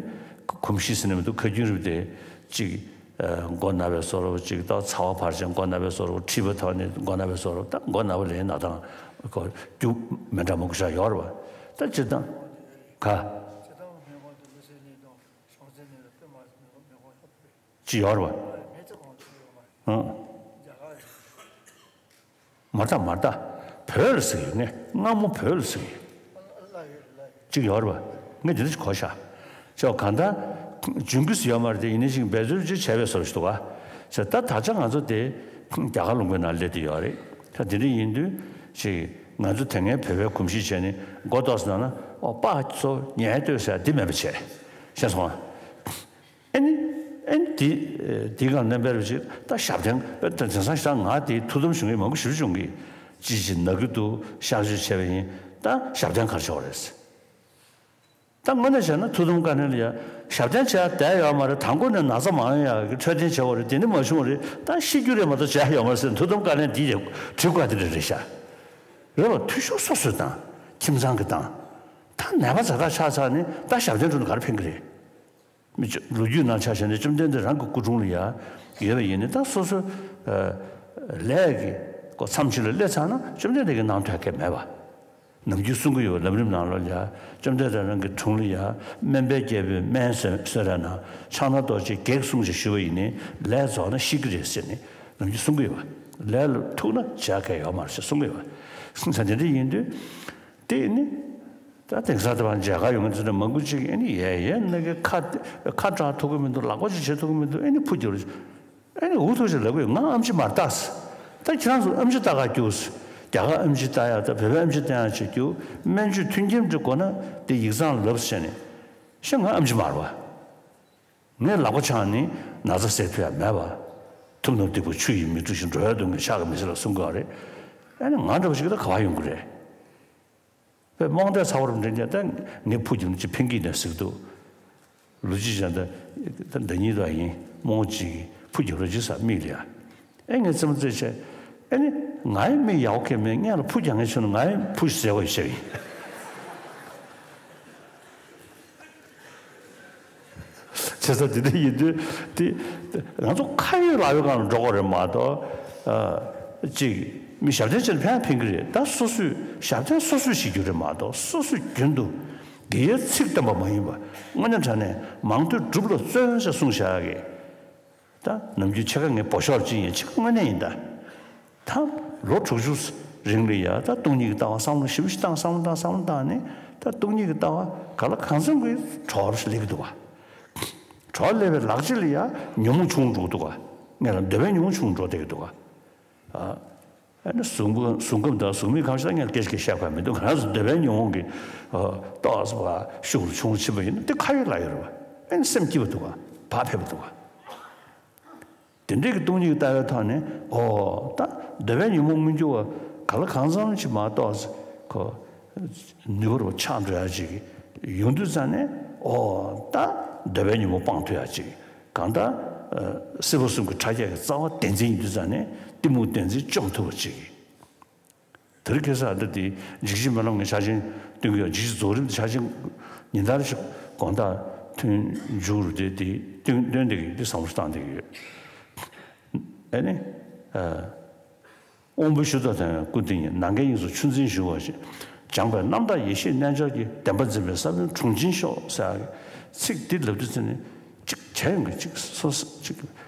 གོམས་གཤིས་ཟེར་ནས་མི་འདུག། ཁ་རྒྱུན་རིག་པ་དེ། ཅིག་མགོ་ན་བའི་བཟོ་འདྲ་པོ། ཅིག་ད་ཚ་བ་འཕར་བྱས་མགོ་ན་བའི་བཟོ་འདྲ་པོ། མཁྲིས་པ་ཐོག་ནས་མགོ་ན་བའི་བཟོ་འདྲ་པོ། ད་མགོ་ན་བ་ལས་ན་ཐང་ཁོ་རྒྱུ་མི་འདྲ་མང་པོ་ཞིག་ཡོད་རེད་པ། ད་སྤྱིར་བཏང་། ག་ཅི་ཡོད་རེད་པ། ཨང་། མ་རེད་ད། མ་རེད་ད། བོད་ལ་ཟེར་གི་ཡོད། ངས་སྔ་མོ་བོད་ལ་ཟེར་གི་ཡོད། གཅིག་ཡོད་རེད་པ། ངས་འདི་འདྲ་ཞིག་གོ་ཤག། ཅོ་གང་ལྟར། འཇོན་གི་ཟེར་ཡོད་མ་རེད་དེ། ཡིན་ནའི་ཞིག་འབད་རྩོལ་ཅིག་བྱས་པའི་བཟོ་ཞིག་འདུག་ག། ཅོ་ད་ད་ཆ་ང་ཚོ་དེ་རྒྱ་གར་ལུང་པའི་ནང་སླེབས་བསྡད་ཡོད་རེད། ད་འདི་འདྲ་ཡིན་དུས་ཅིག་ང་ཚོ་དེ་སྔའི་བོད་པའི་གོམས་གཤིས་བྱས་ནས་མགོ་ཏོག་ཙམ་ན་ན་ཨོ་པ་ཚོ་ཉལ་སྡོད་ཟེར་འདི་མེད་པ་བྱས། ཤེས་སོང་ང་། ཨེ་ནི། ཨེ་ནི་དེ། དེ་གང་རྣམ་པར་ཅིག་ད་ཞབས་བརྟན་དཔེ་ད་དེང་སང་ཞག་ང་དེ་ཐུགས་དམ་བཞུགས་མཁན་མང་པོ་ཞེ་པོ་བྱུང་གི། ཅི་ཅི་ན་གི་འདུག། གཤག་བཅོས་བྱས་པ་ཡིན། ད་ཞབས་བརྟན་ག་རེ་བྱེད་པ་རེད། ད་དངོས་གནས་བྱས་ན་ཐུགས་དམ་བཀའ་བློན་ལ་ཡ་ཞབས་བརྟན་བྱས་བསྡད་ཡོད་མ་རེད། དང་པོ་ནས་ན་ཚ་མང་ཡག་གི་འཕྲོད་བསྟེན་བྱས་པ་རེད། དེ་ནི་མ་བྱུང་བ་རེད། ད་ཤི་རྒྱུ་རེད་མ་གཏོགས་བྱས་ཡོད་མ་རེད་ཟེར། ཐུགས་དམ་བཀའ་བློན་འདི་ཡི་གྲི་གུ་ག་དེ་འདྲ་རེད་ཤག། རེད་བ། འཐུས་ཤོར་སོ་སོས་བཏང་། ཁྱིམ་ཚང་གིས་བཏང་། ད་ནད་པ་ཛ་དྲག་ཆགས་ཚར་ནས་ད་ཞབས་བརྟན་འགྲོ་ན་ག་རེ་ཕན་གི་རེད། མི་ལོ་རྒྱུས་ནང་ཆ་བཞག་ན་བཅོམ་ལྡན་འདས་རང་གི་སྐུ་དྲུང་ལ་ཡ་ཡོད་པ་ཡིན་ནའི་ད་སོ་སོའི་ལས་ཀྱི་མཚམས་ཤིག་ལ་སླེབས་ཚར་ན་བཅོམ་ལྡན་འདས་ཀྱིས་གནང་ཐུབ་མཁན་མེད་པ། ནམ་རྒྱུན་གསུང་གི་ཡོད་པ། ལམ་རིམ་ནང་ལོགས་ལ་ཡ་བཅོམ་ལྡན་འདས་རང་གི་དྲུང་ལ་ཡ་སྨན་པས་བསྐྱེད་པའི་སྨན་གསོལ་གསོལ་རས་ནང་ཕྱག་ན་རྡོ་རྗེ་བགེགས་བསྲུང་ཞེས་ཞུ་བ་ཡིན་ནའི་ལས་རྫོགས་ན་ཤི་གི་རེད་ཟེར་ནས་ནམ་རྒྱུན་གསུང་གི་ཡོད་པ། ལས་ལ་ཐུག་ན་བྱ་གལ་ཡོད་མ་རེད་ཞེས་གསུང་གི་ཡོད་པ། ས་དེ་འདྲ་ཡིན་དུས་དེ་ནི། ད་དེང་སང་དེ་བར་མཇལ་ཁ་ཡོང་མཁན་ཚོ་ནི་མང་པོ་ཅིག་ཨེ་ནི་ཡ་ཡ་ནི་གི་ཁ་ཁ་གྲག་ཐུབ་ཀྱི་མི་འདུག། ལག་པ་ཅིག་བྱེད་ཐུབ་ཀྱི་མི་འདུག། ཨེ་ནི་ཕུ་རྒྱབ་རེད། ཨེ་ནི་འུ་ཐུག་ཅིག་ལབ་གི་ཡོད། ང་ཨེམ་ཆི་མར་བཏགས། ད་ཁྱེད་རང་ཚོ་ཨེམ་ཆི་བཏགས་ག་རྒྱུགས། རྒྱ་གར་ཨེམ་ཆི་བཏགས་ཡག་ད་བོད་པའི་ཨེམ་ཆི་བཏགས་ཡག་ཅིག་རྒྱུགས། སྨན་བཅོས་མཐུན་རྐྱེན་འདྲ་དགོས་ན་དེ་ཡིག་ཚང་ལབ་ཟེར་ནས། ཤེས། ང་ཨེམ་ཆི་མར་བ། ངས་ལག་པ་འཆང་ནས་ན་ཚ་སེལ་ཐུབ་ཡག་མེད་པ། ཐུབ་རྣམས་སྡིག་པ་ཆུ་ཡིས་མི་འཁྲུ་ཞིང་འགྲོ་བའི་སྡུག་བསྔལ་ཕྱག་གིས་མི་སེལ་ལ་གསུང་གི་ཡོད་རེད། ཨེ་ནི་ང་འདྲ་པོ་ཞིག་ད་ག་པར་ཡོང་གི་རེད། པས་རྨོངས་དད་ཚ་བོར་འདྲེན་ཀྱང་ད་ངས་ཕུ་རྒྱབ་ནས་ཅིག་ཕན་གྱི་ནས་ཟེར་གི་འདུག། ལོ་གཅིག་ཅང་ད་ད་ཟླ་ཉིན་དུ་ཡིན་རྨོངས་ཅིག་ཕུ་རྒྱབ་རོགས་གྱིས་ས་མིག་ལ་ཡ། ཨེ་ངས་རྩེད་མོ་རྩེ་བྱས། ཨེ་ནི་ང་ཡི་མིག་ཡག་པོ་གས་མེད། སྔོན་ལ་ཕུ་རྒྱག་མཁན་བྱུང་ན་ང་ཡི་ཕུ་ཟེར་བ་ཡི་བྱས་ཡིན། བྱས་ཙང་དེ་འདྲ་ཡིན་དུས་དེ་ང་ཚོ་ཁ་ཡོད་ལག་ཡོད་སྒང་ལ་འགྲོ་དགོས་རེད་མ་གཏོགས། ཨ། གཅིག་མི་ཞབས་བརྟན་བྱས་ན་ཕན་ཕན་གྱི་རེད། ད་སོ་སོས་ཞབས་བརྟན་སོ་སོས་བྱེད་རྒྱུ་རེད་མ་གཏོགས་སོ་སོས་རྒྱུན་དུ་དགེ་བའི་ཚིག་བཏོན་པ་མ་ཡིན་པ། དངོས་གནས་དྲང་གནས་མང་ཐོས་སྒྲུབ་ལ་བརྩོན་ཞེས་གསུངས་བཞག་གི། ད་ནམ་རྒྱུན་ཕྱེད་ཀ་ངས་འབོ་ཤོག་ཅིག་ཡིན། ཕྱེད་ཀ་དངོས་གནས་ཡིན་ད། ད་ལོ་དྲུག་ཅུ་རིང་ལ་ཡ་ད་སྟོང་ཉིད་ཀྱི་ལྟ་བ་བསམ་བློ་ཞིབ་ཞིབ་བཏང་བསམ་བློ་བཏང་བསམ་བློ་བཏང་ནས་ད་སྟོང་ཉིད་ཀྱི་ལྟ་བ་གང་ལ་གང་འཚམ་གྱི་གྲོགས་སླེབས་ཀྱི་འདུག་ག། གྲོགས་སླེབས་པའི་ལག་རྗེས་ལ་ཡ་ཉོན་མོངས་ཆུང་འགྲོ་གི་འདུག་ག། ངས་ལ་འདོད་པའི་ཉོན་མོངས་ཆུང་འགྲོ་བསྡད་ཀྱི་འདུག་ག། ཨ་ནི་གཟུགས་པོ་གཟུགས་ཁམས་དང་གཟུགས་མེད་ཁམས་ཤིག་ལ་ངས་སྐད་ཆ་སྐད་བཤད་དགོས་མི་འདུག། ང་རང་ཚོ་འདོད་པའི་ཉོན་མོངས་ཀྱི་ཨ་ཏོག་ཙམ་བ་ཤུགས་ཆུང་ཕྱིན་པ་ཡིན་ན་དེ་ཁ་ཡོད་ལག་ཡོད་རེད་བ། ཨ་ནི་སེམས་སྐྱིད་པ་འདུག་ག། བག་ཕེབས་པ་འདུག་ག། དེ་འདྲའི་གི་སྟོང་ཉིད་ཀྱི་ལྟ་བའི་ཐོག་ནས་ཨོ་ད་འདོད་པའི་ཉོན་མོངས་མངོན་གྱུར་བ་ག་ལ་གང་འཚམ་ཅིག་མ་གཏོགས་ཁོ་ནུས་པ་རུ་ཆགས་འགྲོ་ཡ་ཅིག་ཡོང་དུས་ཙང་ནས་ཨོ་ད་འདོད་པའི་ཉོན་མོངས་སྤང་ཐུབ་ཡ་ཅིག། གང་ལྟར་ཨ་སྲིད་པ་གསུམ་གྱི་ཕྲ་རྒྱས་ཀྱི་རྩ་བ་བདེན་འཛིན་ཡིན་དུས་ཙང་ནས་གཏི་མུག་བདེན་འཛིན་བཅོམ་ཐུབ་པ་ཅིག། དེ་རིང་ཁ་སང་ད་དེ་འཇིགས་བྱེད་སྨོན་ལམ་གྱི་ཕྱག་ཆེན་སྟོན་གྱི་ཡོད། འཇིགས་བྱེད་རྫོགས་རིམ་གྱི་ཕྱག་ཆེན་ཉིན་ལྟར་ཞིག་དགོང་དག་ཐུན་མཇུག་རུ་དེ་དེ་སྟོན་སྟོན་བསྡད་ཀྱི་ཡོད། དེ་བསམ་བློ་བཏང་བསྡད་ཀྱི་ཡོད། ཨེ་ནི། ཨ། དབང་པོའི་ཤུགས་རྫོགས་དོན་ཡོད་སྐུ་དེ་ཉིད། ནམ་མཁའི་དབྱིངས་སུ་ཆུ་འཛིན་བཞུ་བ་བཞིན། སྦྱངས་པའི་རྣམ་དག་ཡེ་ཤེས་རྣལ་འབྱོར་གྱིས། བདེན་པ་འཛིན་པའི་ས་བོན་དྲུང་འབྱིན་ཤོག་ཟེར་ཡག་གི་ཚིག་འདི་ལབ་དུས་ཙམ་ནས་གཅིག་བྱས་ཡོང་གི། གཅིག་སོ་སོ་གཅིག་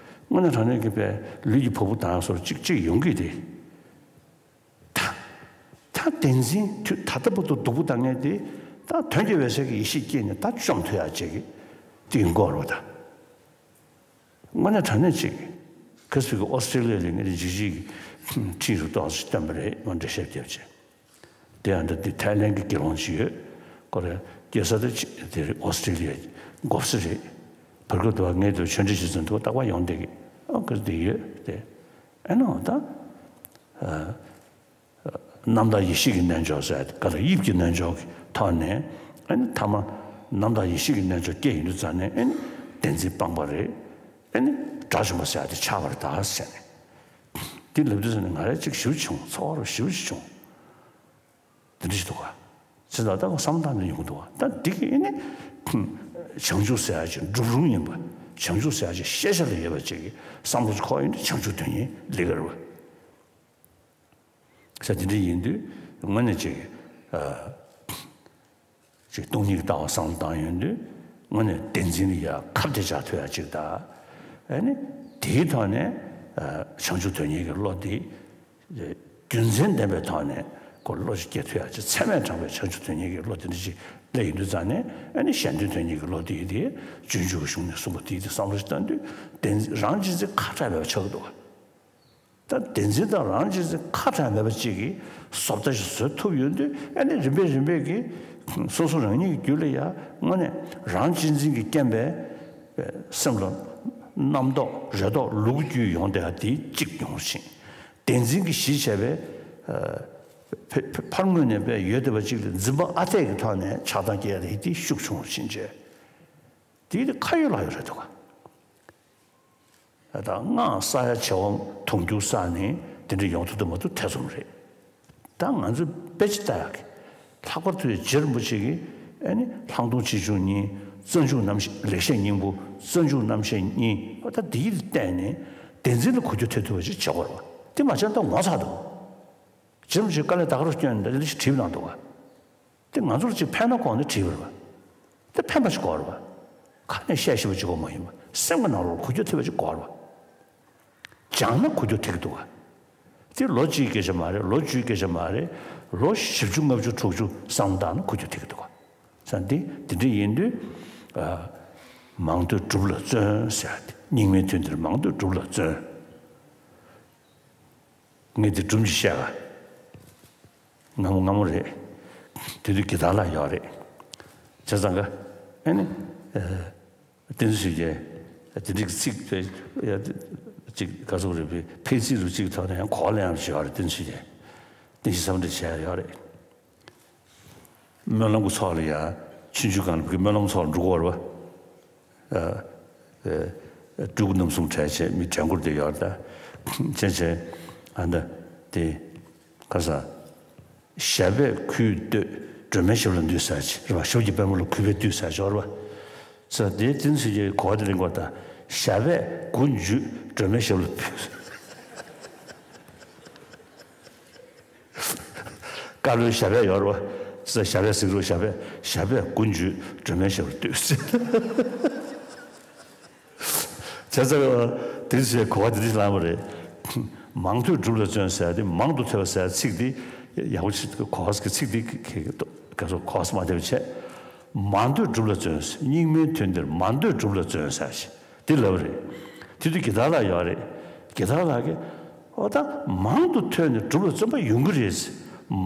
དངོས་གནས་དྲང་གནས་ཀྱི་པའི་ལུས་ཀྱི་བ་སྤུ་ལྡང་སོར་གཅིག་གཅིག་ཡོང་གི་དེ། ད་ད་བདེན་འཛིན་དུས་ད་ལྟ་བར་དུ་སྡུག་པོ་བཏང་མཁན་དེ་ད་དོན་གྱི་འོད་གསལ་གྱི་ཡེ་ཤེས་སྐྱེས་ནས་ད་བཅོམ་ཐུབ་ཡག་ཅིག་གི་དེ་ཡིན་དགོས་རེད་པ། ད་དངོས་གནས་དྲང་གནས་ཅིག་ཁ་སང་གི་ཨོ་སི་ཀྲི་ལི་ཡ་ལ་ངས་འཇིགས་བྱེད་ཀྱི་ཁྲིད་རུ་ཏོག་ཙམ་བཏོན་པ་རེད། ང་འགྲེལ་བཤད་བརྒྱབ་བྱས། དེ་ཡང་འདི་འདི་ཐའི་ལན་གྱི་དགེ་སློང་ཅིག་ཡོད། ཁོ་རེ་སྐྱེས་ས་དེ་ཅིག་དེ་རེད། ཨོ་སི་ཀྲི་ལི་ཡ་མགོ་སེར་རེད། བར་སྐབས་དུ་བ་ངས་དུ་ཆོས་འབྲེལ་བྱེད་ཚུན་དུ་རྟག་པར་ཡོང་བསྡད་ཀྱི། ཨོ་ཁོ་འདི་ཡོད་དེ། ཨེ་ནོ་ད། ཨ། རྣམ་དག་ཡེ་ཤེས་ཀྱི་རྣལ་འབྱོར་ཟེར་ཡ་དེ་ག་ལ་དབྱིབས་ཀྱི་རྣལ་འབྱོར་གྱི་ཐོག་ནས་ཨ་ནི་ཐ་མ་རྣམ་དག་ཡེ་ཤེས་ཀྱི་རྣལ་འབྱོར་སྐྱེས་ཡོང་དུས་ཙང་ནས་ཨ་ནི་བདེན་འཛིན་སྤངས་པ་རེད། ཨ་ནི་དགྲ་བཅོམ་པ་ཟེར་ཡ་དེ་ཆགས་པ་རེད་ད་ཟེར་ནས། དེ་ལབ་དུས་ཙང་ནས་ང་རང་ཅིག་ཞེ་པོ་བྱུང་། ཚོར་བ་ཞེ་པོ་ཞིག་བྱུང་། དེ་འདྲ་ཞིག་འདུག་ག། ཅི་ལྟར་ལྟ་བུ་བསམ་བློ་བཏང་ནས་ཡོང་གི་འདུག་ག། ད་འདི་གི་ཨ་ནི་བྱང་ཆུབ་ཟེར་ཡ་ཅིག་སྒྲུབ་རུང་ཡིན་པ། བྱང་ཆུབ་ཟེར་ཡ་ཅིག་ཤེས་བྱ་ལ་ཡོད་པ་ཅིག་གི་བསམ་བློ་ཅིག་འཁོར་ཡོང་དུས་བྱང་ཆུབ་དོན་གཉེར་ལས་ཀ་རེད་པ། ས་དེ་འདྲ་ཡིན་དུས་དངོས་གནས་ཅིག་ཨ། ཅིག་སྟོང་ཉིད་ཀྱི་ལྟ་བ་བསམ་བློ་བཏང་ཡོང་དུས་དངོས་གནས་བདེན་འཛིན་ལ་ཡ་ཁ་གཏད་བཅག་ཐུབ་ཡ་ཅིག་དང་། ཨ་ནི་དེའི་ཐོག་ནས་ཨ། བྱང་ཆུབ་དོན་གཉེར་གྱི་བློ་དེ་རྒྱུ་མཚན་ལྡན་པའི་ཐོག་ནས་ཁོ་བློ་ཅིག་སྐྱེ་ཐུབ་ཡ་ཅིག་ཚད་མས་དྲངས་པའི་བྱང་ཆུབ་དོན་གཉེར་གྱི་བློ་དེ་འདྲ་ཅིག་སླེབས་ཡོང་དུས་ཙང་ནས་ཨ་ནི་གཞན་དོན་དོན་གཉེར་གྱི་བློ་དེ་དེ་སྤྱོད་འཇུག་གི་གཞུང་ནས་གསུངས་པ་དེ་དེ་བསམ་བློ་ཞིག་བཏང་དུས་བདེན་རང་གཅེས་འཛིན་ཁ་བྲལ་བའི་ཆགས་ཀྱི་འདུག་ག། ད་བདེན་འཛིན་དང་རང་གཅེས་འཛིན་ཁ་བྲལ་མེད་པ་གཅིག་གིས་བཟོ་ལྟ་ཞིག་བཟོ་ཐུབ་ཡོང་དུས་ཨ་ནི་རིམ་པས་རིམ་པས་ཀྱིས་སོ་སོ་རང་ཉིད་ཀྱི་རྒྱུད་ལ་ཡང་དངོས་གནས་རང་གཅེས་འཛིན་གྱི་རྐྱེན་པས་སེམས་ལ་རྣམ་རྟོག་རེ་དོགས་ལུ་གུ་རྒྱུད་ཡོང་བསྡད་པ་དེ་གཅིག་ཡོང་བཞིན། བདེན་འཛིན་གྱིས་གཞི་བྱས་པའི་ཕ་ཕ་ཕར་ངོས་ནས་པའི་ཡོད་བསྡད་པ་གཅིག་ལ་འཛིན་པ་ཨ་འཐས་ཀྱི་ཐོག་ནས་ཆགས་སྡང་སྐྱེ་ཡ་དེ་ཤུགས་ཆུང་བ་ཕྱིན་བྱས། དེ་དེ་ཁ་ཡོད་ལག་ཡོད་རེད་འདུག་ག། ད་སྔགས་བསགས་ཡ་བྱེད་པ་དུང་རྒྱུག་བསགས་ནས་དེ་འདྲ་ཡོང་ཐུབ་ཐུབ་མ་ཐུབ་ཐེ་ཚོམ་རེད། ད་ང་ཚོས་དཔེ་ཆ་ལྟ་ཡག་གི་ལྷག་པར་དུ་རྗེ་རིན་པོ་ཆེ་གིས་ཨ་ནི་ལྷག་མཐོང་ཆེ་ཆུང་གཉིས། རྩ་འཇུག་རྣམ་བཤད། ལེགས་བཤད་སྙིང་པོ། རྩ་འཇུག་རྣམ་བཤད་གཉིས། ཨ་ད་འདིའི་སྟེང་ནས་བདེན་འཛིན་ལ་གོ་རྒྱུ་ཐེབས་ཐུབ་པ་ཞིག་བྱེད་དགོས་རེད་བ། དེ་མ་བྱས་ན་ད་ངོ་ཚ་འདུག་རྗེ་རིན་པོ་ཆེས་དཀའ་ལས་ད་ག་རང་བསྐྱོན་ནས་འདི་འདྲ་ཞིག་བྲིས་གནང་འདུག་བ། དེ་ང་ཚོར་ཅིག་ཕན་ན་དགོངས་ནས་བྲིས་པ་རེད་བ། དེ་ཕན་པ་ཞིག་དགོས་རེད་བ། ཁ་ནས་བཤད་ཤེས་པ་ཅིག་དགོས་མ་ཡིན་པ། སེམས་ཀྱི་ནང་ལོགས་གོ་རྒྱུ་ཐེབས་པ་ཅིག་དགོས་རེད་བ། སྦྱངས་ན་གོ་རྒྱུ་ཐེབས་ཀྱི་འདུག་ག་དེ་ལོ་གཅིག་སྐད་ཆ་མ་རེད། ལོ་བཅུའི་སྐད་ཆ་མ་རེད། ལོ་བཞི་བཅུ་ལྔ་བཅུ་དྲུག་ཅུ་བསམ་བློ་བཏང་ན་གོ་རྒྱུ་ཐེབས་ཀྱི་འདུག་ག་ས་འདི་འདི་འདྲ་ཡིན་དུས། ཨ། མང་ཐོས་སྒྲུབ་ལ་བརྩོན་ཟེར་ཡ་དེ། སྙིགས་མའི་དུས་འདིར་མང་ཐོས་སྒྲུབ་ལ་བརྩོན། ངས་འདི་སྒྲུབ་ཀྱིས་བཤད་ག་སྔ་མོ་སྔ་མོ་རེད། དེ་དུས་དགེ་ཐང་ལགས་ཡོད་རེད། བྱས་ཙང་ག་ཨ་ནི། ཨ། བསྟན་འཛིན་ཆོས་རྒྱལ་དེ་འདྲའི་ཚིག་དེ་ཡ་ཅིག་ག་ཚོད་རེད་པས། ཕལ་ཆེར་རུ་གཅིག་ཐོག་ནས་ཡང་གོ་བ་ལེན་ཡག་ཞིག་ཡོད་རེད། བསྟན་འཛིན་ཆོས་རྒྱལ། བསྟན་བཤིག་བསམ་གྲུབ་བྱས་ཡོད་རེད། སྨོན་ལམ་གྱི་ཚོགས་ལ་ཡ་ཆུང་ཆུང་སྒང་ལ་བུ་གའི་སྨོན་ལམ་ཚོགས་ལ་འགྲོ་གི་ཡོད་རེད་བ། ཨ། ཨ། སྤྲུལ་སྐུ་རྣམ་གསུམ་གྲལ་བྱས་མི་གྲལ་མགོར་བསྡད་ཡོད་རེད་ད། བྱས་བྱས་ཨ་ད་དེ། ཁ་ས། ཞབས་པད་གུས་བཏུད་སྒྲོལ་མའི་ཞབས་ལ་འདུད་ཟེར་ཅིག་རེད་བ། ཞབས་ཀྱི་པད་མོ་ལ་གུས་པས་འདུད་ཟེར་ཅིག་ཡོད་རེད་བ། ས་དེའི་བསྟན་ཚིག་གི་གོ་བ་དེ་ལེན་དགོས་ད། ཞབས་པད་མགོ་མཇུག་སྒྲོལ་མའི་ཞབས་ལ་འདུད། བཀའ་བློན་ཞབས་པད་ཡོད་རེད་བ། ས་ཞབས་པད་གཟིགས་རོགས། ཞབས་པད་ཞབས་པད་མགོ་མཇུག་སྒྲོལ་མའི་ཞབས་ལ་འདུད། བྱས་ཙང་དེ་ཚོའི་གོ་བ་དེ་འདྲ་ཞིག་བླངས་པ་རེད། མང་ཐོས་སྒྲུབ་ལ་བརྩོན་ཟེར་ཡ་དེ། མང་དུ་ཐོས་པ་ཟེར་ཡ་ཚིག་དེ་ཡག་པོ་ཞིག་གོ་བ་གི་ཚིག་དེ་ག་ཚོད་གོ་བ་མ་ཐེབས་བྱས། མང་ཐོས་སྒྲུབ་ལ་བརྩོན་ཟེར། སྙིགས་མའི་དུས་འདིར་མང་ཐོས་སྒྲུབ་ལ་བརྩོན་ཟེར་ཞིག་དེ་ལབ་པ་རེད། དེ་དུས་དགེ་ཐང་ལགས་ཡོད་རེད། དགེ་ཐང་ལགས་ཀྱིས། ཨོ་ད་མང་དུ་ཐོས་ནས་སྒྲུབ་ལ་བརྩོན་པ་ཡོང་གི་རེད།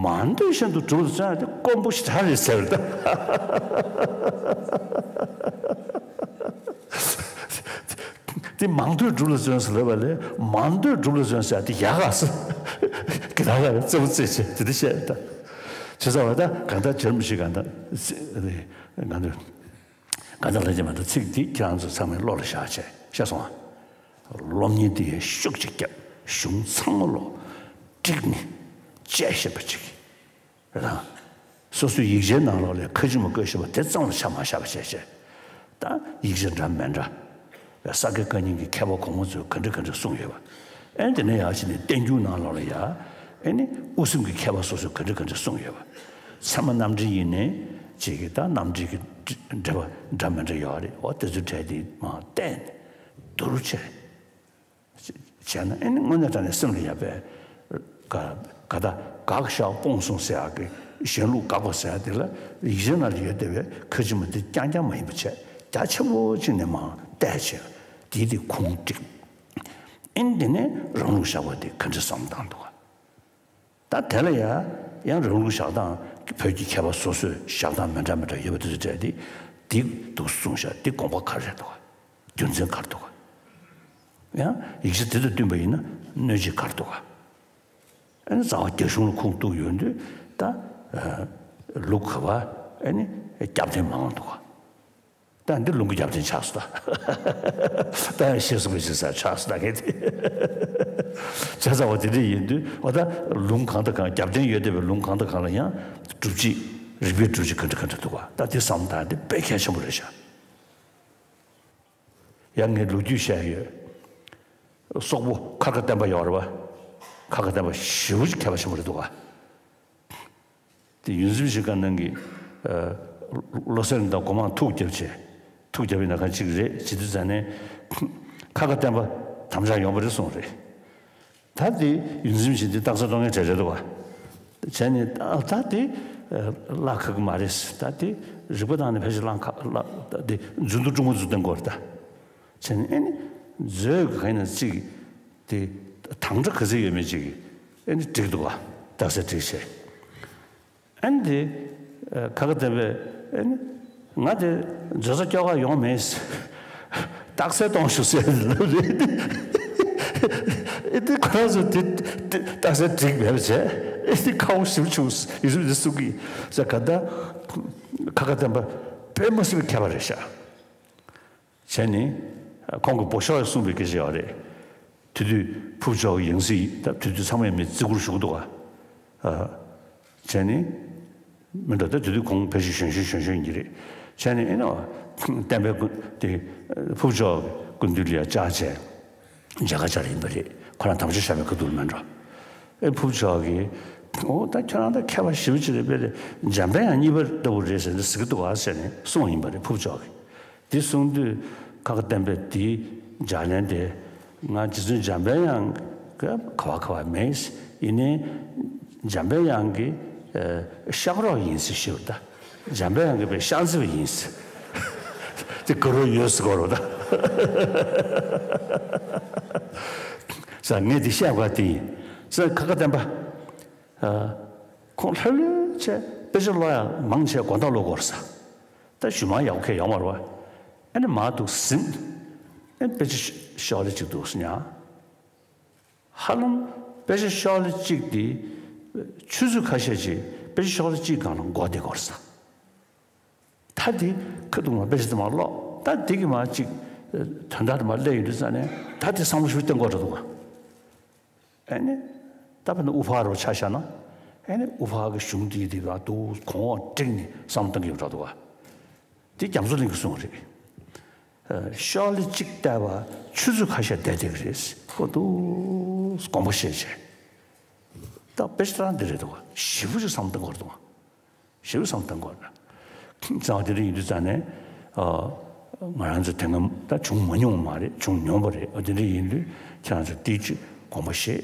མང་ཐོས་བཞིན་དུ་སྒྲུབ་ལ་བརྩོན་ཡ་དེ་དཀོན་པོ་ཞེ་དྲག་རེད་ཟེར་བ་རེད་ད། དེ་མང་ཐོས་སྒྲུབ་ལ་བརྩོན་ཟེར་ལབ་པ་ལས། མང་ཐོས་སྒྲུབ་ལ་བརྩོན་ཟེར་དེ་ཡག་ག་ཟེར། དགེ་ཐང་ལགས་རྩེ་པོ་རྩེ་བྱས་དེ་འདྲ་བཤད་ད། བྱས་ཙང་བ་ད་གང་ལྟར་རྗེ་རིན་པོ་ཆེ་གང་ལྟར་ང་ཚོ་གང་ལྟར་ལྷ་རྗེ་མ་གཏོགས་ཚིག་འདི་ཁྱེད་རང་ཚོ་ཚང་མའི་བློ་ལ་བཞག་བྱས་བཤད་སོང་ང་། སློབ་གཉེར་འདི་ཡང་ཤུགས་ཅིག་བརྒྱབ། གཞུང་ཚང་མ་ལོ་བསྒྲིགས་ནས་དཔྱད་ཤེས་པ་ཅིག་རེད་དང་། སོ་སོའི་ཡིག་ཆའི་ནང་ལོགས་ལ་ཁ་ཆེམས་བཀོད་ཤེས་པ་དེ་ཙམ་ལ་ཆ་མ་བཞག་པ་བྱས་བྱས། ད་ཡིག་ཆ་འདྲ་མི་འདྲ། ས་དགེ་བཀའ་རྙིང་གི་མཁས་པ་གོང་མ་ཚོས་ག་འདྲ་ག་འདྲ་གསུངས་ཡོད་པ། ཨེ་དེ་ནས་ཡར་ཕྱིན་ནས་བསྟན་འགྱུར་ནང་ལོགས་ལ་ཡ། ཨེ་ནི་དབུ་སེམས་ཀྱི་མཁས་པ་སོ་སོས་ག་འདྲ་ག་འདྲ་གསུངས་ཡོད་པ། ཚད་མ་རྣམ་འགྲེལ་ཡིན་ནའི་ཅིག་གི་ད་རྣམ་འགྲེལ་གྱི་འགྲེལ་པ་འདྲ་མི་འདྲ་ཡོད་རེད། འོ་དེ་ཚོའི་གྲས་དེ་མར་བལྟས་ནས་བསྡུར་བྱས། བྱས་ན་ཨེ་ནི་དངོས་གནས་དྲང་གནས་སེམས་ལ་ཡག་པའི་ག་ག་ད་དགག་བཞག་སྤོང་གསུམ་ཟེར་ཡག་གི་གཞན་ལུགས་དགག་པ་ཟེར་ཡག་དེ་ལ་ཡིག་ཆའི་ནང་ལ་ཡོད་བསྡད་པའི་ཁ་ཆེམས་དེ་རྐྱང་རྐྱང་མ་ཡིན་པ་བྱས། རྒྱ་ཆེན་པོ་ཅིག་ནས་མར་བལྟས་བྱས། དེའི་དེ་ཁུངས་བསྒྲིགས། ཨེ་ནི་དེ་ནས་རང་ལུགས་བཞག་པ་དེ་ག་འདྲ་བསམ་བཏང་འདུག་ག་ད་དེ་ལ་ཡང་ཡང་རང་ལུགས་བཞག་སྟངས་བོད་ཀྱི་མཁས་པ་སོ་སོས་བཞག་སྟངས་མི་འདྲ་མི་འདྲ་ཡོད་པ་དེ་ཚོ་གྲས་དེ་འདི་འདུག་གསུངས་བཞག་འདི་དགོངས་པ་ག་རེ་འདུག་ག་རྒྱུ་མཚན་ག་རེ་འདུག་ག་ཡང་ཡིག་ཆ་དེ་དང་བསྟུན་པ་ཡིན་ན་གནོད་བྱེད་ག་རེ་འདུག་ག་ཨ་ནི་རྩ་བ་རྒྱ་གཞུང་ལ་ཁུངས་གཏུགས་ཡོང་དུས་ད་ལུགས་ག་བ་ཨ་ནི་རྒྱབ་རྟེན་མང་བ་འདུག་ག་ད་འདི་ལུང་གི་རྒྱབ་རྟེན་ཆགས་སོང་ད། ད་ཡང་ཤེས་སོང་བའི་ཤེས་ས་ཆགས་སོང་ད་གལ་ཏེ། བྱས་ཙང་བ་དེ་འདྲ་ཡིན་དུས་བ་ད་ལུང་གང་དང་གང་རྒྱབ་རྟེན་ཡོད་བསྡད་པའི་ལུང་གང་དང་གང་ལ་ཡང་སྒྲུབ་བྱེད་རིགས་པའི་སྒྲུབ་བྱེད་ག་འདྲ་ག་འདྲ་འདུག་བ། ད་དེ་བསམ་སྟངས་དེ་དཔེ་གལ་ཆེན་པོ་རེད་ཤག་ཡང་ངས་ལོ་རྒྱུས་བཤད་ཡོད། སོག་པོ་ཁ་ཁ་བསྟན་པ་ཡོད་རེད་བ། ཁ་ཁ་བསྟན་པ་ཞེ་པོ་ཅིག་མཁས་པ་ཆེན་པོ་རེད་འདུག་བ། དེ་ཡོངས་འཛིན་ཞིག་ག་ནང་གི་ཨ་བློ་གསལ་དང་སྒོ་མང་ཐུག་རྒྱབ་བྱས། ཐུག་རྒྱབ་ཡིན་ན་གང་གཅིག་རེད་བྱེད་དུས་ཙ་ནས་ཁ་ཁ་བསྟན་པ་དམ་བཅའ་ཡོང་པ་རེད་གསུངས་རེད། ད་དེ་ཡོངས་འཛིན་ཞིག་འདི་རྟགས་གསལ་གཏོང་མཁན་གྲས་རེད་འདུག་བ། བྱས་ནས་ད་ད་དེ་ཨ་བརླག་ཁག་གི་མ་རེད། ད་དེ་རིག་པ་དང་ནི་ཕལ་ཆེར་བརླག་ཁག་བརླག་ད་དེ་རྫུན་དུ་ཀྲུང་མ་རྫུན་བསྟན་དགོས་རེད་ད། བྱས་ནས་ཨེ་ནི་མཛོད་གི་ག་ཡིན་ན་གཅིག་དེ་དང་སྒྲ་ག་ཚད་ཡོད་མེད་ཅིག་ཨེ་ནི་བསྒྲིགས་འདུག་བ། རྟགས་གསལ་བསྒྲིགས་བྱས། ཨེ་ནི་དེ་ཨ་ཁ་ཁ་བསྟན་པས་ཨེ་ནི་ང་དེ་མཛོད་ས་སྐྱོ་ག་ཡོང་མེད། རྟགས་གསལ་གཏོང་ཞུ་ཟེར་ལབ་རེད། ཨེ་དེ་ཁོ་རང་ཚོ་དེ་དེ་རྟགས་གསལ་བསྒྲིགས་མེད་པ་བྱས། ཨེ་དེ་ཁ་བོ་ཞིབ་བྱུང་ཡིན་ཟེར་དེ་གསུང་གི་ཟེར་ག་ད་ཁ་ཁ་བསྟན་པ་དཔེ་མ་སྲིད་པའི་མཁས་པ་རེད་ཤག་བྱས་ནས་ཁོང་གི་བུ་ཤོག་ཡང་གསུངས་པའི་སྐད་ཆ་ཡོད་རེད། དེ་དུས་ཕུར་ལྕོག་གི་ཡང་སྲིད་ད་དེ་དུས་ཚང་མས་མི་བརྩི་བཀུར་ཞུ་གི་འདུག་ག་ཨ་ བྱས་ནས་མི་འདྲ། ད་དེ་དུས་ཁོང་ཕལ་ཆེར་གཞོན་གཞོན་གཞོན་གཞོན་ཡིན་གྱི་རེད། བྱས་ནས་ཨེ་ནོ་བསྟན་པའི་སྐུ་དེ་ཕུར་བུ་ཇོ་གི་སྐུ་མདུན་ལ་ཡ་བཅར་བྱས་མཇལ་ཁ་བཅར་ཡིན་པ་རེད། ཁོ་རང་དམ་ཆོས་ཞབས་པད་ཁ་ཐུག་ལ་མེད་འགྲོ། ཨེ་ཕུར་བུ་ཇོ་གིས་ཨོ་ད་ཁྱོད་རང་ད་མཁས་པ་ཞེ་པོ་ཅིག་རེད་པས། འཇམ་དཔལ་དབྱངས་གཉིས་པ་ལྟ་བུ་རེད་ཟེར་ནས་ཟེར་གྱི་འདུག་ག་ཟེར་ནས་གསུངས་ཡིན་པ་རེད་ཕུར་བུ་ཇོ་གིས། དེ་གསུང་དུས་ཁ་ཁ་བསྟན་པའི་དེའི་ལྗགས་ལན་དེ། ང་རྗེ་བཙུན་འཇམ་དཔལ་དབྱངས་ཀྱི་ག་བ་ག་བ་མེད། ཡིན་ནའི་འཇམ་དཔལ་དབྱངས་ཀྱི་ཨ་ཤག་རོགས་ཡིན་ཟེར་ཞུས་པ་ད། འཇམ་དཔལ་དབྱངས་ཀྱི་པའི་ཤག་རྫི་བ་ཡིན་ཟེར། དེ་དགའ་རབ་ཡོད་ཟེར་གོ་རོ་ད། ས་ངས་དེ་བཤད་དགོས་དེ་ཡིན་ས། ཁ་ཁ་བསྟན་པ། ཨ་ཁོང་ལྷོད་ལྷོད་བྱས་དཔེ་ཆ་ཀློག་ཡག་མང་ཆེ་དགོང་དག་ཀློག་གོ་རེད་ས། ད་གཞུག་མ་ཡག་པོ་གས་ཡོང་བ་རེད་བ། ཨ་ནི་མར་འདུག་ཟིན། ཨ་དཔེ་ཆ་ཤོག་ལེ་གཅིག་འདུག་ཟེར་ཉག་ཧ་ལམ་དཔེ་ཆ་ཤོག་ལེ་གཅིག་དེ་ཆུ་ཚོད་ཁ་ཤས་ཅིག་དཔེ་ཆ་ཤོག་ལེ་གཅིག་སྒང་ལ་འགོར་བསྡད་ཀྱི་ཡོད་རེད་ས། ད་དེ་ཁ་ཐུག་མར་དཔེ་ཆ་དེ་མར་ཀློག་ད་དེ་གི་མར་གཅིག་དོན་དག་དེ་མར་སླེབས་ཡོང་དུས་ཙ་ནས་ད་དེ་བསམ་བློ་ཞིག་བཏང་དགོས་རེད་འདུག་ག་ཨ་ནི། ད་དཔེར་ན་དབུ་ཕར་རུ་ཆ་བཞག་ན། ཨ་ནི་དབུ་ཕར་གྱི་གཞུང་འདི་དེ་ལ་དུ་གོང་འོག་བསྒྲིགས་ནས་བསམ་བློ་གཏང་གི་ཡོད་འདྲ་འདུག་ག་དེ་རྒྱ་མཚོ་གླིང་གིས་གསུངས་པ་རེད། ཨ་ཤོག་ལེ་གཅིག་བལྟས་པ་ཆུ་ཚོད་ཁ་ཤས་བསྡད་བསྡད་ཀྱི་རེད། ཁོ་དུ་དགོངས་པ་བཞེས་བྱས། ད་དཔེ་ཆ་ད་འདི་རེད་འདུག་ག་ཞེ་པོ་ཅིག་བསམ་བློ་གཏང་དགོས་རེད་འདུག་ག་ཞེ་པོ་བསམ་བློ་གཏང་དགོས་རེད། ཙང་དེ་འདྲ་ཡིན་དུས་ཙང་ནས། ཨ་ང་རང་ཚོ་དེ་སྔ་ད་བྱུང་མ་མྱོང་བ་མ་རེད། བྱུང་མྱོང་བ་རེད། ཨ་དེ་འདྲ་ཡིན་དུས་ཁྱེད་རང་ཚོ་དེ་ཅིག་དགོངས་པ་བཞེས།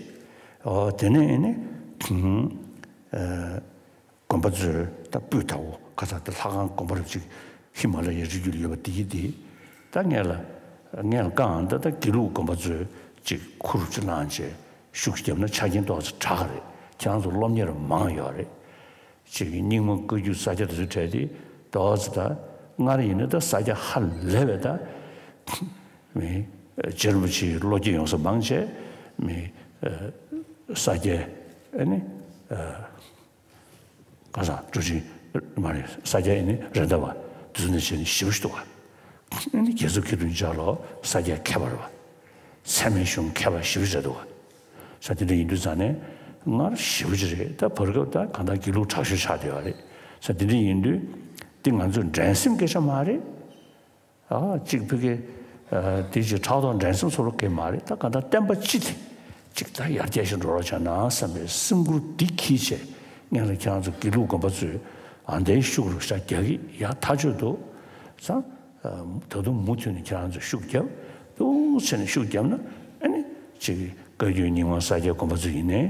ཨ་དེ་ནས་ནི་ཨ་དགོན་པ་ཚོའི་ད་སྤུས་དག་པོ་ཁ་ཚ་དེ་ལྷ་ཁང་དགོན་པ་རུ་ཅིག་ཧི་མ་ལ་ཡའི་རི་རྒྱུད་ལ་ཡོད་པ་དེ་གི་དེ། ད་ངས་ལ་ངས་ལ་བཀའ་ཨང་ད་ད་དགེ་ལུགས་དགོན་པ་ཚོའི་ཅིག་ཁུར་ཅིག་བླངས་བྱས་ཤུགས་བརྒྱབ་ན་ཆ་རྐྱེན་ཏོག་ཙམ་དྲག་ག་རེད། ཁྱེད་རང་ཚོ་སློབ་གཉེར་མང་ཡོད་རེད། ཅིག་རྙིང་མ་བཀའ་བརྒྱུད་ས་སྐྱ་དེ་ཚོ་གྲས་དེ་ཏོག་ཙམ་ད་སྔར་ཡིན་ན་ད་ས་སྐྱ་ཧ་ལས་པའི་ད་མི་རྗེ་རིན་པོ་ཆེའི་བློ་སྐྱེད་ཡོང་ས་མང་ཆེ་མི་ས་སྐྱ་ཨ་ནི་ག་ས་འབྲུག་ཆེན་མ་རེད། ས་སྐྱ་ཨ་ནི་རེད་མདའ་བ་དེ་ཚོ་ནས་བྱས་ནས་ཞེ་པོ་ཞིག་འདུག་ག་ཨ་ནི་རྒྱལ་ཚབ་མཁས་གྲུབ་མཇལ་ལོ་ས་སྐྱ་མཁས་པ་རེད་བ། ཚད་མའི་གཞུང་མཁས་པ་ཞེ་པོ་ཅིག་རེད་འདུག་ག་ས་དེ་འདྲ་ཡིན་དུས་ཙང་ནས་སྔར་ཞེ་པོ་ཅིག་རེད། ད་བར་སྐབས་ད་གང་ལྟར་དགེ་ལུགས་དྲག་ཤོས་ཆགས་བསྡད་ཡོད་རེད། ས་དེ་འདྲ་ཡིན་དུས་དེ་ང་ཚོའི་འགྲན་སེམས་སྐད་ཆ་མ་རེད། ཨ་གཅིག་ཕ་གི་ཨ་དེ་ཅིག་ཕྲག་དོག་འགྲན་སེམས་ཚོར་བ་སྐད་མ་རེད། ད་གང་ལྟར་བསྟན་པ་སྤྱི་དེ་ཅིག་ད་ཡར་རྒྱས་ཤིག་འགྲོ་རོགས་བྱས་ན་བསམ་པའི་སེམས་ཁུར་འདི་འཁྱེར་བྱས་ངས་ལ་ཁྱེད་རང་ཚོ་དགེ་ལུགས་དགོན་པ་ཚོས་ཨ་འདའི་ཤུགས་རུ་ཤ་རྒྱག་གི་ཡ་ཐག་ཆོད་འདུག་ས། ད་དུང་མུ་མཐུད་ནས་ཁྱེད་རང་ཚོ་ཤུགས་རྒྱབ། འདུག་བྱས་ནས་ཤུགས་བརྒྱབ་ན་ཨ་ནི་ཅིག་བཀའ་བརྒྱུད་རྙིང་མ་ས་སྐྱ་དགོན་པ་ཚོ་ཡིན་ནའི་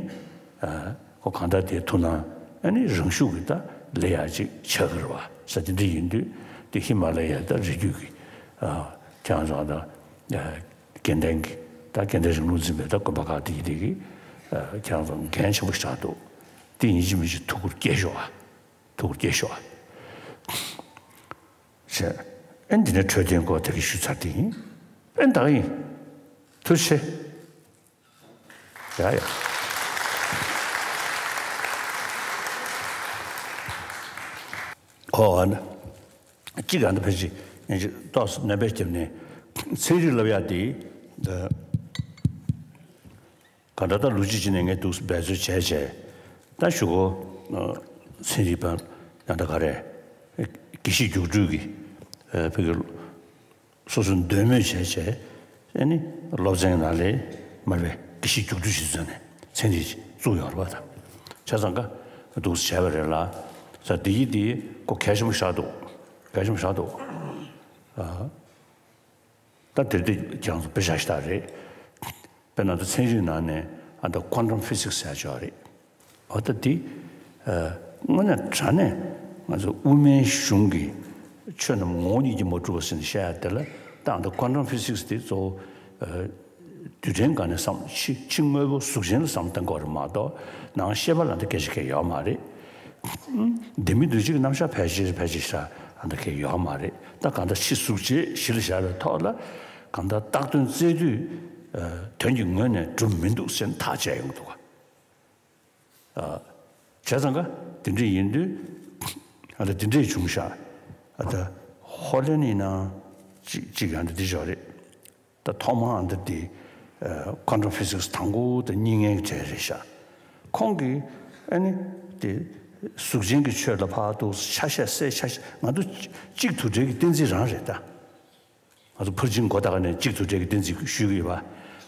ཨ་ཁོ་གང་ལྟར་དེའི་ཐུགས་སྣང་ཨ་ནི་རང་ཤུགས་ཀྱིས་ད་ལས་ཡག་ཅིག་ཆགས་ཀྱི་རེད་བ། ས་དེ་འདྲ་ཡིན་དུས་དེ་ཧི་མ་ལ་ཡའི་ད་རི་རྒྱུད་ཀྱི་ཨ་ཁྱེད་རང་ཚོ་ད་ཨ་དགེ་ལྡན་གྱི་ད་དགེ་ལྡན་རིང་ལུགས་འཛིན་པའི་ད་དགོན་པ་ཁག་དེ་ཡི་དེ་གི་ཨ་ཁྱེད་རང་ཚོ་འགན་ཆེན་པོ་ཞིག་ཆགས་འདུག་དེ་ཡིན་གཅིག་མིན་གཅིག་ཐུགས་ཁུར་བསྐྱེད་ཤོག་ཨ། ཐུགས་ཁུར་བསྐྱེད་ཤོག་ཨ། བྱས། ཨེ་འདི་ནས་འཕྲོད་བསྟེན་སྐོར་དེ་གི་ཞུས་ཚར་དེ་ཡིན། ཨེ་ད་ག་ཡིན། ཐུགས་རྗེ་ཆེ། ཡ་ཡ། ཨོ་ཨ་ན། གཅིག་ཨ་ན་ཕལ་ཆེར་ངས་ཅིག་ཏོག་ཙམ་སྣོན་པ་བརྒྱབ་ནས་ཚན་རིག་ལབ་ཡག་དེ་འདི། ག་འདྲ་ད་ལོ་གཅིག་ཅིག་ནས་ངས་འདུག་འབད་རྩོལ་བྱས་བྱས་ད་གཞུག་གུ་ཚན་རིག་པ་ཡང་ད་ག་རེ་དགེ་བཤེས་རྒྱུགས་སྤྲོད་ཀྱི་ཕ་གི་སོ་སོ་འདོད་མོས་བྱས་བྱས་ཨ་ནི་སློབ་ཚན་ནང་ལས་མར་བའི་དགེ་བཤེས་རྒྱུགས་སྤྲོད་བྱེད་ཚུལ་ནས་ཚན་རིག་བཙུགས་ཡོད་རེད་པ། ད་བྱས་ཙང་ཀ་འདུག་བྱས་པ་རེད་ལ། ས་འདི་ཡི་འདི་ཁོ་གལ་ཆེན་པོ་ཞིག་འདུག་གལ་ཆེན་པོ་ཞིག་འདུག་ཨ། ད་དེར་དེ་ཁྱེད་རང་ཚོ་དཔེ་ཆ་ཞིག་ལྟ་རེད། དཔེར་ན་ད་ཚན་རིག་ནང་ནས་ཨ་ད་ཀོན་ཊམ་ཕི་སིག་སི་ཟེར་ཡག་ཅིག་ཡོད་རེད། འོ་ད་དེ་དངོས་གནས་དྲང་གནས་ང་ཚོ་དབུ་མའི་གཞུང་གི་ཆོས་རྣམས་ངོ་བོ་ཉིད་ཀྱིས་མ་གྲུབ་པ་ཟེར་ནས་བཤད་ཡག་དེ་ལ་ད་ཨ་ད་ཀོན་ཊམ་ཕི་སིག་སི་དེ་གཙོ་བོ་རྡུལ་ཕྲན་སྒང་ནས་བསམ་ཕྱི་ཕྱི་དངོས་པོ་གཟུགས་ཅན་ལ་བསམ་བཏང་དགོས་རེད་མ་གཏོགས་ནང་ཤེས་པ་ལ་ད་སྐད་ཆ་གང་ཡང་ཡོད་མ་རེད། ལྡན་མིན་འདུ་བྱེད་ཀྱི་རྣམ་གཞག་ཕལ་ཆེར་ཕལ་ཆེར་ཤ་ཨ་ད་གས་ཡོད་མ་རེད། ད་གང་ལྟར་ཕྱི་གཟུགས་བྱད་གཞི་ལ་བཞག་པའི་ཐོག་ལ་གང་ལྟར་བཏགས་དོན་བཙལ་དུས་དོན་གྱི་ངོས་ནས་གྲུབ་མི་འདུག་ཟེར་ནས་ཐག་བཅད་ཡོང་གི་འདུག་ག་ཨ། བྱས་ཙང་ཀ་དེ་འདྲས་ཡིན་དུས་ཨ་ད་དེ་འདྲས་བྱུང་ཤག་ཨ་ད་ཧོ་ལན་ཡིན་ན་ཅིག་ཅིག་ཨ་ད་དེ་ཞོག་རེད། ད་ཐོག་མར་ཨ་འདི་དེ་ཀོན་ཊམ་ཕི་སིག་སི་དང་པོ་དང་གཉིས་ངན་གྱི་གྲས་རེད་ཤག་ཁོང་གིས་ཨ་ནི་དེ་ གཟུགས་ཅན་གྱི་ཆོས་ལ་ཕར་འདུག་ཆ་ཤས་གསལ་ཆ་ཤས་ང་ཚོ་གཅིག་དུ་འབྲེལ་གྱི་གཏན་ཚིགས་རང་རེད་ད། ང་ཚོ་ཕར་ཕྱིན་མགོ་བཏགས་ནས་གཅིག་དུ་འབྲེལ་གྱི་གཏན་ཚིགས་ཞུ་གི་ཡོད་པ།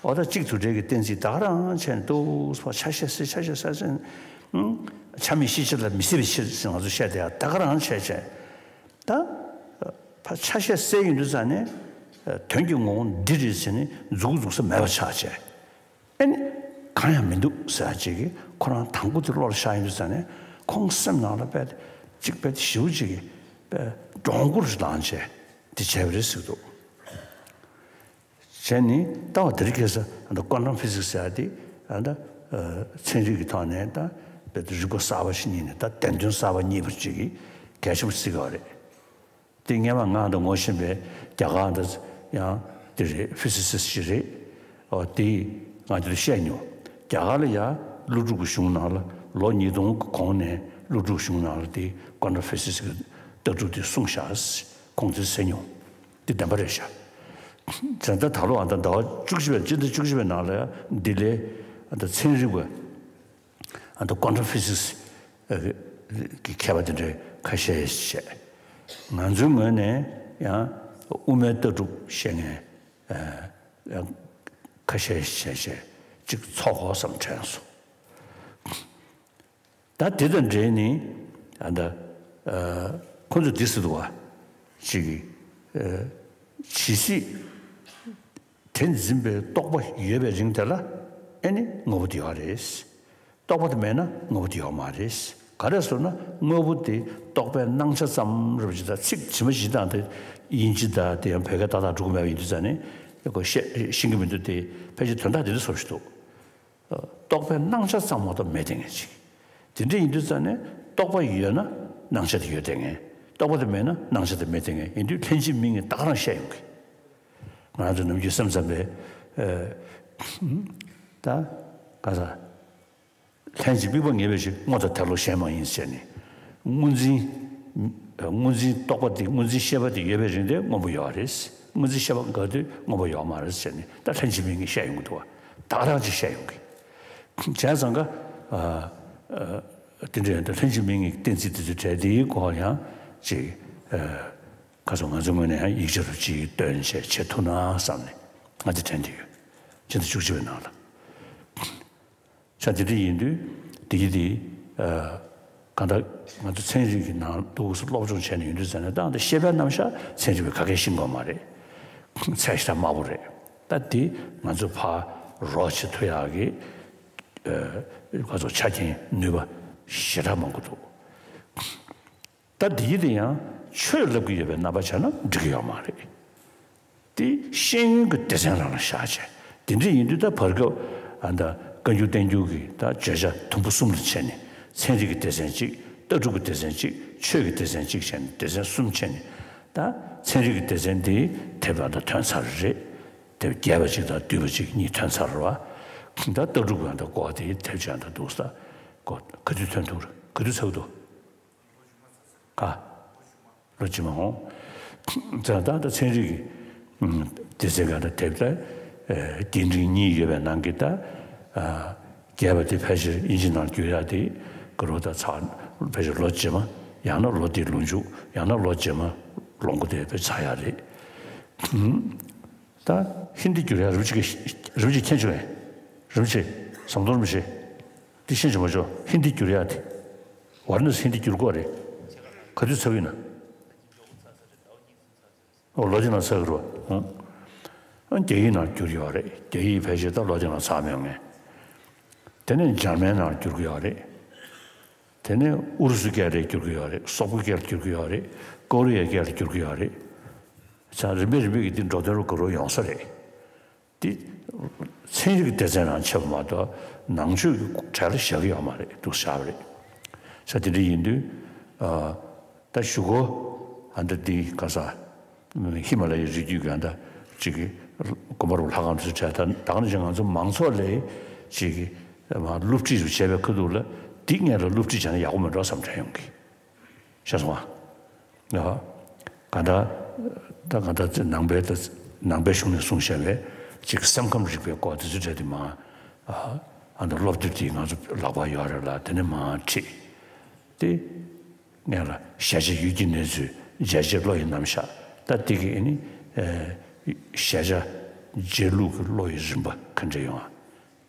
འོ་ད་གཅིག་དུ་འབྲེལ་གྱི་གཏན་ཚིགས་ད་ག་རང་བྱས་ནས་འདུག་ཆ་ཤས་གསལ་ཆ་ཤས་གསལ་ཆ་ཤས་ཆ་མེད་ཤེས་བྱ་ལ་མི་སྲིད་པའི་ཕྱིར་ཟེར་ང་ཚོ་བཤད་བསྡད་ཡ་ད་ག་རང་བྱས་བྱས། ད་ཕར་ཆ་ཤས་གསལ་ཡོང་དུས་ཙང་ནས་དོན་གྱི་ངོ་བོ་འདི་རེད་ཟེར་ནས་མཛུབ་གུ་འཛུགས་ས་མེད་པ་ཆགས་བྱས། ཨེ་ནི་གང་ཡང་མི་འདུག་ཟེར་ཡ་ཅིག་གིས་ཁོ་རང་དང་པོ་དེ་བློ་ལ་ཤར་ཡོང་དུས་ཙང་ནས་ཁོང་སེམས་ནང་ལ་དཔེ་ཅིག་དཔེ་ཞེ་པོ་ཅིག་གིས་དཔེ་འདྲོང་མགོ་རུ་ལངས་བྱས་དེ་བྱས་པ་རེད་ཟེར་གྱི་འདུག་བྱས་ནི་ལྟ་བ་དེ་རིང་ཁ་སང་ཨ་ད་ཀོན་ཊམ་ཕི་སིག་སི་ཟེར་ཡ་དེ་ཨ་ད་ཚན་རིག་གི་ཐོག་ནས་ད་དཔེ་རིག་པ་གསར་པ་ཞིག་རྙེད་ནས་ད་བདེན་དོན་གསར་པ་རྙེད་པ་ཅིག་གིས་གལ་ཆེན་པོ་བརྩི་གི་ཡོད་རེད། དེ་སྔོན་མ་ང་དང་ངོ་ཤེས་པའི་རྒྱ་གར་འདི་ཡང་དེ་རེད། ཕི་སི་སི་སི་ཞིག་རེད། ཨོ་དེས་ང་དེར་བཤད་མྱོང་། རྒྱ་གར་ལ་ཡང་ཀླུ་སྒྲུབ་ཀྱི་གཞུང་ནང་ལ་ལོ་ཉིས་སྟོང་གི་གོང་ནས་ཀླུ་སྒྲུབ་གཞུང་ནང་ལ་དེ་ཀོན་ཊམ་ཕི་སིག་སི་གི་ལྟ་གྲུབ་དེ་གསུངས་བཞག་ཁོང་ཚོས་ཟེར་མྱོང་། དེ་བདེན་པ་རེད་ཤག་བྱས་ཙང་ད་ལོ་ཨ་ད་ཟླ་བ་བཅུ་གཅིག་པའི་སྤྱི་ཟླ་བཅུ་གཅིག་པའི་ནང་ལ་ལྡི་ལིའི་ཨ་ད་ཚན་རིག་པ་ཨ་ད་ཀོན་ཊམ་ཕི་སིག་སི་གི་མཁས་པ་དེ་འདྲའི་ཁ་ཤས་ཤིག་བྱས། ང་ཚོའི་ངོས་ནས་ཡང་དབུ་མའི་ལྟ་གྲུབ་བཤད་མཁན་ཡང་ཁ་ཤས་ཤིག་བྱས་བྱས་ཅིག་ཚོགས་དགོས་བསམ་དྲན་སོང་། ད་དེ་དང་འབྲེལ་ནས་ཨ་ད་ཁོ་ཚོས་འདི་ཟེར་འདུག་བ། ཅིག་གིས་ཇི་སྲིད་དེ་འཛིན་པའི་རྟོག་པ་ཡོད་པའི་རིང་དེ་ལ་ཨེ་ནི་དངོས་པོ་དེ་ཡོད་རེད། རྟོག་པ་དེ་མེད་ན་དངོས་པོ་དེ་ཡོད་མ་རེད། ག་རེ་ཟེར་ན་དངོས་པོ་དེ་རྟོག་པའི་སྣང་ཆ་ཙམ་རེད་པ་ཅིག་ད་ཚིག་ཇི་མ་ཇི་བཞིན་དང་དེ་དབྱིན་ཇི་དང་དེ་ཡང་བོད་སྐད་ཏག་ཏག་འགྲོ་གི་མེད་པ་ཡིན་དུས་ཙང་ནས་ཁོ་བཤད་ཤེས་ཀྱི་མི་འདུག་དེ་ཕལ་ཆེར་དོན་དག་དེ་འདྲ་བཟོ་ཞིག་འདུག་རྟོག་པའི་སྣང་ཆ་ཙམ་མ་གཏོགས་མེད་དེ་ངེས་ཅིག་དེ་འདྲ་ཡིན་དུས་ཙང་ནས་རྟོག་པ་ཡོད་ན་སྣང་ཆ་དེ་ཡོད་དེ་ངེས། རྟོག་པ་དེ་མེད་ན་སྣང་ཆ་དེ་མེད་དེ་ངེས། ཡིན་དུས་ལྷན་ཅིག་དམིགས་ངེས་ད་ག་རང་བཤད་ཡོང་གི། ང་རང་ཚོ་ནམ་རྒྱུན་སེམས་ཙམ་པས་ད་ག་ས་ལྷན་ཅིག་དམིགས་པ་ངེས་པའི་ཕྱིར་སྔོ་དང་དལ་ལོ་གཞན་མ་ཡིན་ཟེར་ནས་སྔོ་འཛིན་སྔོ་འཛིན་རྟོག་པ་དེ་སྔོ་འཛིན་ཤེས་པ་དེ་ཡོད་པའི་རིང་དེ་སྔོན་པོ་ཡོད་རེད། སྔོ་འཛིན་ཤེས་པ་འགག་དུས་སྔོན་པོ་ཡོད་མ་རེད་ཟེར་ནས་ད་ལྷན་ཅིག་དམིགས་ངེས་བཤད་ཡོང་གི་འདུག་བ། ད་ག་རང་ཅིག་བཤད་ཡོང་གི། བྱས་ཙང་ཀ་དེ་འདྲ་ཡང་ད་ལྷན་ཅིག་དམིགས་ངེས་གཏན་ཚིགས་དེ་ཚོའི་གྲས་དེའི་སྐོར་ཡང་ཅིག་ཁ་སང་ང་ཚོའི་ངོས་ནས་ཡང་ཡིག་ཆ་རུ་ཅིག་བཏོན་བྱས་བྱེད་ཐུབ་ན་བསམ་ནས་ང་དེ་དྲན་གྱི་ཡོད། ཕྱི་ཟླ་བཅུ་གཅིག་པའི་ནང་ལ། ཆ་དེ་འདྲ་ཡིན་དུས་དེ་གི་དེ་གང་ལྟར་ང་ཚོ་ཚན་རིག་གི་ནང་འདུག་སེ་སློབ་སྦྱོང་བྱས་ནས་ཡོང་དུས་ཙང་ནས་ད་ལྟ་ཤེས་པའི་རྣམ་གཞག་ཚན་རིག་པས་ག་གེ་ཤེས་དགོས་མ་རེད། ཚད་ཞེ་དྲག་དམའ་པོ་རེད། ད་དེ་ང་ཚོ་ཕར་རོགས་བྱེད་ཐུབ་ཡག་གི་ཁ་ཚོ་ཆ་རྐྱེན་ནུས་པ་ཞེ་དྲག་མང་པོ་འདུག་ད་འདི་དེ་ཡང་ཆོས་ལབ་ཀྱི་ཡོད་པའི་རྣམ་པ་བྱས་ན་འགྲིག་གི་ཡོད་མ་རེད། དེ་ཤེས་ཡོན་གྱི་སྡེ་ཚན་རང་ལ་བཞག་བྱས། དེ་འདྲ་ཡིན་དུས་ད་བར་སྐབས་ཨ་ད་བཀའ་འགྱུར་བསྟན་འགྱུར་གྱི་ད་བརྗོད་བྱ་དུམ་བུ་གསུམ་ལ་ཕྱེ་ནས་ཚན་རིག་གི་སྡེ་ཚན་གཅིག་ལྟ་གྲུབ་ཀྱི་སྡེ་ཚན་གཅིག་ཆོས་ཀྱི་སྡེ་ཚན་གཅིག་བྱས་ནས་སྡེ་ཚན་གསུམ་ཕྱེ་ནས་ད་ཚན་རིག་གི་སྡེ་ཚན་དེ་དེབ་ཨ་ད་ཐོན་ཚར་རེད། དེབ་རྒྱས་པ་གཅིག་དང་བསྡུས་པ་གཅིག་གཉིས་ཐོན་ཚར་བ། ད་ལྟ་གྲུབ་ཀྱི་ཨ་ད་སྐོར་དེ་དེབ་ཅིག་ཨ་ད་འདུག་ས་གོ་ག་དུས་ཐོན་ཐུབ་རེད། ག་དུས་ཚར་གི་འདུག་ག་ལོ་རྗེས་མ་འོང་། ད་ད་ཚན་རིག་གི་སྡེ་ཚན་ག་ད་དེབ་ད་རྒྱས་འབྲིང་གཉིས་ཡོད་པའི་ནང་གི་ད་རྒྱས་པ་དེ་ཕལ་ཆེར་དབྱིན་ཇི་ནང་བསྒྱུར་ཡག་དེ་ག་རོ་ད་ཚར་ཕལ་ཆེར་ལོ་རྗེས་མ་ཡང་ན་ལོ་དེའི་ལོ་མཇུག་ཡང་ན་ལོ་རྗེས་མ་ལོ་མགོ་དེ་དཔེ་ཚར་ཡག་རེད། ད་ཧིན་དི་བསྒྱུར་ཡག་རིན་པོ་ཆེ་གི་རིན་པོ་ཆེ་མཁྱེན་བྱུང་ངས། རིན་པོ་ཆེ་ཟམ་གདོང་རིན་པོ་ཆེ། འདི་ཤེས་བྱུང་མ་བྱུང་ཧིན་དི་བསྒྱུར་ཡག་དེ། ཝར་ནས་ཧིན་དི་བསྒྱུར་དགོས་རེད། ག་དུས་ཚར་བ་ཡིན་ན། ཨོ་ལོ་དེ་ནང་ཚར་གི་རེད་བ། ཨང་། རྒྱ་ཡིག་ནང་བསྒྱུར་ཡོད་རེད། རྒྱ་ཡིག་ཕལ་ཆེར་ད་ལོ་དེ་ནང་ཚར་མེད་ངས། དེ་ནས་འཇར་མན་ནང་བསྒྱུར་གི་ཡོད་རེད། དེ་ནས་ཨུ་རུ་སུ་སྐད་ལ་བསྒྱུར་གི་ཡོད་རེད། སོག་པོ་སྐད་ལ་བསྒྱུར་གི་ཡོད་རེད། ཀོ་རི་ཡའི་སྐད་ལ་བསྒྱུར་གི་ཡོད་རེད། ས་རིམ་པས་རིམ་པས་ཀྱི་འདི་འགྲོ་དོན་རུ་ག་རུ་ཡོང་ས་རེད། འདི་ཚན་རིག་གི་སྡེ་ཚན་ནང་ཆེ་བ་མ་གཏོགས་ནང་ཆོས་ཀྱི་གྲལ་ལ་བཞག་གི་ཡོད་མ་རེད་འདུག་བཞག་པ་རེད། ས་དེ་འདྲ་ཡིན་དུས་ཨ་ད་གཞུག་གུ་ཨ་འདྲ་འདི་ག་ས་ཧི་མ་ལ་ཡའི་རི་རྒྱུད་ཀྱི་ཨ་འདྲ་ཅིག་གི་དགོན་པ་རུ་ལྷ་ཁང་དུ་བྱས་ད་ད་ག་ནང་བཞིན་ང་ཚོ་མང་ཚོགས་ལས་ཅིག་གི་སློབ་ཁྲིད་རུ་བྱས་པའི་ཁ་ཐུག་ལ་འདི་སྔོན་ལ་སློབ་ཁྲིད་བྱས་ན་ཡག་པོ་མེད་འགྲོ་བསམ་དྲན་ཡོང་གི། ཤེས་སོང་ང་། ཡ། ག་ད། ད་ག་ད་ནང་པའི་ད་ནང་པའི་གཞུང་ནས་གསུངས་བཞག་པའི་ཅིག་སེམས་ཁམས་རིག་པའི་སྐོར་དེ་ཚོ་གྲས་དེ་མ། ཨ་ད་སློབ་དེབ་དེ་ང་ཚོ་ལག་པ་ཡོད་རེད་ལ་དེ་ནས་མ་ཁྲིད། དེ་ངས་ལ་གཞལ་བྱ་ཡུལ་གྱི་གནས་ཚུལ། མཇལ་བྱེད་བློ་ཡི་རྣམ་གཞག་ད་དེ་གི་ཨེ་ནི་ཨ་གཞལ་བྱ་མཇལ་ལུགས་ཀྱི་བློ་ཡི་རིམ་པ་ག་འདྲ་ཡོང་ཨ།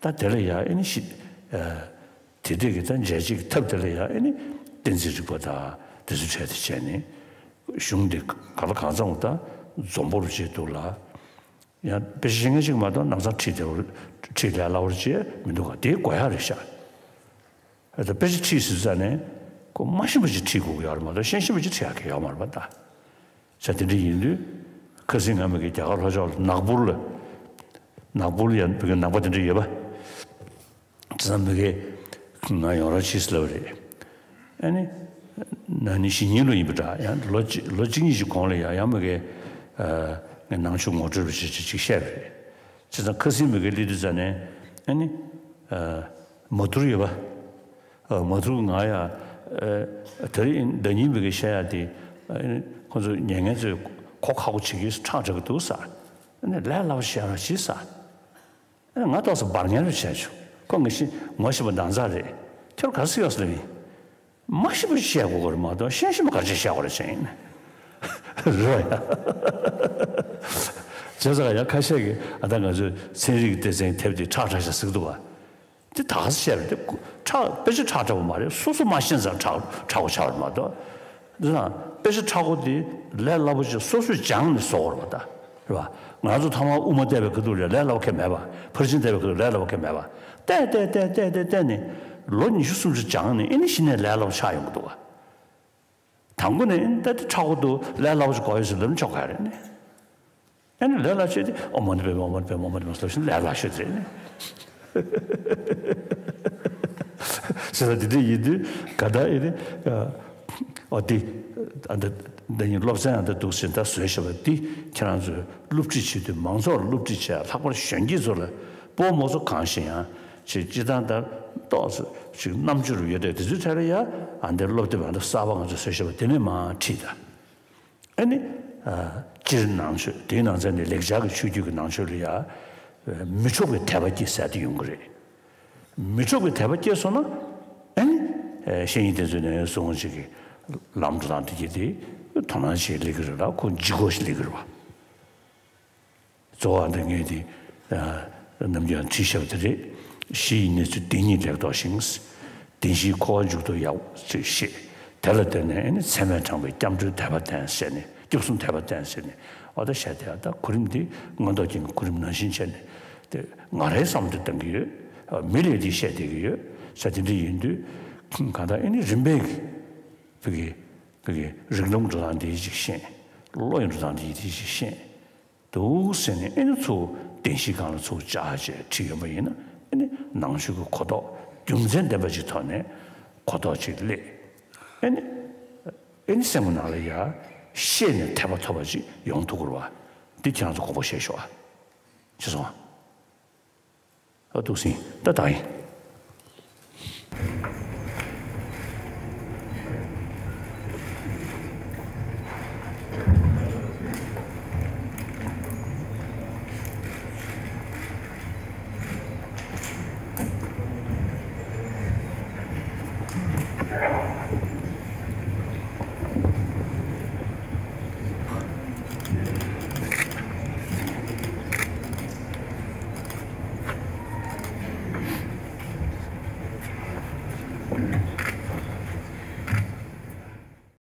ད་དེ་ལ་ཡང་ཨེ་ནི་ཤི་ཨ་དེ་འདྲས་ཀྱི་ད་མཇལ་བྱེད་ཀྱི་ཐབས་དེ་ལ་ཡང་ཨེ་ནི་གཏན་ཚིགས་རིག་པ་དང་དེ་ཚོ་འཕྲལ་དུ་བྱས་ནས་གཞུང་འདི་ག་ལ་གང་འཚམ་ད་འཛོམས་པོར་བྱས་འདུག་ལ། ཡང་དཔེ་ཆ་ཤེས་མཁན་ཅིག་མ་གཏོགས་ནང་ཚང་ཁྲིད་བདེ་བོར་ཁྲིད་ལས་སླ་བོར་བྱེད་མི་འདུག་ག་དེ་དགོས་ཡག་རེད་ཤག་ཨ་ད་དཔེ་ཆ་ཁྲིད་ཟེར་ཙ་ནས་ཁོ་མ་ཤེས་པ་ཅིག་ཁྲིད་དགོས་ཀྱི་ཡོད་རེད་མ་གཏོགས་ཤེས་ཤེས་པ་ཅིག་ཁྲིད་ཡག་གི་ཡོད་མ་རེད་པ་ད། ས་དེ་འདྲ་ཡིན་དུས་ཁ་སང་ང་མི་གི་རྒྱ་གར་ལྷོ་ཕྱོགས་ལ་ནག་པུར་ལ་ནག་པུར་ལ་ཡང་བོད་ཀྱི་ནང་པ་དེ་འདྲ་ཡོད་པ། དེ་ཚང་མི་གས་ང་ཡོང་རོགས་བྱེད་ཟེར་ལབ་རེད། ཨ་ནི། ན་ནིང་གཞེས་ནིང་ལོ་ཡིན་པ་འདྲ། ཡང་ལོ་གཅིག་ལོ་གཅིག་གཉིས་ཤིག་གོང་ལ་ཡང་ཡང་མི་གས་ངས་ནང་ཆོས་ངོ་སྤྲོད་རུ་བྱེད་ཅིག་བཤད་པ་རེད། བྱས་ཙང་ཁ་སང་མི་གས་སླེབས་དུས་ཙ་ནས་ཨ་ནི། མ་ཐུར་ཡོད་པ། མ་ཐུར་ང་ཡང་དེ་རིང་ཟླ་ཉིན་མི་གས་བཤད་ཡག་དེ་ཁོ་ཚོ་ཉན་མཁན་ཚོས་གོ་ཁག་པོ་བྱེད་ཀྱི་ཁྲག་དྲག་གི་འདུག་ཟེར། ཨ་ནི་ལས་སླ་པོ་བཤད་རོགས་བྱེད་ཟེར། ཨ་ང་ཏོག་ཙམ་འབར་ངན་རུ་བྱས་བྱུང་། ཁོ་ངེས་ཤེས་ངོ་ཤེས་པ་འདང་ཚ་རེད། ཁྱོད་ག་རེ་ཟེར་ཡོད་ཟེར་ལབ་ཡིན། མ་ཤེས་པ་བཤད་དགོས་ཀྱི་རེད་མ་གཏོགས་ཤེས་ཤེས་པ་ག་རེ་བྱས་བཤད་དགོས་རེད་ཟེར་ཡིན། རེད་བ་ཡ། བྱས་ཙང་ཡང་ཁ་ཤས་ཀྱིས་ཨ་ད་ང་ཚོའི་ཚན་རིག་སྡེ་ཚན་དེབ་དེ་ཁྲག་ཁྲག་ཤག་ཟེར་གི་འདུག་བ། དེ་ད་ག་ཟེ་བཤད་པ་དེ་ཁྲག་དཔེ་ཆ་ཁྲག་ཁྲག་པོ་མ་རེད། སོ་སོ་མ་ཤེས་ཙང་ཁྲག་ཁྲག་པོ་ཆགས་པ་རེད་མ་གཏོགས། འདི་ན་དཔེ་ཆ་ཁྲག་པོ་དེ་ལས་སླ་པོ་ཅིག་སོ་སོས་སྦྱངས་ནས་བཟོ་བ་རེད་པ་ད། རེད་པ། ང་ཚོ་ཐ་མག་དབུ་མ་བལྟས་པའི་ཁ་ཐུག་ལས་ལས་སླ་པོ་གང་ཡང་མེད་པ། ཕར་ཕྱིན་བལྟས་པའི་ཁ་ཐུག་ལས་སླ་པོ་གང་ཡང་མེད་པ། བལྟས་བལྟས་བལྟས་བལྟས་བལྟས་བལྟས་ནས་ལོ་ཉི་ཤུ་སུམ་ཅུ་སྦྱངས་ནས་ཨེ་ནི་གཞི་ནས་ལས་སླ་པོ་ཆགས་ཡོང་གི་འདུག་ག་དང་པོ་ནས་ཨེ་ནི་ད་དེ་ཁྲག་པོ་འདུག་ལས་སླ་པོ་ཞིག་དགོས་ཡོད་ཟེར་ལབ་ན་ཆོག་ག་རེད་ནི། ཨེ་ནི་ལས་སླ་ཤོས་དེ་ཨོཾ་མ་ཎི་པདྨེ་ཨོཾ་མ་ཎི་པདྨེ་ཨོཾ་མ་ཎི་པདྨེ་ལབ་བཞིན་ལས་སླ་ཤོས་དེ་རེད་ནི། ཟེར་ལ་དེ་འདྲ་ཡིན་དུས་ག་ད་ཨེ་ནི། ཨོ་དེ། ཨ་འདི་འདི་ཉིད་སློབ་ཚན་ཨ་འདི་འདུག་ཟེར་ད་བཟོས་བཞག་པ་འདི་ཁྱེད་རང་ཚོས་སློབ་ཁྲིད་བྱེད་དུས་མང་ཚོགས་ལ་སློབ་ཁྲིད་བྱས་ལྷག་པར་གཞོན་སྐྱེས་ཚོ་ལ་སྤོ་མོ་ཚོ་གང་ཞིག་ཡང་ཅིག་སྤྱི་བཏང་ལྟར་ཏོག་ཙམ་ཅིག་རྣམ་དཔྱོད་རུ་ཡོད་དེ་དེ་ཚོའི་གྲས་ལ་ཡ་ཨ་འདི་སློབ་དེབ་ཨ་འདི་གསར་པ་ང་ཚོས་བཟོས་བཞག་པ་དེ་ནས་མར་ཁྲིད་ད། ཨ་ནི། སྤྱིར་ནང་ཆོས་དེའི་ནང་ཚན་ནས་ལེགས་སྦྱར་གྱི་ཆོས་བརྒྱུད་ཀྱི་ནང་ཆོས་ལ་ཡ། མི་འཕྲོག་པའི་དད་པ་སྐྱེ་ཟེར་དེ་ཡོང་གི་རེད། མི་འཕྲོག་པའི་དད་པ་སྐྱེས་སོང་ན། ཨ་ནི། བཤེས་གཉེན་དེ་ཚོས་ནས་སོང་ཅིག་གི་ལམ་འགྲོ་སྟངས་དེ་གྱིས་དེ་དོ་སྣང་བྱེད་ལེགས་ཀྱི་རེད་ལ་ཁོ་ལྗིད་ཁོག་ཞིག་ལེགས་ཀྱི་རེད་བ། གཙོ་བོ་འདི་ངས་འདི་ནམ་རྒྱུན་བྲིས་བཞག་པ་དེ་རེད། གཞི་ཡི་གནས་ཚུལ་བདེན་གཉིས་ལེགས་རྟོགས་ཤིང་། བདེན་བཞིའི་འཁོར་བ་མཇུག་ཏུ་ཡག་ཅེས་ཤེས། དེ་ལ་བརྟེན་ནས་ཨ་ནི་ཚད་མས་དྲངས་པའི་སྐྱབས་འགྲོའི་དད་པ་བསྟེན་ཟེར་ནས་སྐྱབས་གསུམ་དད་པ་བསྟེན་ཟེར་ནས་ཨོ་ད་བཤད་དེ་ཨ་ད་གོ་རིམ་འདི་མངོན་རྟོགས་རྒྱན་གྱི་གོ་རིམ་ནང་བཞིན་བྱས་ནས་དེ་ང་རའི་བསམ་བློ་བཏང་གི་ཡོད། མི་ལས་འདི་བཤད་བསྡད་ཀྱི་ཡོད་ས་དེ་འདྲ་ཡིན་དུས་གང་ལྟར་ཨ་ནི་རིམ་པས་ཀྱི་བོད་ཀྱི་བོད་ཀྱི་རིགས་ལམ་འགྲོ་སྟངས་འདི་ཅིག་ཤེས། བློ་ཡི་འགྲོ་སྟངས་འདི་ཅིག་ཤེས། འདུག་ཟེར་ནས་ཨེ་ནི་ཚུར་བདེན་བཞིའི་སྒང་ལ་ཚུར་བཅར་བྱས་ཁྲིད་ཡོང་པ་ཡིན་ན་ཨེ་ནི་ནང་ཆོས་ཀྱི་གོ་རྟོགས་རྒྱུ་མཚན་ལྡན་པ་ཅིག་ཐོག་ནས་གོ་རྟོགས་ཅིག་སླེབས། ཨེ་ནི་ཨེ་ནི་སེམས་ཀྱི་ནང་ལ་ཡ་ཤེས་ནས་དད་པ་ཐོབ་པ་ཅིག་ཡོང་ཐུབ་དགོས་རེད་བ། འདི་ཁྱེད་རང་ཚོ་དགོངས་པ་བཞེས་ཤོག་ཨ། ཤེས་སོང་ཨ། ཨ་འདུག་སེ་ད་ད་ཡིན།